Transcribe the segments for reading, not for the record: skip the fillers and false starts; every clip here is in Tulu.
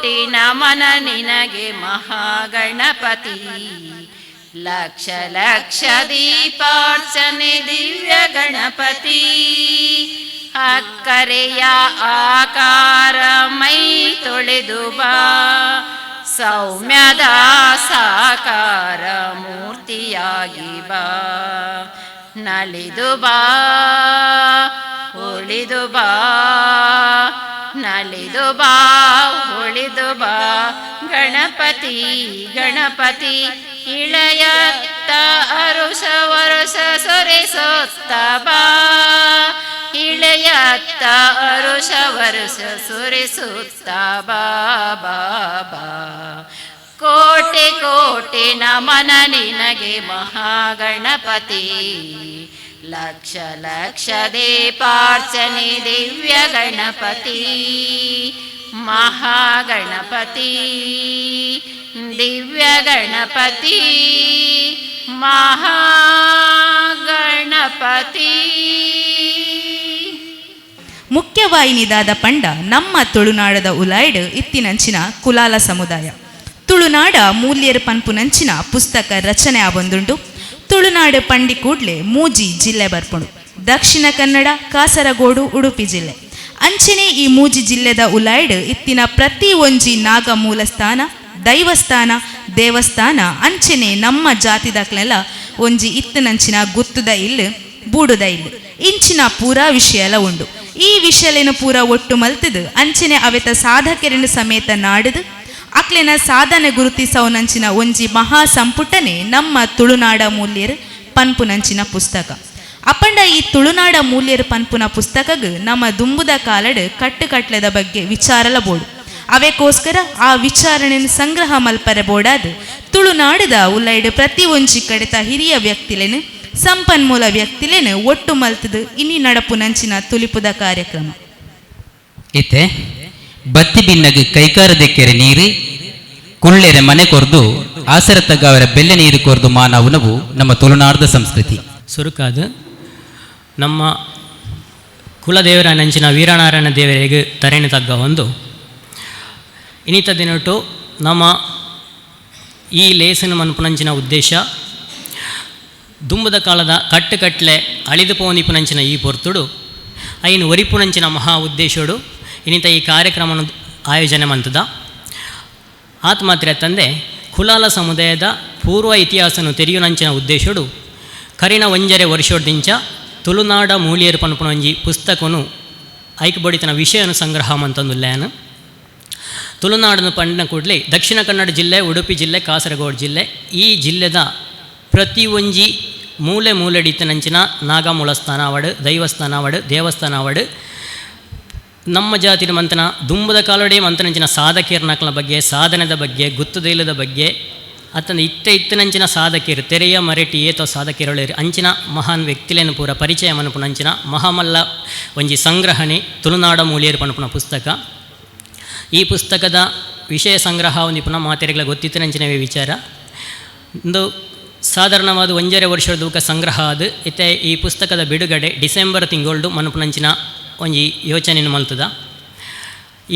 ಕೋಟಿ ನಮನ ನಿನಗೆ ಮಹಾಗಣಪತಿ. ಲಕ್ಷ ಲಕ್ಷ ದೀಪಾರ್ಚನೆ ದಿವ್ಯ ಗಣಪತಿ. ಅಕ್ಕರೆಯ ಆಕಾರ ಮೈ ತೊಳೆದು ಬಾ, ಸೌಮ್ಯದ ಸಾಕಾರ ಮೂರ್ತಿಯಾಗಿ ಬಾ. ನಲಿದು ಬಾ, ಒಲಿದು ಬಾ, ನಲಿದು ಬಾ, ಒಲಿದು ಬಾ ಗಣಪತಿ ಗಣಪತಿ. ಇಳೆಯತ್ತ ಅರುಷ ವರುಷ ಸುರಿಸುತ್ತ ಬಾ, ಇಳೆಯತ್ತ ಅರುಷ ವರುಷ ಸುರಿಸುತ್ತ ಬಾ ಬಾ ಬಾ. ಕೋಟಿ ಕೋಟಿ ನಮನ ನಿನಗೆ ಮಹಾಗಣಪತಿ. ಲಕ್ಷ ಲಕ್ಷ ದೀಪಾರ್ಚನೆ ದಿವ್ಯ ಗಣಪತಿ, ಮಹಾಗಣಪತಿ, ದಿವ್ಯ ಗಣಪತಿ, ಮಹಾಗಣಪತಿ. ಮುಖ್ಯವಾಹಿನಿದಾದ ಪಂಡ ನಮ್ಮ ತುಳುನಾಡದ ಉಲಾಯ್ಡ್ ಇತ್ತಿನಂಚಿನ ಕುಲಾಲ ಸಮುದಾಯ. ತುಳುನಾಡ ಮೂಲ್ಯರ್ ಪನ್ಪುನಂಚಿನ ಪುಸ್ತಕ ರಚನೆ ಆವೊಂದುಂಡು. ತುಳುನಾಡು ಪಂಡಿ ಕೂಡ್ಲೆ ಮೂಜಿ ಜಿಲ್ಲೆ ಬರ್ಪುಂಡು: ದಕ್ಷಿಣ ಕನ್ನಡ, ಕಾಸರಗೋಡು, ಉಡುಪಿ ಜಿಲ್ಲೆ. ಅಂಚನೆ ಈ ಮೂಜಿ ಜಿಲ್ಲೆದ ಉಲಾಯ್ಡ್ ಇತ್ತಿನ ಪ್ರತಿ ಒಂಜಿ ನಾಗ ಮೂಲಸ್ಥಾನ, ದೈವಸ್ಥಾನ, ದೇವಸ್ಥಾನ, ಅಂಚನೆ ನಮ್ಮ ಜಾತಿದಾಕ್ಲೆಲ್ಲ ಒಂಜಿ ಇತ್ತಿನಂಚಿನ ಗುತ್ತುದ ಇಲ್ಲು, ಬೂಡುದ ಇಲ್ಲು, ಇಂಚಿನ ಪೂರಾ ವಿಷಯ ಎಲ್ಲ ಉಂಡು. ಈ ವಿಷಯಲೇನು ಪೂರ ಒಟ್ಟು ಮಲ್ತದು, ಅಂಚನೆ ಅವೆತ ಸಾಧಕರಿನ ಸಮೇತ ನಾಡುದು, ಅಕ್ಲೆನ ಸಾಧನೆ ಗುರುತಿಸವನಂಚಿನ ಒಂಜಿ ಮಹಾ ಸಂಪುಟನೆ ನಮ್ಮ ತುಳುನಾಡ ಮೂಲ್ಯರ್ ಪನ್ಪುನಂಚಿನ ಪುಸ್ತಕ. ಅಪಂಡ ಈ ತುಳುನಾಡ ಮೂಲ್ಯರ್ ಪನ್ಪುನ ಪುಸ್ತಕಗ್ ನಮ್ಮ ದುಂಬುದ ಕಾಲಡ್ ಕಟ್ಟುಕಟ್ಲೆದ ಬಗ್ಗೆ ವಿಚಾರಲ ಬೋಡು. ಅವೆಕೋಸ್ಕರ ಆ ವಿಚಾರಣೆನ ಸಂಗ್ರಹ ಮಲ್ಪರೆ ಬೋಡಾದ್ ತುಳುನಾಡದ ಉಲ್ಲೈಡ್ ಪ್ರತಿ ಒಂಜಿ ಕಡೆತ ಹಿರಿಯ ವ್ಯಕ್ತಿಲೇನು, ಸಂಪನ್ಮೂಲ ವ್ಯಕ್ತಿಲೇನು ಒಟ್ಟು ಮಲ್ತದು ಇನಿ ನಡಪುನಂಚಿನ ತುಲಿಪುದ ಕಾರ್ಯಕ್ರಮ. ಇತ್ತೆ ಬತ್ತಿ ಬಿನ್ನಗ್ ಕೈಕಾರ ದೆಕ್ಕೆರೆ ನೀರು, ಕುಳ್ಳೆರೆ ಮನೆ ಕೊರ್ದು, ಆಸರತಗ್ಗವರ ಬೆಲ್ಲೆ ನೀರು ಕೊರ್ದು ಮಾನವನವು ನಮ್ಮ ತುಳುನಾಡದ ಸಂಸ್ಕೃತಿ. ಸುರುಕಾದ ನಮ್ಮ ಕುಲದೇವರ ನಂಚಿನ ವೀರನಾರಾಯಣ ದೇವರಿಗೆ ತರಣಿ ತಗ್ಗ ಒಂದು ಇನಿತ ದಿನಟು ನಮ್ಮ ಈ ಲೇಸನ ಮನ್ಪುನಂಚಿನ ಉದ್ದೇಶ, ದುಂಬದ ಕಾಲದ ಕಟ್ಟುಕಟ್ಲೆ ಅಳಿದು ಪೋನಿಪುನಂಚಿನ ಈ ಪೊರ್ತುಡು ಐನು ಒರಿಪುನಂಚಿನ ಮಹಾ ಉದ್ದೇಶಡು ಇನಿತ ಈ ಕಾರ್ಯಕ್ರಮನ ಆಯೋಜನೆ ಮಂತದ. ಆತ್ಮಾತ್ರೆ ತಂದೆ ಕುಲಾಲ ಸಮುದಾಯದ ಪೂರ್ವ ಇತಿಹಾಸನು ತೆರೆಯುನಂಚಿನ ಉದ್ದೇಶಡು ಕರಿನ ಒಂಜರೆ ವರ್ಷೋಡ್ದಿಂಚ ತುಳುನಾಡ ಮೂಲಿಯರು ಪನ್ಪುನಂಜಿ ಪುಸ್ತಕನು ಐಕ್ ಬಡಿತನ ವಿಷಯನು ಸಂಗ್ರಹ ಮಂತಂದುಲ್ಲೇನು. ತುಳುನಾಡನ್ನು ಪಂಡಿನ ಕೂಡಲೇ ದಕ್ಷಿಣ ಕನ್ನಡ ಜಿಲ್ಲೆ, ಉಡುಪಿ ಜಿಲ್ಲೆ, ಕಾಸರಗೋಡು ಜಿಲ್ಲೆ, ಈ ಜಿಲ್ಲೆದ ಪ್ರತಿ ಒಂಜಿ ಮೂಲೆ ಮೂಲೆಡಿತ್ತನಂಚಿನ ನಾಗಮೂಲಸ್ಥಾನ ಅವಡು, ದೈವಸ್ಥಾನ ಅವಡು, ದೇವಸ್ಥಾನ ಅವಡು, ನಮ್ಮ ಜಾತಿನ ಮಂತನ ದುಂಬದ ಕಾಲೋಡೆ ಮಂತನಂಚಿನ ಸಾಧಕಿಯರ್ನಕ್ಲ ಬಗ್ಗೆ, ಸಾಧನೆದ ಬಗ್ಗೆ, ಗುತ್ತುದೈಲದ ಬಗ್ಗೆ, ಅತ್ತಂದ ಇತ್ತ ಇತ್ತನಂಚಿನ ಸಾಧಕಿಯರು, ತೆರೆಯ ಮರೆಟಿ ಏತೋ ಸಾಧಕಿಯರೊಳೇರು, ಅಂಚಿನ ಮಹಾನ್ ವ್ಯಕ್ತಿಲೇನು ಪೂರ ಪರಿಚಯ ಮನ್ಪುನಂಚಿನ ಮಹಾಮಲ್ಲ ಒಂಜಿ ಸಂಗ್ರಹಣೆ ತುಳುನಾಡ ಮೂಲಿಯರು ಪನ್ಪುನ ಪುಸ್ತಕ. ಈ ಪುಸ್ತಕದ ವಿಷಯ ಸಂಗ್ರಹ ಒಂದು ಪುನಃ ಮಾತೆರೆಗಳ ಗೊತ್ತಿತ್ತನಂಚಿನವೇ ವಿಚಾರ. ಒಂದು ಸಾಧಾರಣವಾದ ಒಂಜರೆ ವರ್ಷದ ಸಂಗ್ರಹ ಅದು. ಇತ್ತೆ ಈ ಪುಸ್ತಕದ ಬಿಡುಗಡೆ ಡಿಸೆಂಬರ್ ತಿಂಗೊಳ್ಡು ಮನ್ಪುನಂಚಿನ ಒಂಜಿ ಯೋಚನೆ ಮಲ್ತದ.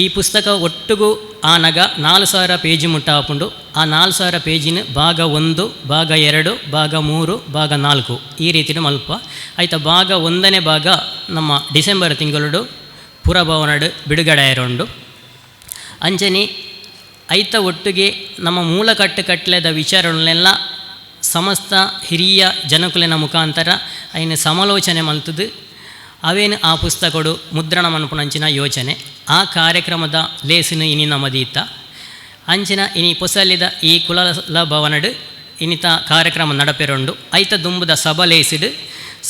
ಈ ಪುಸ್ತಕ ಒಟ್ಟುಗು ಆನಗ 4000 ಪೇಜ್ ಮುಟ್ಟ ಆಪುಂಡು. ಆ 4000 ಪೇಜಿನ ಭಾಗ 1, ಭಾಗ 2, ಭಾಗ 3, ಭಾಗ 4 ಈ ರೀತಿಯ ಮಲ್ಪ ಆಯ್ತ. ಭಾಗ 1ನೇ ಭಾಗ ನಮ್ಮ ಡಿಸೆಂಬರ್ ತಿಂಗಳು ಪುರಭವನಡು ಬಿಡುಗಡೆ ಆಯಿರುಂಡು. ಅಂಚನೆ ಐತ ಒಟ್ಟಿಗೆ ನಮ್ಮ ಮೂಲ ಕಟ್ಟು ಕಟ್ಲೆದ ವಿಚಾರಗಳನ್ನೆಲ್ಲ ಸಮಸ್ತ ಹಿರಿಯ ಜನಕುಲಿನ ಮುಖಾಂತರ ಐನ ಸಮಾಲೋಚನೆ ಮಲ್ತದು ಅವೇನು ಆ ಪುಸ್ತಕಡು ಮುದ್ರಣ ಮನ್ಪುನಂಚಿನ ಯೋಚನೆ. ಆ ಕಾರ್ಯಕ್ರಮದ ಲೇಸಿನ ಇನಿ ನಮದೀತ ಅಂಚಿನ ಇನಿ ಪೊಸಲಿದ ಈ ಕುಲಲ ಭವನಡು ಇನಿತ ಕಾರ್ಯಕ್ರಮ ನಡಪೆರುಂಡು. ಐತ ದುಂಬುದ ಸಬಲೇಸಿಡು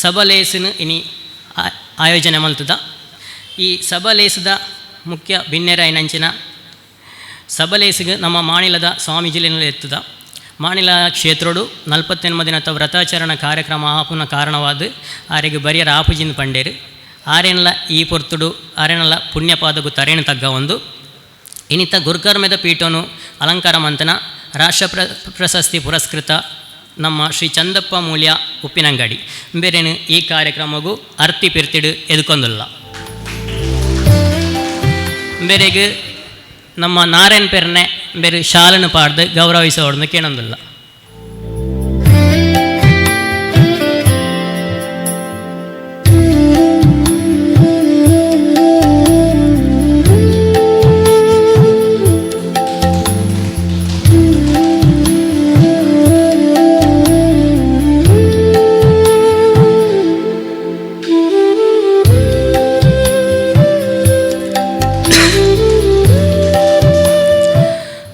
ಸಬಲೇಸಿನ ಇನಿ ಆಯೋಜನೆ ಮಲ್ತದ. ಈ ಸಬಲೇಸದ ಮುಖ್ಯ ಬಿನ್ನೆರಾಯಿನಂಚಿನ ಸಬಲೇಸಿಗೆ ನಮ್ಮ ಮಾಣಿಲದ ಸ್ವಾಮೀಜಿಲೆಲ್ಲ ಎತ್ತದ. ಮಾಣಿಲ ಕ್ಷೇತ್ರೋಡು 48 ದಿನದ ವ್ರತಾಚರಣ ಕಾರ್ಯಕ್ರಮ ಆಪುನ ಕಾರಣವಾದ ಆರೆಗ್ ಬರಿಯರ ಆಪುಜಿನ ಪಂಡೇರು. ಆರೆನ್ಲ ಈ ಪೊರ್ತುಡು ಆರೆನಲ್ಲ ಪುಣ್ಯಪಾದಗು ತರೇಣು ತಗ್ಗ ಒಂದು ಇನಿತ ಗುರುಕರ್ಮೆದ ಪೀಠನು ಅಲಂಕಾರ ಮಂತನ ರಾಷ್ಟ್ರ ಪ್ರಶಸ್ತಿ ಪುರಸ್ಕೃತ ನಮ್ಮ ಶ್ರೀ ಚಂದಪ್ಪ ಮೂಲ್ಯ ಉಪ್ಪಿನಂಗಡಿ ಬೇರೇನು ಈ ಕಾರ್ಯಕ್ರಮಗೂ ಅರ್ತಿ ಪಿರ್ತಿಡು ಎದುಕೊಂದುಲ್ಲ. ಬೇರೆಗ್ ನಮ್ಮ ನಾರಾಯಣ್ ಪೆರ್ನೆ ಬೇರೆ ಶಾಲನ್ನು ಪಾಡ್ದು ಗೌರವಿಸೋಡ್ದು ಕೇಳೊಂದಿಲ್ಲ.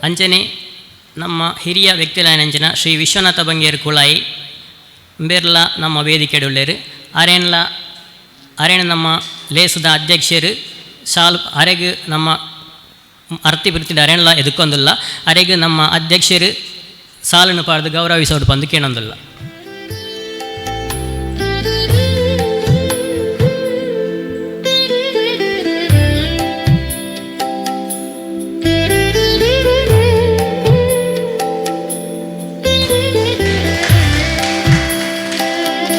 ಅಂಚನೆ ನಮ್ಮ ಹಿರಿಯ ವ್ಯಕ್ತಿಲಾಯನಂಚಿನ ಶ್ರೀ ವಿಶ್ವನಾಥ ಬಂಗೇರು ಕುಳಾಯಿ ಬೇರ್ಲ ನಮ್ಮ ವೇದಿಕೆಡುಳ್ಳೇರು. ಅರೇನ್ಲ ಅರೇಣ ನಮ್ಮ ಲೇಸದ ಅಧ್ಯಕ್ಷರು ಶಾಲು ಅರೆಗ್ ನಮ್ಮ ಅರ್ತಿ ಬಿರ್ತಿದ ಅರೇನ್ಲ ಎದುಕೊಂದಿಲ್ಲ. ಅರೆಗ್ ನಮ್ಮ ಅಧ್ಯಕ್ಷರು ಸಾಲನ್ನು ಪಾಡ್ದು ಗೌರವಿಸೋಡು ಬಂದು ಕೇಳೊಂದಿಲ್ಲ.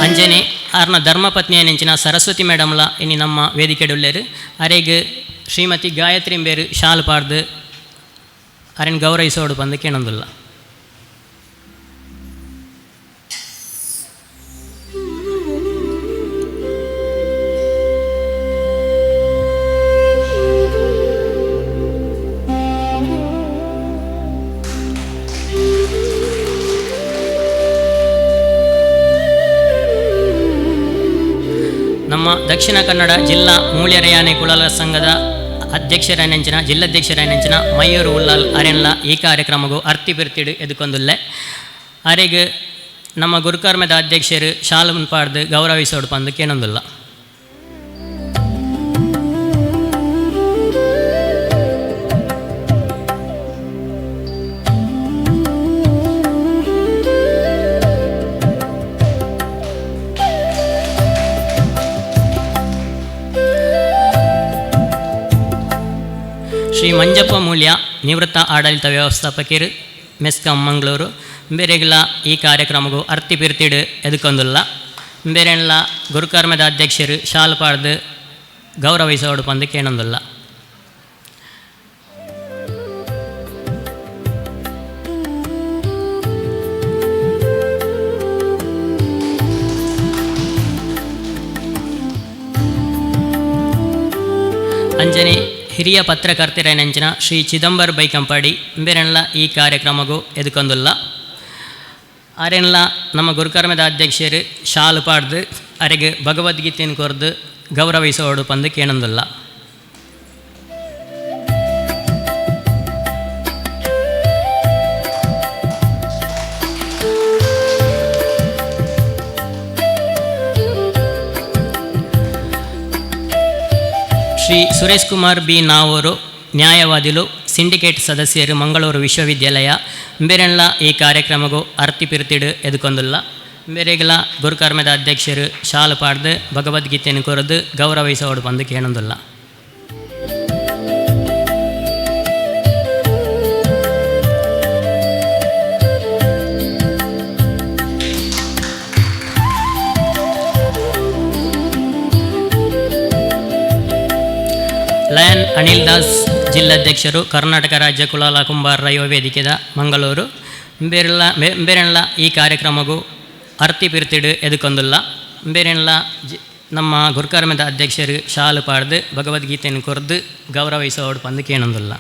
ಅಂಜನೆ ಆರ್ನ ಧರ್ಮಪತ್ನಿಯ ನೆಂಚಿನ ಸರಸ್ವತಿ ಮೇಡಮ್ಲ ಇನಿ ನಮ್ಮ ವೇದಿಕೆಡುಳ್ಳೇರು. ಅರೆಗ್ ಶ್ರೀಮತಿ ಗಾಯತ್ರಿ ಬೇರು ಶಾಲ್ ಪಾಡ್ದು ಅರೆನ್ ಗೌರವಿಸೋಡು ಬಂದು ಕೇಳೊಂದಿಲ್ಲ. ನಮ್ಮ ದಕ್ಷಿಣ ಕನ್ನಡ ಜಿಲ್ಲಾ ಮೂಲ್ಯರಯಾನೆ ಕುಲಾಲ ಸಂಘದ ಅಧ್ಯಕ್ಷರಾಯನಂಚಿನ ಜಿಲ್ಲಾಧ್ಯಕ್ಷರಾಯನಂಚಿನ ಮಯೂರು ಉಲ್ಲಾಲ್ ಅರೆನ್ಲ ಈ ಕಾರ್ಯಕ್ರಮಗೂ ಅರ್ತಿ ಬಿರ್ತಿಡು ಎದುಕೊಂದುಲ್ಲೆ. ಅರೆಗ್ ನಮ್ಮ ಗುರುಕರ್ಮದ ಅಧ್ಯಕ್ಷರು ಶಾಲು ಪಾಡ್ದು ಗೌರವಿಸೋಡು ಪಂದು ಕೇಳೊಂದಿಲ್ಲ. ಶ್ರೀ ಮಂಜಪ್ಪ ಮೂಲ್ಯ ನಿವೃತ್ತ ಆಡಳಿತ ವ್ಯವಸ್ಥಾಪಕರು ಮೆಸ್ಕಾಂ ಮಂಗಳೂರು ಬೇರೆಗ್ಲ ಈ ಕಾರ್ಯಕ್ರಮಗೂ ಅರ್ತಿ ಪಿರ್ತಿಡು ಎದುಕೊಂದುಲ್ಲ. ಬೇರೆಲ್ಲ ಗುರುಕರ್ಮದ ಅಧ್ಯಕ್ಷರು ಶಾಲು ಪಾಡ್ದು ಗೌರವಿಸೋಡು ಪಂದು ಕೇಳೊಂದಿಲ್ಲ. ಅಂಜನೆ ಹಿರಿಯ ಪತ್ರಕರ್ತರೈನಂಚಿನ ಶ್ರೀ ಚಿದಂಬರ್ ಬೈಕಂಪಾಡಿ ಬೇರೆಲ್ಲ ಈ ಕಾರ್ಯಕ್ರಮಗೂ ಎದುಕೊಂದುಲ್ಲ. ಅರೆನ್ಲ ನಮ್ಮ ಗುರುಕರ್ಮದ ಅಧ್ಯಕ್ಷರು ಶಾಲು ಪಾಡ್ದು ಅರೆಗೆ ಭಗವದ್ಗೀತೆಯನ್ನು ಕೊರ್ದು ಗೌರವಿಸೋಡು ಪಂದು ಕೇಳೊಂದಿಲ್ಲ. ಶ್ರೀ ಸುರೇಶ್ ಕುಮಾರ್ ಬಿ ನಾವೂರು ನ್ಯಾಯವಾದಿಲು ಸಿಂಡಿಕೇಟ್ ಸದಸ್ಯರು ಮಂಗಳೂರು ವಿಶ್ವವಿದ್ಯಾಲಯ ಬೇರೆಲ್ಲ ಈ ಕಾರ್ಯಕ್ರಮಗೂ ಅರ್ತಿ ಪಿರ್ತಿಡು ಎದುಕೊಂದುಲ್ಲ. ಬೇರೆಗಳ ಗುರುಕರ್ಮದ ಅಧ್ಯಕ್ಷರು ಶಾಲು ಪಾಡ್ದು ಭಗವದ್ಗೀತೆಯನ್ನು ಕೊರೆದು ಗೌರವಿಸೋಡು ಬಂದು ಕೇಳೊಂದಿಲ್ಲ. ಲಯನ್ ಅನಿಲ್ ದಾಸ್ ಜಿಲ್ಲಾಧ್ಯಕ್ಷರು ಕರ್ನಾಟಕ ರಾಜ್ಯ ಕುಲಾಲ ಕುಂಬಾರರ ಯುವ ವೇದಿಕೆದ ಮಂಗಳೂರು ಬೇರೆಲ್ಲ ಈ ಕಾರ್ಯಕ್ರಮಗೂ ಅರ್ತಿ ಪಿರ್ತಿಡು ಎದುಕೊಂದುಲ್ಲ. ಬೇರೆಲ್ಲ ನಮ್ಮ ಗುರುಕರ್ಮದ ಅಧ್ಯಕ್ಷರು ಶಾಲು ಪಾಡ್ದು ಭಗವದ್ಗೀತೆಯನ್ನು ಕೊರ್ದು ಗೌರವಿಸೋಡು ಪಂದು ಕೇಳೊಂದಿಲ್ಲ.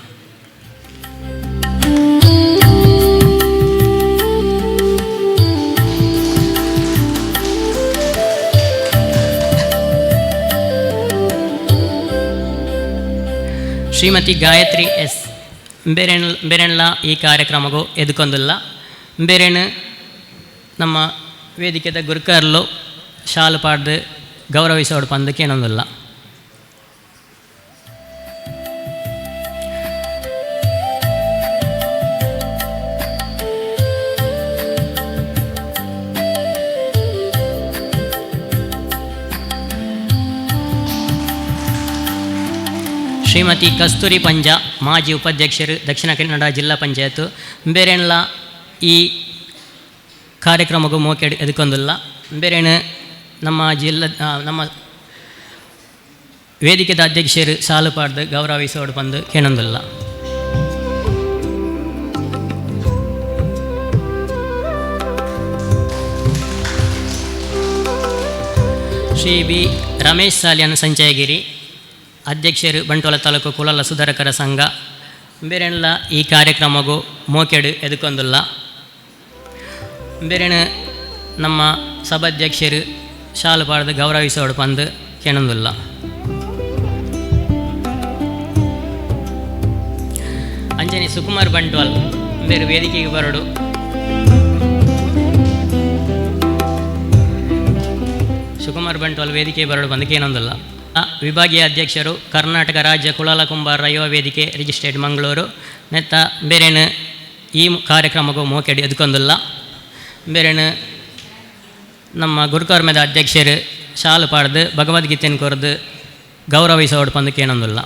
ಶ್ರೀಮತಿ ಗಾಯತ್ರಿ ಎಸ್ ಬೇರೆಣ್ಲ ಈ ಕಾರ್ಯಕ್ರಮಗೂ ಎದುಕೊಂದಿಲ್ಲ. ಬೇರೆಣ್ಣು ನಮ್ಮ ವೇದಿಕೆದ ಗುರುಕರ್ಲು ಶಾಲು ಪಾಡ್ದು ಗೌರವಿಸೋಡು ಪಂದು ಕೇಳೊಂದಿಲ್ಲ. ಶ್ರೀಮತಿ ಕಸ್ತೂರಿ ಪಂಜ ಮಾಜಿ ಉಪಾಧ್ಯಕ್ಷರು ದಕ್ಷಿಣ ಕನ್ನಡ ಜಿಲ್ಲಾ ಪಂಚಾಯತ್ ಬೇರೆಣ್ಲ ಈ ಕಾರ್ಯಕ್ರಮಕ್ಕೂ ಮೋಕೆ ಎದುಕೊಂದಿಲ್ಲ. ಬೇರೆಣ್ಣು ನಮ್ಮ ಜಿಲ್ಲಾ ನಮ್ಮ ವೇದಿಕೆದ ಅಧ್ಯಕ್ಷರು ಸಾಲು ಪಾಡ್ದು ಗೌರವಿಸೋಡು ಬಂದು ಕೇಳೊಂದಿಲ್ಲ. ಶ್ರೀ ಬಿ ರಮೇಶ್ ಸಾಲಿಯನ್ ಸಂಚಯಗಿರಿ ಅಧ್ಯಕ್ಷರು ಬಂಟ್ವಾಳ ತಾಲೂಕು ಕುಲಾಲ ಸುಧಾರಕರ ಸಂಘ ಬೇರೆಲ್ಲ ಈ ಕಾರ್ಯಕ್ರಮಗೂ ಮೋಕೆಡು ಎದುಕೊಂದುಲ್ಲ. ಬೇರೆಣ ನಮ್ಮ ಸಭಾಧ್ಯಕ್ಷರು ಶಾಲು ಪಾಡ್ದು ಗೌರವಿಸೋಡು ಪಂದು ಕೆಣಂದುಲ್ಲ. ಅಂಜನಿ ಸುಕುಮಾರ್ ಬಂಟ್ವಾಲ್ ಬೇರೆ ವೇದಿಕೆಗೆ ಬರೋಡು. ಸುಕುಮಾರ್ ಬಂಟ್ವಾಲ್ ವೇದಿಕೆ ಬರೋಡು ಬಂದಕ್ಕೆ ಏನೊಂದಿಲ್ಲ. ವಿಭಾಗೀಯ ಅಧ್ಯಕ್ಷರು ಕರ್ನಾಟಕ ರಾಜ್ಯ ಕುಲಾಲ ಕುಂಬಾರ ಯುವ ವೇದಿಕೆ ರಿಜಿಸ್ಟ್ರೇಟ್ ಮಂಗಳೂರು ನೆತ್ತ ಬೇರೇನು ಈ ಕಾರ್ಯಕ್ರಮಕ್ಕೂ ಮೋಕೆಡಿ ಎದ್ಕೊಂದಿಲ್ಲ. ಬೇರೇನು ನಮ್ಮ ಗುರುಕರ್ಮದ ಅಧ್ಯಕ್ಷರು ಶಾಲು ಪಾಡ್ದು ಭಗವದ್ಗೀತೆಯನ್ನು ಕೊರೆದು ಗೌರವಿಸೋಡು ಪಂದಕ್ಕೆ ಏನೊಂದಿಲ್ಲ.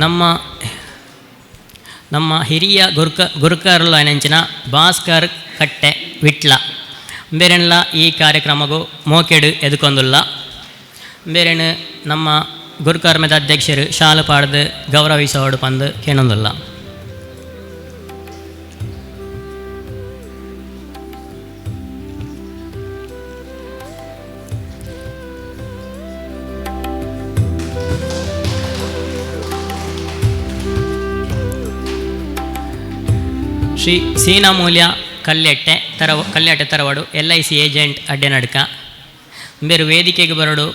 ನಮ್ಮ ನಮ್ಮ ಹಿರಿಯ ಗುರುಕರ್ಲ ನೆಂಚಿನ ಭಾಸ್ಕರ್ ಕಟ್ಟೆ ವಿಟ್ಲ ಬೇರೆಲ್ಲ ಈ ಕಾರ್ಯಕ್ರಮಗೂ ಮೋಕೆಡು ಎದುಕೊಂದುಲ್ಲ. ಬೇರೆನು ನಮ್ಮ ಗುರುಕರ್ಮದ ಅಧ್ಯಕ್ಷರು ಶಾಲು ಪಾಡ್ದು ಗೌರವಿಸೋಡು ಪಂದು ಕೇಳೊಂದಿಲ್ಲ. ಶ್ರೀ ಸೀನಾಮೂಲ್ಯ ಕಲ್ಲೆಟ್ಟೆ ಕಲ್ಲೆಟ್ಟೆ ತರವಾಡು LIC agent ಅಡ್ಡೆನಡ್ಕ ಬೇರೆ ವೇದಿಕೆಗೆ ಬರಡು.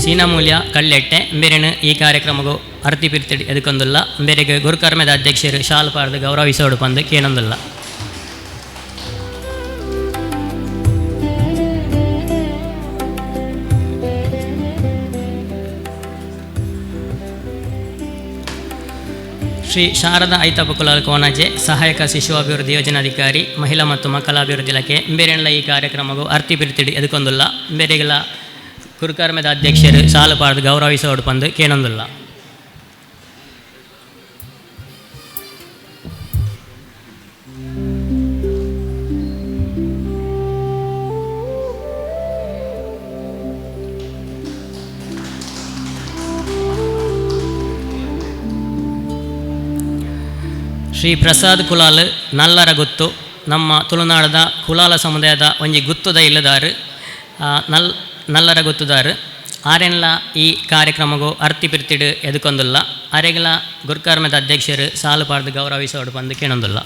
ಸೀನಾಮೂಲ್ಯ ಕಲ್ಲೆಟ್ಟೆ ಬೇರೆನು ಈ ಕಾರ್ಯಕ್ರಮಗೂ ಅರ್ತಿ ಪಿರ್ತಿಡಿ ಎದಕ್ಕೊಂದಿಲ್ಲ. ಬೇರೆಗೆ ಗುರುಕರ್ಮದ ಅಧ್ಯಕ್ಷರು ಶಾಲು ಪಾಡ್ದು ಗೌರವಿಸೋಡು ಪಂದು ಕೇನೊಂದಿಲ್ಲ. ಶ್ರೀ ಶಾರದಾ ಐತಪ್ಪ ಕುಲಾಲ್ ಕೋನಾಜೆ ಸಹಾಯಕ ಶಿಶು ಅಭಿವೃದ್ಧಿ ಯೋಜನಾಧಿಕಾರಿ ಮಹಿಳಾ ಮತ್ತು ಮಕ್ಕಳ ಅಭಿವೃದ್ಧಿ ಇಲಾಖೆ ಬೇರೆಲ್ಲ ಈ ಕಾರ್ಯಕ್ರಮಗೂ ಅರ್ತಿ ಪಿರ್ತಿಡಿ ಎದಕ್ಕೊಂದಿಲ್ಲ. ಬೇರೆಗೆಲ್ಲ ಗುರುಕರ್ಮದ ಅಧ್ಯಕ್ಷರು ಸಾಲು ಪಾಡ್ದು ಗೌರವಿಸೋಡು ಪಂದು ಕೇನೊಂದಿಲ್ಲ. ಶ್ರೀ ಪ್ರಸಾದ್ ಕುಲಾಲ್ ನಲ್ಲರ ಗುತ್ತು ನಮ್ಮ ತುಳುನಾಡದ ಕುಲಾಲ ಸಮುದಾಯದ ಒಂಜಿ ಗುತ್ತುದ ಇಲ್ಲದಾರು ನಲ್ಲರ ಗುತ್ತುದಾರು ಆರೆನ್ಲ ಈ ಕಾರ್ಯಕ್ರಮಗೂ ಅರ್ತಿ ಪಿರ್ತಿಡು ಎದುಕೊಂದಿಲ್ಲ. ಅರೆಗಲ ಗುರುಕರ್ಮದ ಅಧ್ಯಕ್ಷರು ಸಾಲು ಪಾಡ್ದು ಗೌರವಿಸೋಡು ಬಂದು ಕೇಳೊಂದಿಲ್ಲ.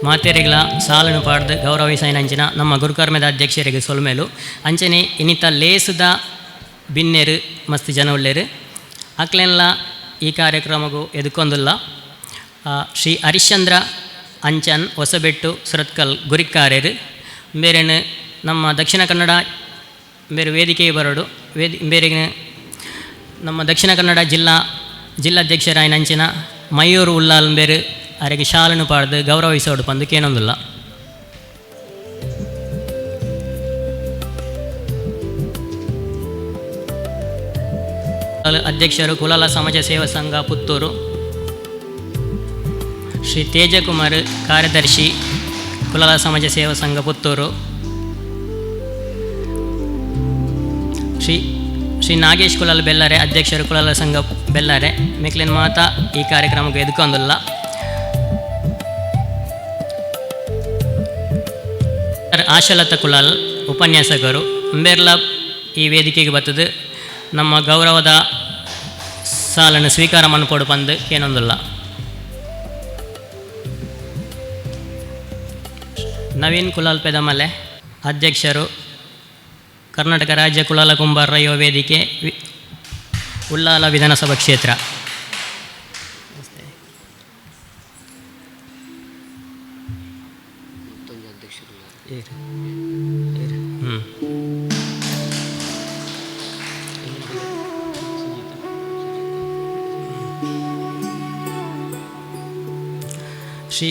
ಮಾತೆರೆಗಳ ಸಾಲನ್ನು ಪಾಡ್ದು ಗೌರವಿಸೈನಂಚಿನ ನಮ್ಮ ಗುರುಕರ್ಮದ ಅಧ್ಯಕ್ಷರಿಗೆ ಸೊಲ್ಮೇಲು. ಅಂಚನೆ ಇನ್ನಿತ ಲೇಸುದ ಬಿನ್ನೆರು ಮಸ್ತ್ ಜನ ಉಳ್ಳೇರು ಅಕ್ಲೆಲ್ಲ ಈ ಕಾರ್ಯಕ್ರಮಗೂ ಎದುಕೊಂದಿಲ್ಲ. ಶ್ರೀ ಹರಿಶ್ಚಂದ್ರ ಅಂಚನ್ ಹೊಸಬೆಟ್ಟು ಸುರತ್ಕಲ್ ಗುರಿಕಾರ್ಯರು ಬೇರೆನು ನಮ್ಮ ದಕ್ಷಿಣ ಕನ್ನಡ ಬೇರೆ ವೇದಿಕೆ ಬರೋಡು ಬೇರೆ ನಮ್ಮ ದಕ್ಷಿಣ ಕನ್ನಡ ಜಿಲ್ಲಾಧ್ಯಕ್ಷರಾಯಿನ ಅಂಚಿನ ಮಯೂರು ಉಲ್ಲಾಲ್ ಬೇರೆ ಅರೆಗೆ ಶಾಲನ್ನು ಪಾಡ್ದು ಗೌರವಿಸೋಡು ಪಂದು ಕೇನೊಂದಿಲ್ಲ. ಅಧ್ಯಕ್ಷರು ಕುಲಾಲ ಸಮಾಜ ಸೇವಾ ಸಂಘ ಪುತ್ತೂರು, ಶ್ರೀ ತೇಜಕುಮಾರ್ ಕಾರ್ಯದರ್ಶಿ ಕುಲಾಲ ಸಮಾಜ ಸೇವಾ ಸಂಘ ಪುತ್ತೂರು, ಶ್ರೀ ಶ್ರೀ ನಾಗೇಶ್ ಕುಲಾಲ್ ಬೆಲ್ಲಾರೆ ಅಧ್ಯಕ್ಷರು ಕುಲಾಲ ಸಂಘ ಬೆಲ್ಲಾರೆ ಮೆಕ್ಲಿನ್ ಮಾತಾ ಈ ಕಾರ್ಯಕ್ರಮಕ್ಕೆ ಎದುಕೊಂದಿಲ್ಲ. ಆಶಲತಾ ಕುಲಾಲ್ ಉಪನ್ಯಾಸಕರು ಅಂಬೇರ್ಲ ಈ ವೇದಿಕೆಗೆ ಬರ್ತದೆ ನಮ್ಮ ಗೌರವದ ಸಾಲನ್ನು ಸ್ವೀಕಾರ ಮನ್ಪೋಡು ಪಂದು ಕೇನೊಂದಿಲ್ಲ. ನವೀನ್ ಕುಲಾಲ್ ಪೆದಮಲೆ ಅಧ್ಯಕ್ಷರು ಕರ್ನಾಟಕ ರಾಜ್ಯ ಕುಲಾಲ ಕುಂಬಾರರ ಯುವ ವೇದಿಕೆ ಉಳ್ಳಾಲ ವಿಧಾನಸಭಾ ಕ್ಷೇತ್ರ. ಶ್ರೀ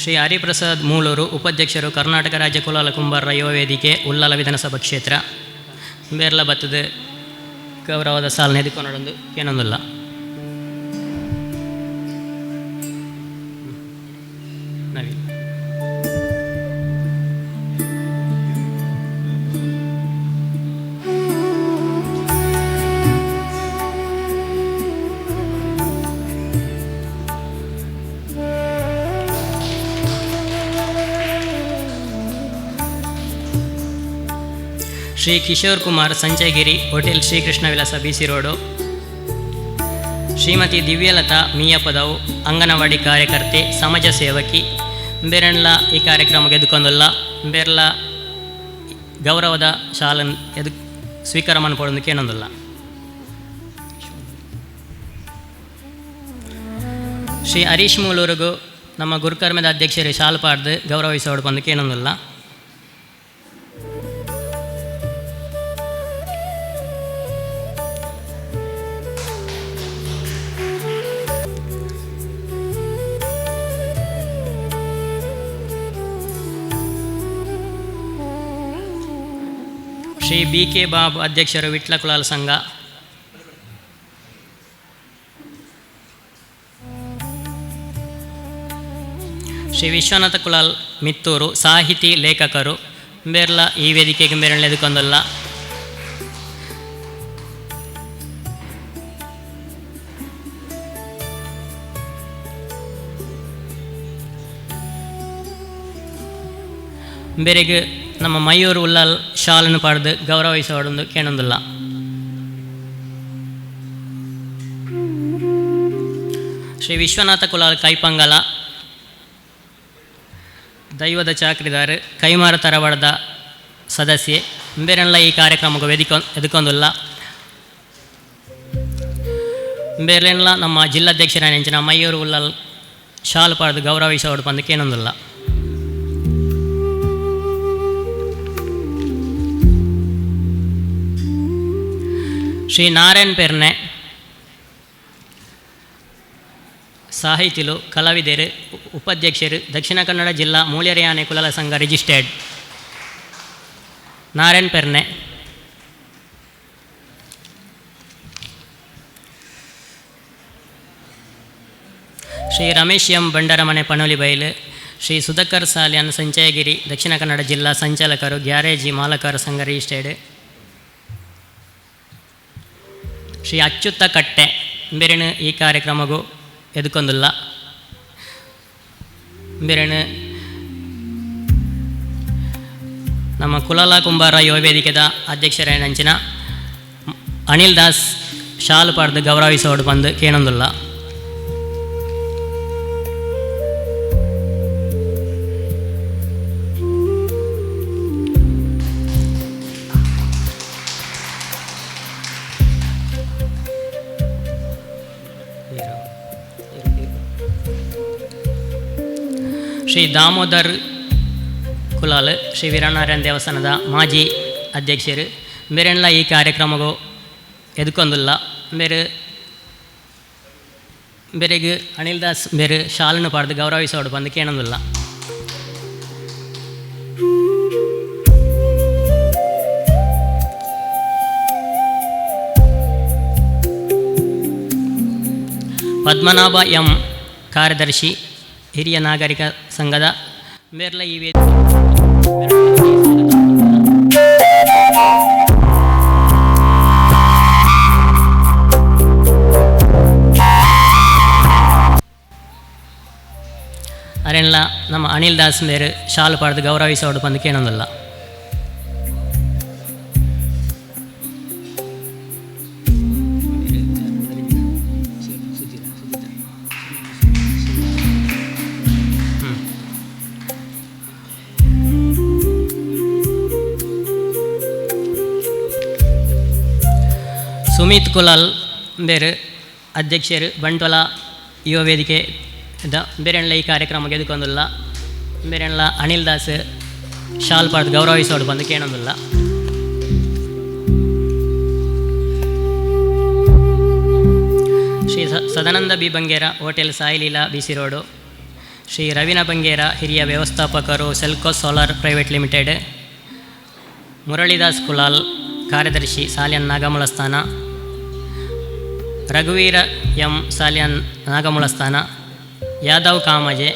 ಶ್ರೀ ಹರಿಪ್ರಸಾದ್ ಮೂಳೂರು, ಉಪಾಧ್ಯಕ್ಷರು, ಕರ್ನಾಟಕ ರಾಜ್ಯ ಕುಲಾಲ ಕುಂಬಾರರ ಯುವ ವೇದಿಕೆ, ಉಳ್ಳಾಲ ವಿಧಾನಸಭಾ ಕ್ಷೇತ್ರ. ಬೇರ್ಲ ಬತ್ತದ ಗೌರವದ ಸಾಲನೆ ಎದುಕೊನೊಡೊಂದು ಏನೊಂದಿಲ್ಲ. Naveen. Shri Kishore Kumar Sanchayagiri, hotel Shrikrishna Vilasa, BC road. Shrimati Divyalatha Miyyapadavu, anganwadi ಕಾರ್ಯಕರ್ತೆ, ಸಮಾಜ ಸೇವಕಿ. ಬೇರೆಲ್ಲ ಈ ಕಾರ್ಯಕ್ರಮಕ್ಕೆ ಎದುಕೊಂದಲ್ಲ. ಬೇರೆಲ್ಲ ಗೌರವದ ಶಾಲನ್ ಎದು ಸ್ವೀಕಾರ ಮನ್ಪೊಡೊಂದು ಕೇನೊಂದುಲ್ಲ. ಶ್ರೀ ಹರೀಶ್ ಮೂಲೂರಿಗೂ ನಮ್ಮ ಗುರುಕರ್ಮದ ಅಧ್ಯಕ್ಷರು ಶಾಲು ಪಾಡ್ದು ಗೌರವಿಸೋಡು ಬಂದು ಕೇನೊಂದುಲ್ಲ. ಶ್ರೀ ಬಿ ಕೆ ಬಾಬು, ಅಧ್ಯಕ್ಷರು, ವಿಟ್ಲ ಕುಲಾಲ ಸಂಘ. ಶ್ರೀ ವಿಶ್ವನಾಥ ಕುಲಾಲ್ ಮಿತ್ತೂರು, ಸಾಹಿತಿ, ಲೇಖಕರು. ಬೇರ್ಲ ಈ ವೇದಿಕೆಗೆ ಬೇರೆಲ್ಲ ಎದುಕೊಂದಲ್ಲ. ಬೇರೆಗೆ ನಮ್ಮ ಮಯೂರು ಉಲ್ಲಾಲ್ ಶಾಲನ್ನು ಪಾಡ್ದು ಗೌರವಿಸೋಡೊಂದು ಕೇಳೊಂದಿಲ್ಲ. ಶ್ರೀ ವಿಶ್ವನಾಥ ಕುಲಾಲ್ ಕೈಪಂಗಲ, ದೈವದ ಚಾಕ್ರಿದಾರು, ಕೈಮಾರ ತರವಾಡದ ಸದಸ್ಯೆ. ಬೇರೆಲ್ಲ ಈ ಕಾರ್ಯಕ್ರಮಕ್ಕೆ ವೆದಿಕೊ ಎದುಕೊಂದಿಲ್ಲ. ಬೇರೆಲ್ಲ ನಮ್ಮ ಜಿಲ್ಲಾಧ್ಯಕ್ಷರ ನೆಂಚಿನ ಮಯೂರು ಉಲ್ಲಾಲ್ ಶಾಲು ಪಾಡ್ದು ಗೌರವಿಸೋಡು ಬಂದು ಕೇಳೊಂದಿಲ್ಲ. ಶ್ರೀ ನಾರಾಯಣ್ ಪೆರ್ನೆ, ಸಾಹಿತಿಲು, ಕಲಾವಿದರು, ಉಪಾಧ್ಯಕ್ಷರು, ದಕ್ಷಿಣ ಕನ್ನಡ ಜಿಲ್ಲಾ ಮೂಲ್ಯರ್ಯಾನೆ ಕುಲಾಲ ಸಂಘ ರಿಜಿಸ್ಟರ್ಡ್. ನಾರಾಯಣ್ ಪೆರ್ನೆ. ಶ್ರೀ ರಮೇಶ್ ಎಂ ಬಂಡರಮನೆ, ಪಣೋಲಿಬೈಲು. ಶ್ರೀ ಸುಧಾಕರ್ ಸಾಲ್ಯಾನ್ ಸಂಚಯಗಿರಿ, ದಕ್ಷಿಣ ಕನ್ನಡ ಜಿಲ್ಲಾ ಸಂಚಾಲಕರು, ಗ್ಯಾರೇಜಿ ಮಾಲಕರ ಸಂಘ ರಿಜಿಸ್ಟರ್ಡ್. ಶ್ರೀ ಅಚ್ಯುತ ಕಟ್ಟೆ ಬೇರೆನು ಈ ಕಾರ್ಯಕ್ರಮಗೂ ಎದುಕೊಂದಿಲ್ಲ. ಬೇರೆನು ನಮ್ಮ ಕುಲಾಲ ಕುಂಬಾರ ಯುವ ವೇದಿಕೆದ ಅಧ್ಯಕ್ಷರೇನಂಚಿನ ಅನಿಲ್ ದಾಸ್ ಶಾಲು ಪಾಡ್ದು ಗೌರವಿಸೋಡು ಬಂದು ಕೇನೊಂದಿಲ್ಲ. ಶ್ರೀ ದಾಮೋದರ್ ಕುಲಾಲ್, ಶ್ರೀ ವೀರನಾರಾಯಣ ದೇವಸ್ಥಾನದ ಮಾಜಿ ಅಧ್ಯಕ್ಷರು. ಬೇರೆಲ್ಲ ಈ ಕಾರ್ಯಕ್ರಮಗೂ ಎದುಕೊಂದಿಲ್ಲ. ಬೇರೆ ಬೇರೆಗೆ ಅನಿಲ್ ದಾಸ್ ಬೇರೆ ಶಾಲನ್ನು ಪಾಡ್ದು ಗೌರವಿಸೋಡು ಬಂದು ಕೇಳೊಂದಿಲ್ಲ. ಪದ್ಮನಾಭ ಎಂ, ಕಾರ್ಯದರ್ಶಿ, ಹಿರಿಯ ನಾಗರಿಕ ಸಂಘದ. ಮೇರ್ಲ ಈ ವೇದಿಕೆ ಅರೆಲ್ಲ ನಮ್ಮ ಅನಿಲ್ ದಾಸ್ ಮೇರು ಶಾಲು ಪಾಡ್ದು ಗೌರವಿಸೋಡು ಬಂದು ಕೇಳೊಂದಿಲ್ಲ. ಸುಮಿತ್ ಕುಲಾಲ್ ಬೇರು, ಅಧ್ಯಕ್ಷರು, ಬಂಟ್ವಾಳ ಯುವ ವೇದಿಕೆ the. ಬೇರೆಲ್ಲ ಈ ಕಾರ್ಯಕ್ರಮಕ್ಕೆ ಎದುಕೊಂದಿಲ್ಲ. ಬೇರೆಲ್ಲ ಅನಿಲ್ ದಾಸ್ ಶಾಲ್ ಪಾಡ್ದು ಗೌರವಿಸೋಡು ಬಂದು ಕೇಳೊಂದಿಲ್ಲ. Shri Sadananda B Bangera, hotel Sai Leela, BC road. Shri ರವೀನ Bangera ಹಿರಿಯ ವ್ಯವಸ್ಥಾಪಕರು Selco solar private limited, Muralidas Kulal ಕಾರ್ಯದರ್ಶಿ ಸಾಲಿಯನ್ ನಾಗಮೂಲಸ್ಥಾನ, ರಘುವೀರ ಎಂ ಸಾಲಿಯನ್ ನಾಗಮೂಲಸ್ಥಾನ, ಯಾದವ್ ಕಾಮಜೆ,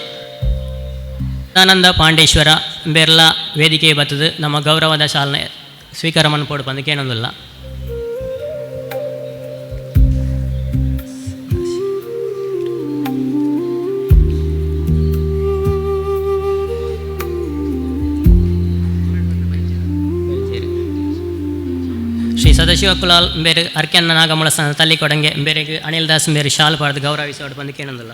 ಸದಾನಂದ ಪಾಂಡೇಶ್ವರ ಬೆರ್ಲಾ ವೇದಿಕೆ ಬತ್ತದು ನಮ್ಮ ಗೌರವದ ಶಾಲನೆ ಸ್ವೀಕಾರ ಮನ್ಪೋಡು ಪಂದ್ ಕೇಳೊಂದುಲ್ಲ. ಶ್ರೀ ಸದಾಶಿವ ಕುಲಾಲ್ ಬೇರೆ ಅರ್ಕೆನ್ನ ನಾಗಮೂಲಸ್ಥಾನ ತಲ್ಲಿಕೊಡಂಗೆ ಬೇರೆಗೆ ಅನಿಲ್ ದಾಸ್ ಬೇರೆ ಶಾಲ್ ಪಾಡ್ದು ಗೌರವಿಸೋಡು ಬಂದು ಕೇಳೊಂದಿಲ್ಲ.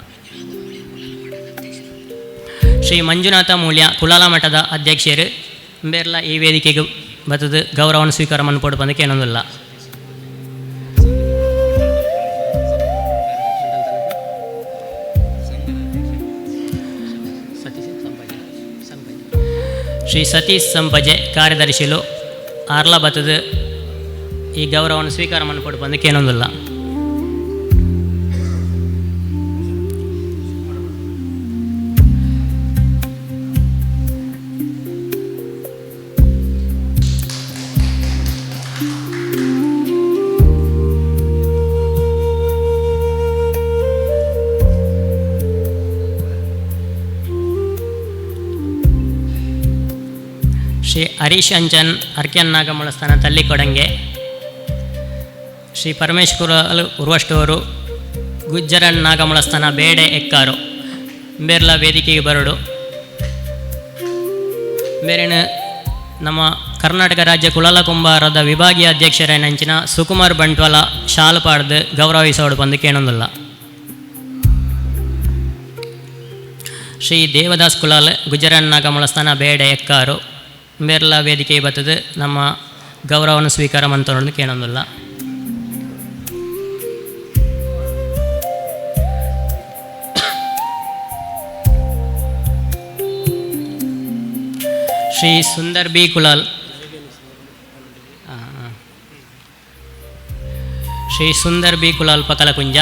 ಶ್ರೀ ಮಂಜುನಾಥ ಮೂಲ್ಯ ಕುಲಾಲ ಮಠದ ಅಧ್ಯಕ್ಷರು ಬೇರ್ಲ ಈ ವೇದಿಕೆಗೆ ಬತ್ತದು ಗೌರವವನ್ನು ಸ್ವೀಕಾರ ಮನ್ಪೋಡು ಬಂದು ಕೇಳೊಂದಿಲ್ಲ. ಶ್ರೀ ಸತೀಶ್ ಸಂಪಜೆ ಕಾರ್ಯದರ್ಶಿಲು ಆರ್ಲ ಬತ್ತದು ಈ ಗೌರವವನ್ನು ಸ್ವೀಕಾರ ಮನ್ಪೋಡು ಬಂದು ಕೇಳೊಂದಿಲ್ಲ. ಶ್ರೀ ಹರೀಶ್ ಅಂಚನ್ ಅರ್ಕೆನ್ ನಾಗಮೂಲಸ್ಥಾನ ತಲ್ಲಿಕೊಡಂಗೆ, ಶ್ರೀ ಪರಮೇಶ್ ಕುಲಾಲ್ ಉರ್ವಷ್ಟವರು ಗುಜ್ಜರನ್ ನಾಗಮೂಲಸ್ಥಾನ ಬೇಡೆ ಎಕ್ಕಾರು ಬೇರ್ಲ ವೇದಿಕೆಗೆ ಬರಡು. ಬೇರೆನ ನಮ್ಮ ಕರ್ನಾಟಕ ರಾಜ್ಯ ಕುಲಾಲ ಕುಂಬಾರದ ವಿಭಾಗೀಯ ಅಧ್ಯಕ್ಷರೇನಂಚಿನ ಸುಕುಮಾರ್ ಬಂಟ್ವಾಲ ಶಾಲು ಪಾಡ್ದು ಗೌರವಿಸೋಡು ಬಂದು ಕೇಳೊಂದಿಲ್ಲ. ಶ್ರೀ ದೇವದಾಸ್ ಕುಲಾಲ್ ಗುಜರನ್ ನಾಗಮೂಲಸ್ಥಾನ ಬೇಡೆ ಎಕ್ಕಾರು ಬೇರ್ಲ ವೇದಿಕೆ ಬತ್ತದು ನಮ್ಮ ಗೌರವವನ್ನು ಸ್ವೀಕಾರ ಮಂತೋಡು ಕೇಳೊಂದಿಲ್ಲ. ಶ್ರೀ ಸುಂದರ್ ಬಿ ಕುಲಾಲ್, ಶ್ರೀ ಸುಂದರ್ ಬಿ ಕುಲಾಲ್ ಪಕಲಕುಂಜ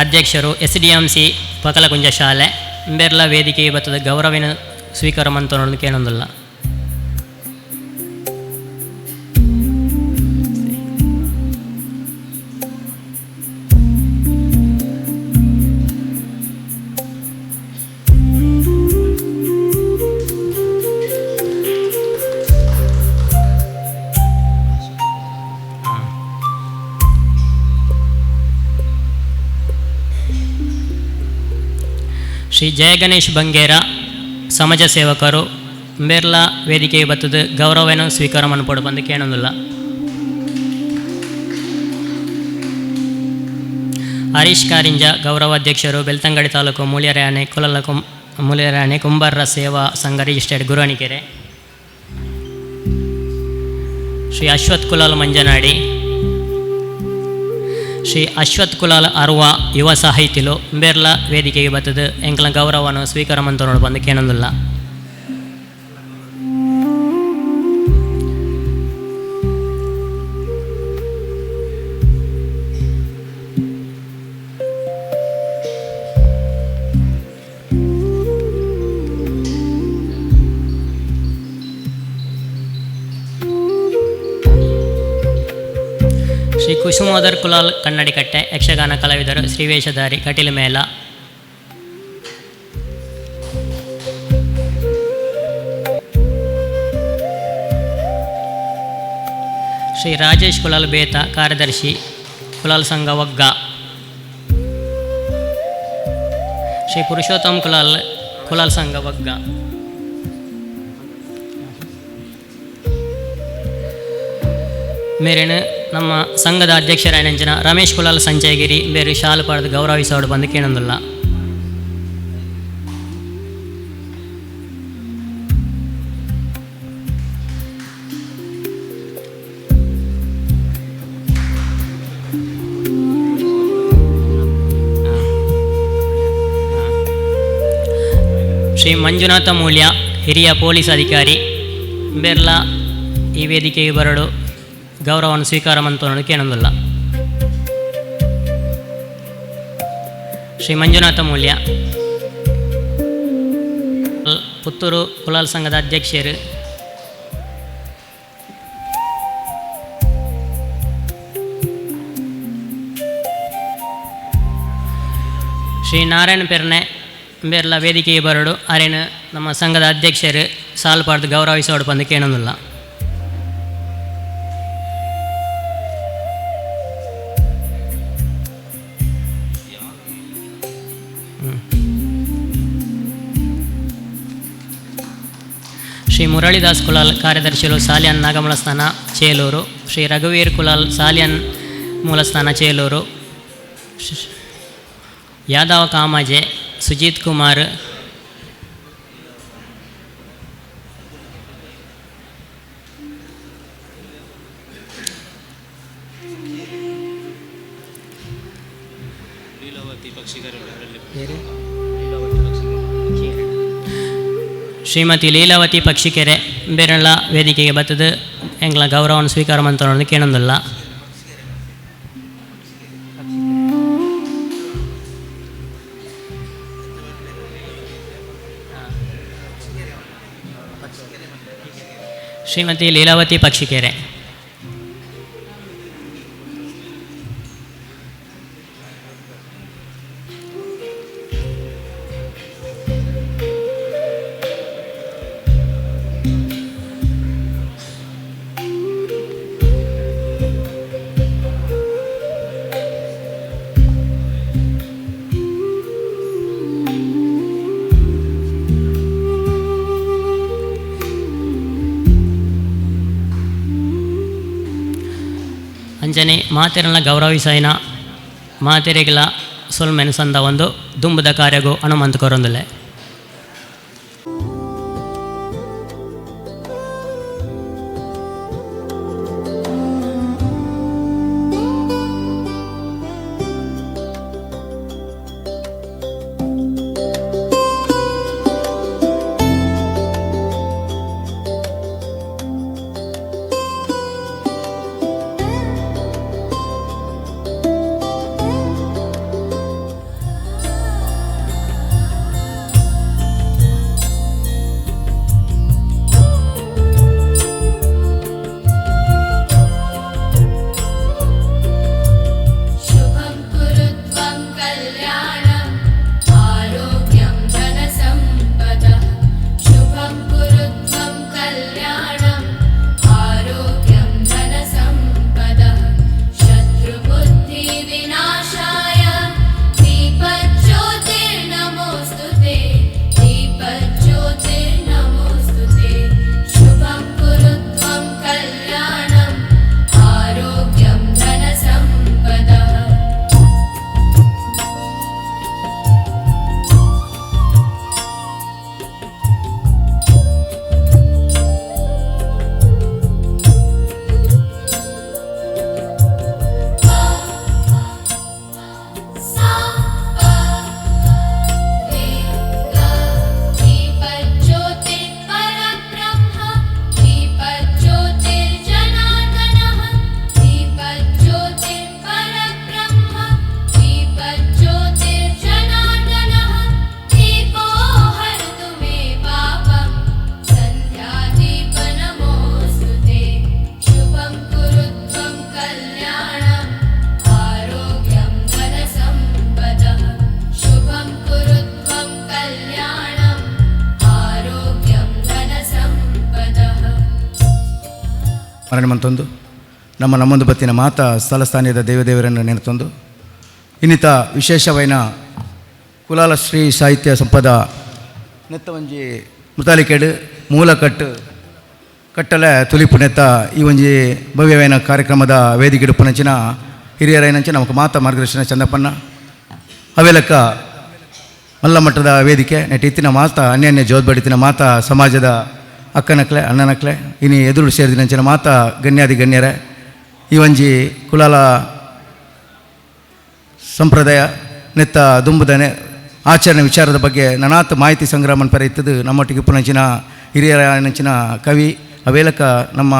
ಅಧ್ಯಕ್ಷರು ಎಸ್ ಡಿ ಎಂ ಸಿ ಪಕಲಕುಂಜ ಶಾಲೆ ಬೆರ್ಲ ವೇದಿಕೆ ಬತ್ತದ ಗೌರವಿನ ಸ್ವೀಕಾರ ಮಂತೋಡು ಕೇಳೊಂದಿಲ್ಲ. ಶ್ರೀ ಜಯಗಣೇಶ್ ಬಂಗೇರ ಸಮಾಜ ಸೇವಕರು ಬೇರ್ಲ ವೇದಿಕೆ ಬತ್ತದು ಗೌರವವನ್ನು ಸ್ವೀಕಾರ ಮನ್ಪೋಡು ಬಂದು ಕೇಳೊಂದಿಲ್ಲ. ಹರೀಶ್ ಕಾರಿಂಜ ಗೌರವಾಧ್ಯಕ್ಷರು ಬೆಳ್ತಂಗಡಿ ತಾಲೂಕು ಮೂಲ್ಯರಾಣೆ ಕುಲಲ ಮೂಲ್ಯರಾಣೆ ಕುಂಬಾರರ ಸೇವಾ ಸಂಘ ರಿಜಿಸ್ಟರ್ಡ್ ಗುರುವಣಿಕೆರೆ, ಶ್ರೀ ಅಶ್ವಥ್ ಕುಲಾಲ್ ಮಂಜನಾಡಿ, ಶ್ರೀ ಅಶ್ವಥ್ ಕುಲಾಲ್ ಅರ್ವ ಯುವ ಸಾಹಿತಿಲು ಬೇರ್ಲ ವೇದಿಕೆಗೆ ಬತ್ತದು ಎಂಕಲ ಗೌರವವನ್ನು ಸ್ವೀಕಾರ ಮಂತೋಡು ಬಂದು ಕೇಳೊಂದಿಲ್ಲ. ಶ್ರೀ ಕುಸುಮೋದರ್ ಕುಲಾಲ್ ಕನ್ನಡಿಕಟ್ಟೆ ಯಕ್ಷಗಾನ ಕಲಾವಿದರು ಶ್ರೀವೇಷಧಾರಿ ಕಟೀಲು ಮೇಳ, ಶ್ರೀ ರಾಜೇಶ್ ಕುಲಾಲ್ ಬೇತ ಕಾರ್ಯದರ್ಶಿ ಕುಲಾಲ್ ಸಂಘ ವಗ್ಗ, ಶ್ರೀ ಪುರುಷೋತ್ತಮ್ ಕುಲಾಲ್ ಕುಲಾಲ್ ಸಂಘ ವಗ್ಗ. ಮೇರೇನು ನಮ್ಮ ಸಂಘದ ಅಧ್ಯಕ್ಷರಾಯನಂಚಿನ ರಮೇಶ್ ಕುಲಾಲ್ ಸಂಚಯಗಿರಿ ಬೇರೆ ಶಾಲು ಪಾಡ್ದು ಗೌರವಿಸೋಡು ಬಂದು ಕೇಳೊಂದಿಲ್ಲ. ಶ್ರೀ ಮಂಜುನಾಥ ಮೂಲ್ಯ ಹಿರಿಯ ಪೊಲೀಸ್ ಅಧಿಕಾರಿ ಬೆರ್ಲಾ ಈ ವೇದಿಕೆಗೆ ಬರಡು ಗೌರವವನ್ನು ಸ್ವೀಕಾರ ಮಂತೋಡು ಕೇಳೊಂದಿಲ್ಲ. ಶ್ರೀ ಮಂಜುನಾಥ ಮೂಲ್ಯ. Puttur Kulal ಸಂಘದ ಅಧ್ಯಕ್ಷರು ಶ್ರೀ ನಾರಾಯಣ ಪೆರ್ನೆ ಬೇರ್ಲ ವೇದಿಕೆಗೆ ಬರಡು ಅರೇನು ನಮ್ಮ ಸಂಘದ ಅಧ್ಯಕ್ಷರು ಸಾಲ್ಪಾಡ್ದು ಗೌರವಿಸೋಡು ಪಂದು ಕೇಳೋದಿಲ್ಲ. ಶ್ರೀ ಮುರಳಿದಾಸ್ ಕುಲಾಲ್ ಕಾರ್ಯದರ್ಶಿಗಳು ಸಾಲಿಯನ್ ನಾಗಮೂಲಸ್ಥಾನ ಚೇಲೂರು, ಶ್ರೀ ರಘುವೀರ್ ಕುಲಾಲ್ ಸಾಲಿಯನ್ ಮೂಲಸ್ಥಾನ ಚೇಲೂರು, ಯಾದವ ಕಾಮಾಜೆ ಸುಜೀತ್ ಕುಮಾರ್, ಶ್ರೀಮತಿ ಲೀಲಾವತಿ ಪಕ್ಷಿಕೆರೆ ಬೇರೆಲ್ಲ ವೇದಿಕೆಗೆ ಬತ್ತದು ಎಂಗ್ಲ ಗೌರವವನ್ನು ಸ್ವೀಕಾರ ಮಂತನೊಂದು ಕೇಳೊಂದಿಲ್ಲ. ಶ್ರೀಮತಿ ಲೀಲಾವತಿ ಪಕ್ಷಿಕೆರೆ. ಅಂಜನೆ ಮಾತೆರನ್ನ ಗೌರವಿಸೈನ ಮಾತೆರೆಗಳ ಸೊಲ್ಮೆನು ಸಂದ ಒಂದು ದುಂಬದ ಕಾರ್ಯಗೂ ಹನುಮಂತ ಕೊರೊಂದುಲ್ಲೆ. ಮರಣಮಂತೊಂದು ನಮ್ಮ ನಮ್ಮೊಂದು ಬತ್ತಿನ ಮಾತಾ ಸ್ಥಳಸ್ಥಾನೀಯದ ದೇವದೇವರನ್ನು ನೆನೆತೊಂದು ಇನ್ನಿತ ವಿಶೇಷವೈನ ಕುಲಾಲ ಶ್ರೀ ಸಾಹಿತ್ಯ ಸಂಪದ ನೆತ್ತ ಒಂಜಿ ಮುತಾಲಿಕೆಡು ಮೂಲಕಟ್ಟು ಕಟ್ಟಲೆ ತುಲಿಪು ನೆತ್ತ ಈ ಒಂಜಿ ಭವ್ಯವೈನ ಕಾರ್ಯಕ್ರಮದ ವೇದಿಕೆ ಉಪ್ಪನಂಚಿನ ಹಿರಿಯರೈನಂಚ ನಮಕ್ ಮಾತಾ ಮಾರ್ಗದರ್ಶನ ಚಂದಪ್ಪಣ್ಣ ಅವೆಲಕ್ಕ ಮಲ್ಲ ಮಟ್ಟದ ವೇದಿಕೆ ನೆಟ್ ಇತ್ತಿನ ಮಾತಾ ಅನ್ಯನ್ಯ ಜೋದ್ಬಡಿತಿನ ಮಾತಾ ಸಮಾಜದ ಅಕ್ಕನಕ್ಲೆ ಅಣ್ಣನಕ್ಲೆ ಇನಿ ಎದುರು ಸೇರಿದಿನಂಚಿನ ಮಾತಾ ಗಣ್ಯಾದಿ ಗಣ್ಯರೇ ಈ ಒಂಜಿ ಕುಲಾಲ ಸಂಪ್ರದಾಯ ನೆತ್ತ ದುಂಬುದನೆ ಆಚರಣೆ ವಿಚಾರದ ಬಗ್ಗೆ ನನಾತ್ ಮಾಹಿತಿ ಸಂಗ್ರಹ ಮನ್ಪರೆ ಇತ್ತದು ನಮ್ಮೊಟ್ಟಿಗೆ ಉಪ್ಪುನಂಚಿನ ಹಿರಿಯರ ನಂಚಿನ ಕವಿ ಅವೇಲಕ ನಮ್ಮ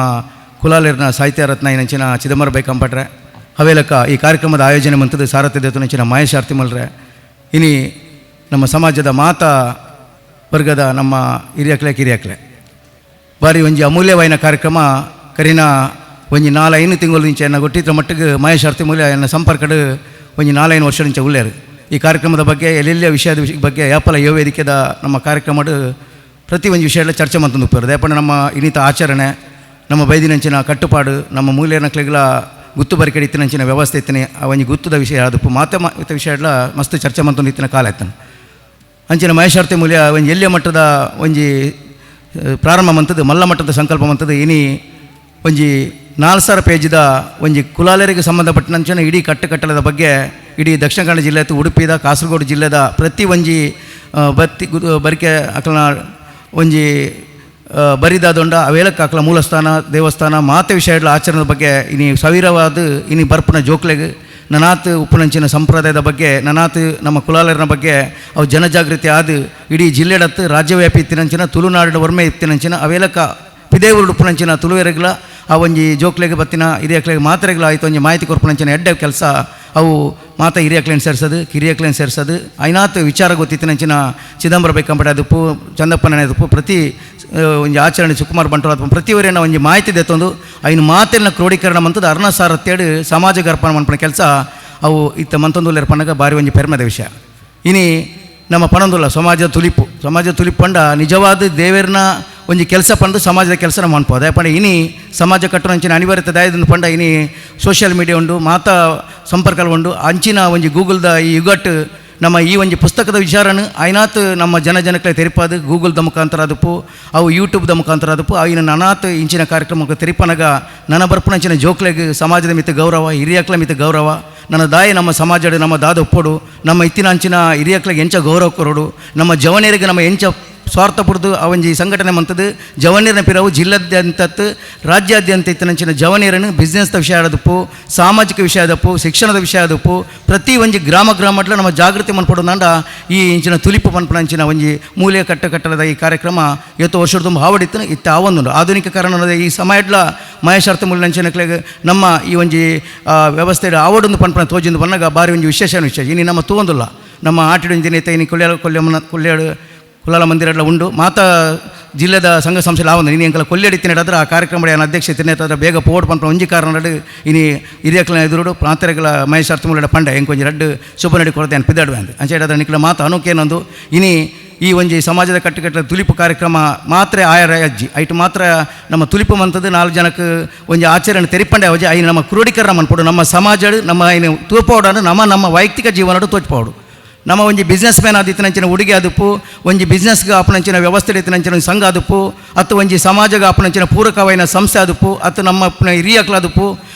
ಕುಲಾಲಿರ್ನ ಸಾಹಿತ್ಯ ರತ್ನ ಏನಂಚಿನ ಚಿದಂಬರ ಬೈ ಕಂಪಟ್ರೆ ಅವೇಲಕ ಈ ಕಾರ್ಯಕ್ರಮದ ಆಯೋಜನೆ ಮಂತದ್ದು ಸಾರಥ್ಯ ದೇತುನಂಚಿನ ಮಹೇಶ್ ಆರ್ತಿಮಲ್ರೆ ಇನಿ ನಮ್ಮ ಸಮಾಜದ ಮಾತಾ ವರ್ಗದ ನಮ್ಮ ಹಿರಿಯಕ್ಲೆ ಕಿರಿಯಕ್ಲೆ ಬಾರಿ ಒಂಜಿ ಅಮೂಲ್ಯವಾಯಿನ ಕಾರ್ಯಕ್ರಮ ಕರಿನ ಒಂಜಿ 4-5 ತಿಂಗಳು ಇಂಚೆ ಎನ್ನ ಗೊಟ್ಟಿತ್ರ ಮಟ್ಟಿಗೆ ಮಹೇಶ್ ಅರ್ತಿಮೂಲ್ಯ ಎನ್ನ ಸಂಪರ್ಕಡು ಒಂಜಿ 4-5 ವರ್ಷ ಇಂಚೆ ಉಳ್ಳೇರು. ಈ ಕಾರ್ಯಕ್ರಮದ ಬಗ್ಗೆ ಎಲ್ಲೆಲ್ಲ ವಿಷಯದ ಬಗ್ಗೆ ಯಾಪಲ ಯುವ ವೇದಿಕೆದ ನಮ್ಮ ಕಾರ್ಯಕ್ರಮಡು ಪ್ರತಿ ಒಂಜಿ ವಿಷಯ ಚರ್ಚೆ ಮಂತೊಂದು ಉಪ್ಪೇರು. ದಾಯೆ ಪಂಡ ನಮ್ಮ ಇನ್ನಿತ ಆಚರಣೆ, ನಮ್ಮ ಬೈದಿನಂಚಿನ ಕಟ್ಟುಪಾಡು, ನಮ್ಮ ಮೂಲ್ಯನಕ್ಲೆಗ್ಲ ಗುತ್ತು ಬರಿಕೆಡ್ ಇತ್ತಿನಂಚಿನ ವ್ಯವಸ್ಥೆ ಇತ್ತಿನ ಆ ಒಂಜಿ ಗುತ್ತದ ವಿಷಯ ಆದಪ್ಪು ಮಾತೆ ವಿಷಯ ಎಲ್ಲ ಮಸ್ತ್ ಚರ್ಚೆ ಮಂತೊಂದು ಇತ್ತಿನ ಕಾಲ ಇತ್ತನು. ಅಂಚಿನ ಮಹೇಶ್ ಅರ್ತಿಮೂಲ್ಯ ಒಂಜಿ ಎಲ್ಲಿಯ ಮಟ್ಟದ ಒಂಜಿ ಪ್ರಾರಂಭ ಮಂತದ್ದು ಮಲ್ಲ ಮಟ್ಟದ ಸಂಕಲ್ಪ ಮಂತದ್ದು ಇನಿ ಒಂಜಿ 4000 ಪೇಜಿದ ಒಂಜಿ ಕುಲಾಲರಿಗೆ ಸಂಬಂಧಪಟ್ಟಂಚಿನ ಇಡೀ ಕಟ್ಟುಕಟ್ಟಲದ ಬಗ್ಗೆ ಇಡೀ ದಕ್ಷಿಣ ಕನ್ನಡ ಜಿಲ್ಲೆ ಉಡುಪಿದ ಕಾಸರಗೋಡು ಜಿಲ್ಲೆದ ಪ್ರತಿ ಒಂಜಿ ಬತ್ತಿ ಬರಿಕೆ ಅಕಲ್ನ ಒಂಜಿ ಬರಿದಾದೊಂಡ ಅವೇಲಕ್ಕೆ ಅಕಲ ಮೂಲಸ್ಥಾನ ದೇವಸ್ಥಾನ ಮಾತೆ ವಿಷಯಗಳ ಆಚರಣೆದ ಬಗ್ಗೆ ಇನಿ ಸಾವಿರವಾದ ಇನಿ ಬರ್ಪುನ ಜೋಕ್ಲೆಗ್ ನನಾತ್ ಉಪ್ಪುನಂಚಿನ ಸಂಪ್ರದಾಯದ ಬಗ್ಗೆ ನನಾತ್ ನಮ್ಮ ಕುಲಾಲರನ ಬಗ್ಗೆ ಅವು ಜನಜಾಗೃತಿ ಆದ ಇಡೀ ಜಿಲ್ಲೆಡತ್ತು ರಾಜ್ಯವ್ಯಾಪಿ ಇತ್ತಿನಂಚಿನ ತುಳುನಾಡಿನ ಒರ್ಮೆ ಇತ್ತಿನಂಚಿನ ಅವೇಲಕ್ಕ ಪಿದೇವೂರು ಉಪ್ಪುನಂಚಿನ ತುಳುವೆರಗ್ಲ ಆ ಒಂಜಿ ಜೋಕ್ಲೆಗ್ ಬತ್ತಿನ ಹಿರಿಯಕ್ಲೆಗ್ ಮಾತ್ರೆಗ್ಲ ಆಯ್ತು ಒಂಜಿ ಮಾಹಿತಿ ಕೊರ್ಪುನಂಚಿನ ಎಡ್ಡೆ ಕೆಲಸ ಅವು ಮಾತ ಹಿರಿಯಕ್ಲೇನ್ ಸೇರ್ಸೋದು ಕಿರಿಯಕ್ಲೇನ್ ಸೇರ್ಸೋದು ಐನಾತ್ ವಿಚಾರ ಗೊತ್ತಿತ್ತಿನಂಚಿನ ಚಿದಂಬರ ಬೇಕಂಪಡೆ ಅದಪ್ಪು ಚಂದಪ್ಪನ ಅದಪ್ಪು ಪ್ರತಿ ಒಂಜಿ ಆಚರಣೆ ಸುಕುಮಾರ್ ಬಂಟವಾದ ಪ್ರತಿಯೊರಿನ ಒಂಜಿ ಮಾಹಿತಿ ದೆತ್ತೊಂದು ಐನು ಮಾತೆಲ್ಲ ಕ್ರೋಢೀಕರಣ ಮಂತದ್ದು ಅರ್ಣಸಾರತ್ತೇಡು ಸಮಾಜ ಗರ್ಪಣ ಮನ್ಪುನ ಕೆಲಸ ಅವು ಇತ್ತ ಮಂತೊಂದುಲ್ಲೇರ್ ಪನ್ನಗ ಭಾರಿ ಒಂಜಿ ಪೆರ್ಮೆದ ವಿಷಯ. ಇನಿ ನಮ್ಮ ಪಣಂದುಲ್ಲ ಸಮಾಜ ತುಲಿಪು ಸಮಾಜ ತುಲಿಪು ಪಂಡ ನಿಜವಾದ ದೇವೇರ್ನ ಒಂಜಿ ಕೆಲಸ ಪಂದು ಸಮಾಜದ ಕೆಲಸ ನಮ್ಮ ಅನ್ಬೋದು. ಪಂಡ ಇನಿ ಸಮಾಜ ಕಟ್ಟುನಂಚಿನ ಅನಿವಾರ್ಯತೆ ದಾಯದಿಂದ ಪಂಡ ಇನಿ ಸೋಷಿಯಲ್ ಮೀಡಿಯಾ ಉಂಡು ಮಾತಾ ಸಂಪರ್ಕ ಉಂಡು ಅಂಚಿನ ಒಂಜಿ ಗೂಗಲ್ದ ಈ ಯುಗಟ್ ನಮ್ಮ ಈ ಒಂಜಿ ಪುಸ್ತಕದ ವಿಚಾರನ ಐನಾತ್ ನಮ್ಮ ಜನ ಜನಕ್ಕೆ ತೆರಿಪಾದು ಗೂಗಲ್ದ ಮುಖಾಂತರ ಅದಪ್ಪು ಅವು ಯೂಟ್ಯೂಬ್ದ ಮುಖಾಂತರ ಅದಪ್ಪು ಅವಿನ ನನಾತ್ ಇಂಚಿನ ಕಾರ್ಯಕ್ರಮಕ್ಕೆ ತೆರಿಪನಗ ನನ್ನ ಬರ್ಪುನಂಚಿನ ಜೋಕ್ಲೆಗ್ ಸಮಾಜದ ಮಿತ್ತ ಗೌರವ ಹಿರಿಯಕ್ಲ ಮಿತ್ತ ಗೌರವ ನನ್ನ ದಾಯಿ ನಮ್ಮ ಸಮಾಜದ ನಮ್ಮ ದಾದ ಒಪ್ಪೋಡು ನಮ್ಮ ಇತ್ತಿನ ಅಂಚಿನ ಹಿರಿಯಕ್ಲಿಗೆ ಎಂಚ ಗೌರವ ಕೊರೋಡು ನಮ್ಮ ಜವನಿಯರಿಗೆ ನಮ್ಮ ಎಂಚ ಸ್ವಾರ್ಥ ಪುಡ್ದು ಆ ಒಂಜಿ ಸಂಘಟನೆ ಮಂತದ್ದು ಜವನೀರನ ಪಿರವು ಜಿಲ್ಲಾದ್ಯಂತ ರಾಜ್ಯಾದ್ಯಂತ ಇತ್ತಿನಂಚಿನ ಜವನೀರನ್ನು ಬಿಸ್ನೆಸ್ದ ವಿಷಯ ಆದಪ್ಪು ಸಾಮಾಜಿಕ ವಿಷಯ ಆದಪ್ಪು ಶಿಕ್ಷಣದ ವಿಷಯ ಆದಪ್ಪು ಪ್ರತಿ ಒಂಜಿ ಗ್ರಾಮ ಗ್ರಾಮಟ್ಲ ನಮ್ಮ ಜಾಗೃತಿ ಮನ್ಪೊಡುಂದಾಂಡ ಈ ಇಂಚಿನ ತುಲಿಪು ಮನ್ಪುನಂಚಿನ ಒಂಜಿ ಮೂಲೆ ಕಟ್ಟ ಕಟ್ಟಡದ ಈ ಕಾರ್ಯಕ್ರಮ ಇವತ್ತು ವರ್ಷದ ತುಂಬ ಹಾವಡಿತ್ತು ಇತ್ತ ಆವೊಂದುಂಡು. ಆಧುನಿಕೀಕರಣದ ಈ ಸಮಯಡ್ಲ ಮಹೇಶ್ ಅರ್ಥಮೂಲಿನಂಚಿನಕ್ಲೆಗ್ ನಮ್ಮ ಈ ಒಂಜಿ ವ್ಯವಸ್ಥೆ ಆವಡೊಂದು ಪನ್ಪುನ ತೋಜಿಂದು ಬನ್ನಗ ಬಾರಿ ಒಂಜಿ ವಿಶೇಷ ವಿಶೇಷ ಇನಿ ನಮ್ಮ ತೂವೊಂದುಲ್ಲ ನಮ್ಮ ಆಟಿಡು ದಿನ ಇನಿ ಕೊಲ್ಯಾಳು ಕೊಲ್ಯಮ್ಮನ ಕೊಲ್ಯಾಳು ಕುಲಾಲ ಮಂದಿರ ಉಂಡು ಮಾತಾ ಜಿಲ್ಲೆದ ಸಂಘ ಸಂಸ್ಥೆ ಆವೊಂದು ಇನಿ ಎಂಕಲ ಕೊಲ್ಯಡಿ ತಿನ್ನಡಾದ್ರೆ ಆ ಕಾರ್ಯಕ್ರಮ ಏನು ಅಧ್ಯಕ್ಷ ತಿನ್ನೇತಾದ್ರೆ ಬೇಗ ಪೋಡ್ ಪನ್ಪ ಒಂಜಿ ಕಾರಣ ಇನಿ ಹಿರಿಯಕ್ಲ ಎದುರುಡು ಪ್ರಾಂತರಗಳ ಮಹೇಶ್ ಅರ್ಥಮೂಲಡ ಪಂಡ ಎಂಕೊಂಜಿ ರಡ್ಡು ಶುಭ ನಡಿ ಕೊರತೆ ಪಿದಾಡುವೆ ಅಂದ್ ಅಂಚೆ ನಿಕ್ಲ ಮಾತು ಅನುಕೇನೊಂದು ಇನಿ ಈ ಒಂಜಿ ಸಮಾಜದ ಕಟ್ಟುಕಟ್ಟದ ತುಲಿಪು ಕಾರ್ಯಕ್ರಮ ಮಾತ್ರ ಆಯರ ಅಜ್ಜಿ ಐಟು ಮಾತ್ರ ನಮ್ಮ ತುಲಿಪು ಮಂತದ್ದು 4 ಜನಕ್ಕೆ ಒಂಜಿ ಆಚರಣೆ ತೆರಿಪಂಡೆ ಅವಜಿ ಐನು ನಮ್ಮ ಕ್ರೋಢೀಕರಣ ಮನ್ಪೊಡು ನಮ್ಮ ಸಮಾಜ ನಮ್ಮ ಐನು ತೂಪೋಡನ್ನು ನಮ್ಮ ನಮ್ಮ ವೈಯಕ್ತಿಕ ಜೀವನಡು ತೋಚ್ಪೋಡು ನಮ್ಮ ಒಂಜಿ ಬಿಸ್ನೆಸ್ ಮ್ಯಾನ್ ಆದಿತ್ತಿನಂಚಿನ ಉಡುಗೆ ಆದಪ್ಪು ಒಂಜಿ ಬಿಸ್ನೆಸ್ಗೆ ಆಪನಂಚಿನ ವ್ಯವಸ್ಥೆ ಇತ್ತಿನಂಚಿನ ಒಂಜಿ ಸಂಘ ಆದಪ್ಪು ಅತ್ತು ಒಂಜಿ ಸಮಾಜಗೆ ಆಪನಂಚಿನ ಪೂರಕವಾಯಿನ ಸಂಸ್ಥೆ ಆದಪ್ಪು ಅತ್ತು ನಮ್ಮ ಹಿರಿಯಕ್ಲಾದಪ್ಪು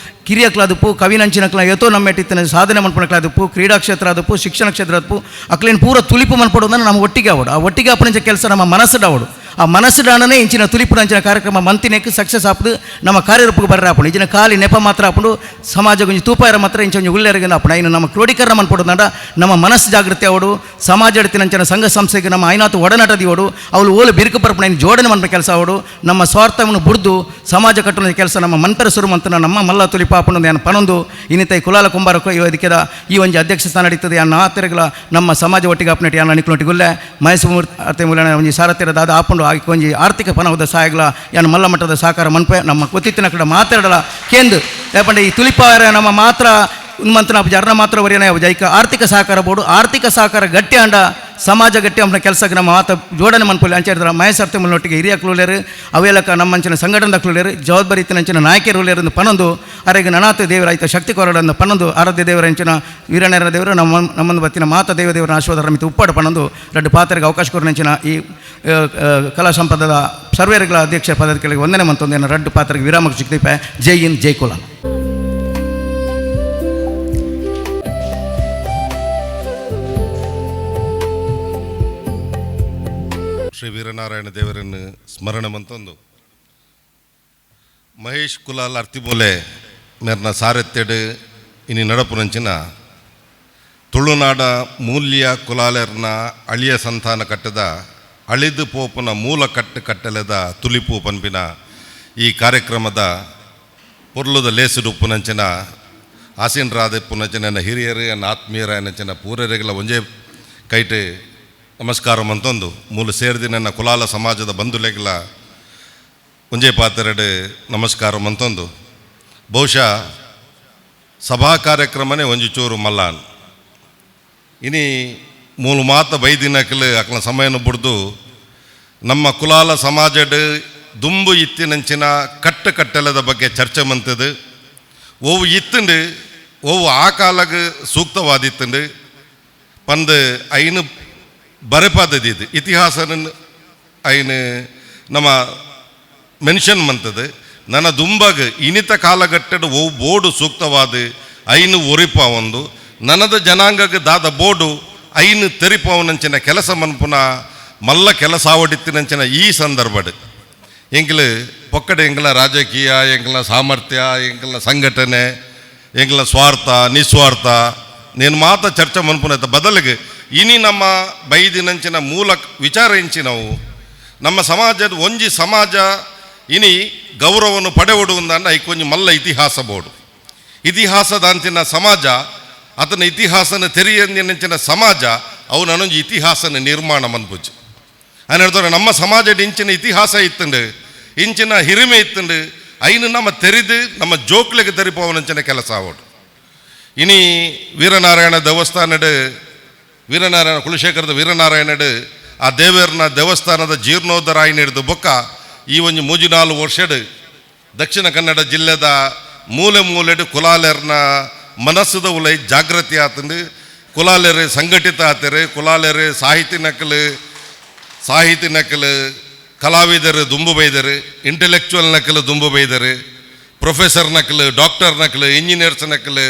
ಕಿರಿಯಕ್ಲಾದಪ್ಪು ಕವಿನಂಚಿನಕ್ಲ ಏತೋ ನಮ್ಮೆಟ್ಟಿತ್ತಿನ ಸಾಧನೆ ಮನ್ಪುನಕ್ಲಾದಪ್ಪು ಕ್ರೀಡಾ ಕ್ಷೇತ್ರ ಆದಪ್ಪು ಶಿಕ್ಷಣ ಕ್ಷೇತ್ರ ಆದಪ್ಪು ಅಕ್ಲೇನು ಪೂರ ತುಲಿಪು ಮನ್ಪೊಡು ಅಂದ್ರೆ ನಮ್ಮ ಒಟ್ಟಿಗೆ ಅವಡು ಆ ಒಟ್ಟಿಗೆ ಆಪನಂಚ ಕೆಲಸ ನಮ್ಮ ಮನಸ್ಸುಡಾವಡು ಆ ಮನಸ್ಸುಡಾಣನೇ ಇಂಚಿನ ತುಲಿಪುನಂಚಿನ ಕಾರ್ಯಕ್ರಮ ಮಂತಿನೆಕ್ ಸಕ್ಸಸ್ ಆಪುದು ನಮ್ಮ ಕಾರ್ಯರೂಪಕ್ಕೆ ಬರ್ರ ಆಪುಂಡು ಇಂಚಿನ ಖಾಲಿ ನೆಪ ಮಾತ್ರ ಆಪುಂಡು ಸಮಾಜ ಒಂಜಿ ತೂಪಾಯರ ಮಾತ್ರ ಇಂಚ ಒಂಜಿ ಉಲ್ಲೆರಗಿನ ಆಪುಂಡು ಐನು ನಮ್ಮ ಕ್ರೋಢೀಕರಣ ಮನ್ಪೊಡುಂದಾಂಡ ನಮ್ಮ ಮನಸ್ಸು ಜಾಗೃತಿ ಅವಡು ಸಮಾಜ ಎಡ್ತಿನಂಚಿನ ಸಂಘ ಸಂಸ್ಥೆಗೆ ನಮ್ಮ ಐನಾತು ಒಡನಾಟದಿಯೋಡು ಅವಳು ಓಲು ಬಿರುಕು ಪರ್ಪುನ ಐನು ಜೋಡಣೆ ಮನ್ಪ ಕೆಲಸ ಅವಡು ನಮ್ಮ ಸ್ವಾರ್ಥವನ್ನು ಬುಡ್ದು ಸಮಾಜ ಕಟ್ಟುವ ಕೆಲಸ ನಮ್ಮ ಮನ್ಪರ ಸುರು ಮಂತನ ನಮ್ಮ ಮಲ್ಲ ತುಲಿಪ ಆಪುಂಡು ಏನು ಪನೊಂದು ಇನ್ನಿತ ಕುಲಾಲ ಕುಂಬಾರಕ್ಕೋ ಈ ಅದಕ್ಕೆದ ಈ ಒಂಜಿ ಅಧ್ಯಕ್ಷ ಸ್ಥಾನ ನಡೀತದೆ ಯಾನ್ ಆತರಗಳ ನಮ್ಮ ಸಮಾಜ ಒಟ್ಟಿಗೆ ಆಪನೆಟ್ ಯಾನ್ ನಿಕ್ಲೊಟ್ಟಿಗುಲ್ಲೆ ಮಹೇಶ್ ಮೂರ್ತಿ ಒಂಜಿ ಸಾರಥ್ಯದ ಆಪುಂಡು ಆಗಿ ಒಂಜಿ ಆರ್ಥಿಕ ಪಣವದ ಸಹಾಯಗಳ ಯಾನ್ ಮಲ್ಲ ಮಟ್ಟದ ಸಹಕಾರ ಮನ್ಪೆ ನಮ್ಮ ಗೊತ್ತಿತ್ತಿನ ಕಡೆ ಮಾತಾಡಲ ಕೇಂದ್ರ ಯಾಕಂದ್ರೆ ಈ ತುಲಿಪಾರ ನಮ್ಮ ಮಾತ್ರ ಉನ್ಮಂತನ ಅರ್ಣ ಮಾತ್ರ ವರಿಯನ ಜೈಕ ಆರ್ಥಿಕ ಸಹಕಾರ ಬೋರ್ಡು ಆರ್ಥಿಕ ಸಹಕಾರ ಗಟ್ಟಿ ಅಂಡ ಸಮಾಜ ಗಟ್ಟಿ ಅಂಬನ ಕೆಲಸಕ್ಕೆ ನಮ್ಮ ಮಾತ ಜೋಡಣೆ ಮನ್ಪುಲಿ ಅಂಚೆ ಹೇಳಿದ್ರೆ ಮಹೇಶ್ ಅರ್ಥಮೂಲಿನೊಟ್ಟಿಗೆ ಹಿರಿಯ ಕ್ಲೂಲೇರು ಅವೇಲಕ ನಮ್ಮಂಚಿನ ಸಂಘಟನದ ಕ್ಲೂಲೇರು ಜವಾಬ್ದಾರಿ ಇತ್ತಿನಂಚಿನ ನಾಯಕರು ಉಳ್ಳೇರು ಪನೊಂದು ಅರೆಗೆ ನನಾತ ದೇವರ ಆಯ್ತ ಶಕ್ತಿ ಕೊರಡನ್ನು ಪನೊಂದು ಆರಾಧ್ಯ ದೇವರ ಅಂಚಿನ ವೀರನೇರ ದೇವರು ನಮ್ಮ ನಮ್ಮನ್ನು ಬತ್ತಿನ ಮಾತ ದೇವ ದೇವರ ಆಶೀರ್ವಾದ ಮಿತಿ ಉಪ್ಪಾಡು ಪನೊಂದು ರಡ್ಡು ಪಾತ್ರೆಗೆ ಅವಕಾಶ ಕೊರನಂಚಿನ ಈ ಕಲಾ ಸಂಪದದ ಸರ್ವೇರುಗಳ ಅಧ್ಯಕ್ಷ ಪದಾಧಿಕಾರಿಗೆ ವಂದನೆ ಮಂತೊಂದು ರಡ್ಡು ಪಾತ್ರೆಗೆ ವಿರಾಮಕ್ಕೆ ಸಿಗ್ತೀಪ. ಜೈ ಇನ್ ಜೈ ಕುಲಾಲ್. ಶ್ರೀ ವೀರನಾರಾಯಣ ದೇವರನ್ನು ಸ್ಮರಣೆ ಮಂತೊಂದು ಮಹೇಶ್ ಕುಲಾಲ್ ಅರ್ತಿಮೂಲೆ ಮೇರ್ನ ಸಾರಥ್ಯಡು ಇನಿ ನಡಪುನಂಚಿನ ತುಳುನಾಡ ಮೂಲ್ಯ ಕುಲಾಲರ್ನ ಅಳಿಯ ಸಂತಾನ ಕಟ್ಟದ ಅಳಿದು ಪೋಪುನ ಮೂಲ ಕಟ್ಟು ಕಟ್ಟಲೆದ ತುಲಿಪು ಪನ್ಪಿನ ಈ ಕಾರ್ಯಕ್ರಮದ ಪೊರ್ಲುದ ಲೇಸುಡು ಪುನಂಚಿನ ಆಸೀನರಾದ ಪುನಂಚಿನ ಹಿರಿಯರು ಎನ್ನ ಆತ್ಮೀಯರ ಎನ್ನಂಚಿನ ಪೂರರಿಗಳ ಒಂಜೇ ಕೈಟು ನಮಸ್ಕಾರ ಅಂತಂದು ಮೂಲ ಸೇರಿದ ನನ್ನ ಕುಲಾಲ ಸಮಾಜದ ಬಂಧುಲೆಗ್ಲ ಒಂಜೇ ಪಾತೆರಡು ನಮಸ್ಕಾರ ಅಂತಂದು. ಬಹುಶಃ ಸಭಾ ಕಾರ್ಯಕ್ರಮನೇ ಒಂಜಿ ಚೂರು ಮಲ್ಲಾನ್ ಇನಿ ಮೂಲ ಮಾತ ಬೈದಿನಕಲು ಅಕ್ಲ ಸಮಯನ ಬುಡ್ದು ನಮ್ಮ ಕುಲಾಲ ಸಮಾಜಡ್ ದುಂಬು ಇತ್ತಿನಂಚಿನ ಕಟ್ಟು ಕಟ್ಟಲದ ಬಗ್ಗೆ ಚರ್ಚೆ ಮಂತದು. ಒವು ಇತ್ತುಂಡು ಒವು ಆ ಕಾಲಗ ಸೂಕ್ತವಾದಿತ್ತುಂಡು ಪಂದು ಐನು ಬರೆಪಾದದಿದ್ದು ಇತಿಹಾಸನ ಐನು ನಮ್ಮ ಮೆನ್ಷನ್ ಮಂತದು. ನನ್ನ ದುಂಬಾಗ ಇನಿತ ಕಾಲಘಟ್ಟದ ಒವು ಬೋರ್ಡು ಸೂಕ್ತವಾದ ಐನು ಒರಿಪ ಒಂದು ನನದ ಜನಾಂಗಕ್ಕೆ ದಾದ ಬೋರ್ಡು ಐನು ತೆರಿಪವನಂಚಿನ ಕೆಲಸ ಮನ್ಪುನ ಮಲ್ಲ ಕೆಲಸ ಆವಡಿತ್ತಿನಂಚಿನ ಈ ಸಂದರ್ಭಡ್ ಎಂಗ್ಲು ಪೊಕ್ಕಡೆ ಎಂಗ್ಲ ರಾಜಕೀಯ, ಎಂಗ್ಲ ಸಾಮರ್ಥ್ಯ, ಎಂಗ್ಲ ಸಂಘಟನೆ, ಎಂಗ್ಲ ಸ್ವಾರ್ಥ ನಿಸ್ವಾರ್ಥ నేను ಮಾತ ಚರ್ಚೆ ಮನ್ಪುನ ಬದಲಿಗೆ ಇನಿ ನಮ್ಮ ಬೈದಿನಂಚಿನ ಮೂಲ ವಿಚಾರ ಇಂಚಿನವು ನಮ್ಮ ಸಮಾಜದ ಒಂಜಿ ಸಮಾಜ ಇನಿ ಗೌರವವನ್ನು ಪಡೆವಡು ಅಂದ ಐಕೊಂಜಿ ಮಲ್ಲ ಇತಿಹಾಸ ಬೋರ್ಡು. ಇತಿಹಾಸದಾಂತಿನ ಸಮಾಜ ಆತನ ಇತಿಹಾಸನ ತೆರೆಯಂದಿನಂಚಿನ ಸಮಾಜ ಅವು ನಾನೊಂಜಿ ಇತಿಹಾಸನ ನಿರ್ಮಾಣ ಮನ್ಪುಜಿ. ఆయన ಹೇಳ್ತಾರೆ ನಮ್ಮ ಸಮಾಜದ ಇಂಚಿನ ಇತಿಹಾಸ ಇತ್ತುಂಡು, ಇಂಚಿನ ಹಿರಿಮೆ ಇತ್ತುಂಡು, ಐನು ನಮ್ಮ ತೆರೆದು ನಮ್ಮ ಜೋಕ್ಲೆಗೆ ತೆರಿಪವನಂಚಿನ ಕೆಲಸ ಆವಡು. ಇನಿ ವೀರನಾರಾಯಣ ದೇವಸ್ಥಾನಡ್ ವೀರನಾರಾಯಣ ಕುಲಶೇಖರದ ವೀರನಾರಾಯಣಡ್ ಆ ದೇವರನ ದೇವಸ್ಥಾನದ ಜೀರ್ಣೋದ್ಧಾರ ಆಯ್ನ ಹಿಡಿದು ಬೊಕ್ಕ ಈ ಒಂಜಿ ಮೂಜಿನಾಲು ವರ್ಷಡ್ ದಕ್ಷಿಣ ಕನ್ನಡ ಜಿಲ್ಲೆದ ಮೂಲೆ ಮೂಲೆಡು ಕುಲಾಲೆರ್ನ ಮನಸ್ಸುದ ಉಲೈ ಜಾಗೃತಿ ಆತಂದು, ಕುಲಾಲೆರು ಸಂಘಟಿತ ಆತರು, ಕುಲಾಲೆರು ಸಾಹಿತಿ ನಕಲು, ಸಾಹಿತಿ ನಕಲು, ಕಲಾವಿದರು ದುಂಬು ಬೈದರು, ಇಂಟೆಲೆಕ್ಚುವಲ್ ನಕಲು ದುಂಬು ಬೈದರು, ಪ್ರೊಫೆಸರ್ ನಕಲು, ಡಾಕ್ಟರ್ ನಕಲು, ಇಂಜಿನಿಯರ್ಸ್ ನಕಲು,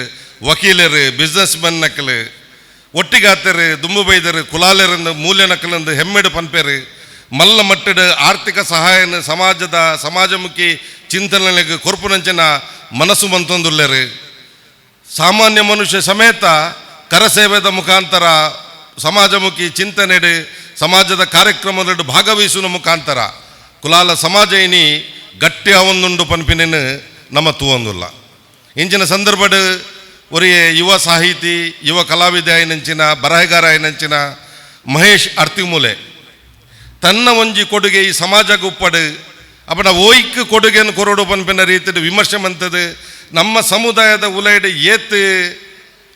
ವಕೀಲರು, ಬಿಸ್ನೆಸ್ ಮೆನ್ ನಕಲು ಒಟ್ಟಿಗಾತರು ದುಂಬು ಬೈದರು. ಕುಲಾಲೆರಂದು ಮೂಲೆ ನಕಲಂದು ಹೆಮ್ಮೆಡು ಪನ್ಪೇರು. ಮಲ್ಲ ಮಟ್ಟದ ಆರ್ಥಿಕ ಸಹಾಯನ ಸಮಾಜದ ಸಮಾಜಮುಖಿ ಚಿಂತನೆಗೆ ಕೊರ್ಪುನಂಚಿನ ಮನಸ್ಸು ಮಂತೊಂದುಲ್ಲೆರು. ಸಾಮಾನ್ಯ ಮನುಷ್ಯ ಸಮೇತ ಕರಸೇವೆದ ಮುಖಾಂತರ ಸಮಾಜಮುಖಿ ಚಿಂತನೆಡು ಸಮಾಜದ ಕಾರ್ಯಕ್ರಮದಲ್ಲಿ ಭಾಗವಹಿಸುವ ಮುಖಾಂತರ ಕುಲಾಲ ಸಮಾಜ ಇನಿ ಗಟ್ಟಿ ಅವೊಂದುಂಡು ಪನ್ಪಿನೇನು ನಮ್ಮ ತೂವೊಂದುಲ್ಲ. ಇಂಚಿನ ಸಂದರ್ಭಡ್ ಒರಿಯೇ ಯುವ ಸಾಹಿತಿ, ಯುವ ಕಲಾವಿದ ಆಯಿನಂಚಿನ ಬರಹಗಾರ ಆಯಿನಂಚಿನ ಮಹೇಶ್ ಅರ್ತಿಮೂಲೆ ತನ್ನ ಒಂಜಿ ಕೊಡುಗೆ ಈ ಸಮಾಜಕ್ಕೆ ಉಪ್ಪಡು ಅಪನ ಓಯ್ಕ್ ಕೊಡುಗೆಯನ್ನು ಕೊರಡು ಪನ್ಪಿನ ರೀತಿಯ ವಿಮರ್ಶೆ ಮಂತದು. ನಮ್ಮ ಸಮುದಾಯದ ಉಲೈಡ್ ಏತ್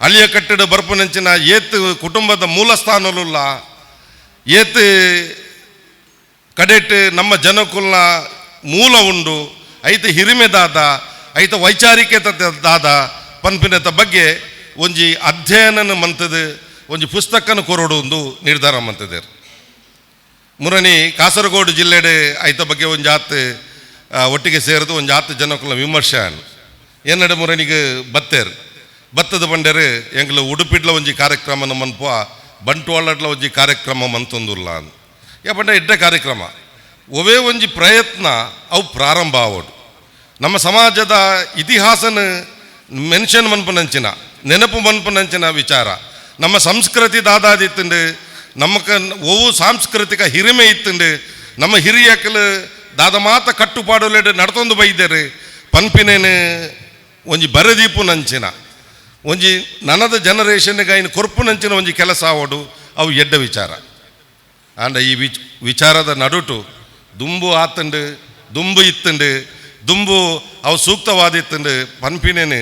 ಅಳಿಯ ಕಟ್ಟಡ ಬರ್ಪುನಂಚಿನ ಏತ್ ಕುಟುಂಬದ ಮೂಲಸ್ಥಾನಲುಲ್ಲ, ಏತ್ ಕಡೆಟ್ ನಮ್ಮ ಜನಕುಲ್ನ ಮೂಲ ಉಂಡು, ಐತ ಹಿರಿಮೆ ದಾದ, ಐತ ವೈಚಾರಿಕತೆ ದಾದ ಪನ್ಪಿನತ ಬಗ್ಗೆ ಒಂಜಿ ಅಧ್ಯಯನ ಮಂತದು, ಒಂಜಿ ಪುಸ್ತಕನ ಕೊರಡು ಒಂದು ನಿರ್ಧಾರ ಮಂತದೆ. ಮುರನಿ ಕಾಸರಗೋಡು ಜಿಲ್ಲೆಡೆ ಐತ ಬಗ್ಗೆ ಒಂದು ಜಾತ್ ಒಟ್ಟಿಗೆ ಸೇರಿದು ಒಂದು ಜಾತ್ ಜನಕುಲ ವಿಮರ್ಶೆ ಎನ್ನಡ ಮುರನಿಗೆ ಬತ್ತೇರು ಬತ್ತದ ಬಂಡೇರು ಎಂಗ್ಲು ಉಡುಪಿಡ್ಲ ಒಂಜಿ ಕಾರ್ಯಕ್ರಮ ಮನ್ಪುವ, ಬಂಟ್ವಾಳಡ್ಲ ಒಂಜಿ ಕಾರ್ಯಕ್ರಮ ಮಂತೊಂದುಲ್ಲ ಅಂದ್. ಯಾ ಪಂಡ ಎಡ್ಡ ಕಾರ್ಯಕ್ರಮ ಒವೇ ಒಂಜಿ ಪ್ರಯತ್ನ ಅವು ಪ್ರಾರಂಭ ಆವಡು. ನಮ್ಮ ಸಮಾಜದ ಇತಿಹಾಸನ ಮೆನ್ಷನ್ ಮನ್ಪುನಂಚಿನ ನೆನಪು ಮನ್ಪುನಂಚಿನ ವಿಚಾರ, ನಮ್ಮ ಸಂಸ್ಕೃತಿ ದಾದಾದಿತ್ತುಂಡು, ನಮ್ಮಕ ಒವು ಸಾಂಸ್ಕೃತಿಕ ಹಿರಿಮೆ ಇತ್ತುಂಡು, ನಮ್ಮ ಹಿರಿಯಕಲು ದಾದ ಮಾತ ಕಟ್ಟುಪಾಡುಲೆಡ್ ನಡ್ತೊಂದು ಬೈದೇರು ಪನ್ಪಿನೇನು ಒಂಜಿ ಬರದೀಪು ನಂಚಿನ ಒಂಜಿ ನನದ ಜನರೇಷನ್ಗೆ ಐನು ಕೊರ್ಪು ನಂಚಿನ ಒಂಜಿ ಕೆಲಸ ಆವಡು ಅವು ಎಡ್ಡ ವಿಚಾರ. ಆಂಡ ಈ ವಿಚಾರದ ನಡುಟು ದುಂಬು ಆತಂಡು, ದುಂಬು ಇತ್ತುಂಡು, ದುಂಬು ಅವು ಸೂಕ್ತವಾದಿತ್ತುಂಡು ಪನ್ಪಿನೇನು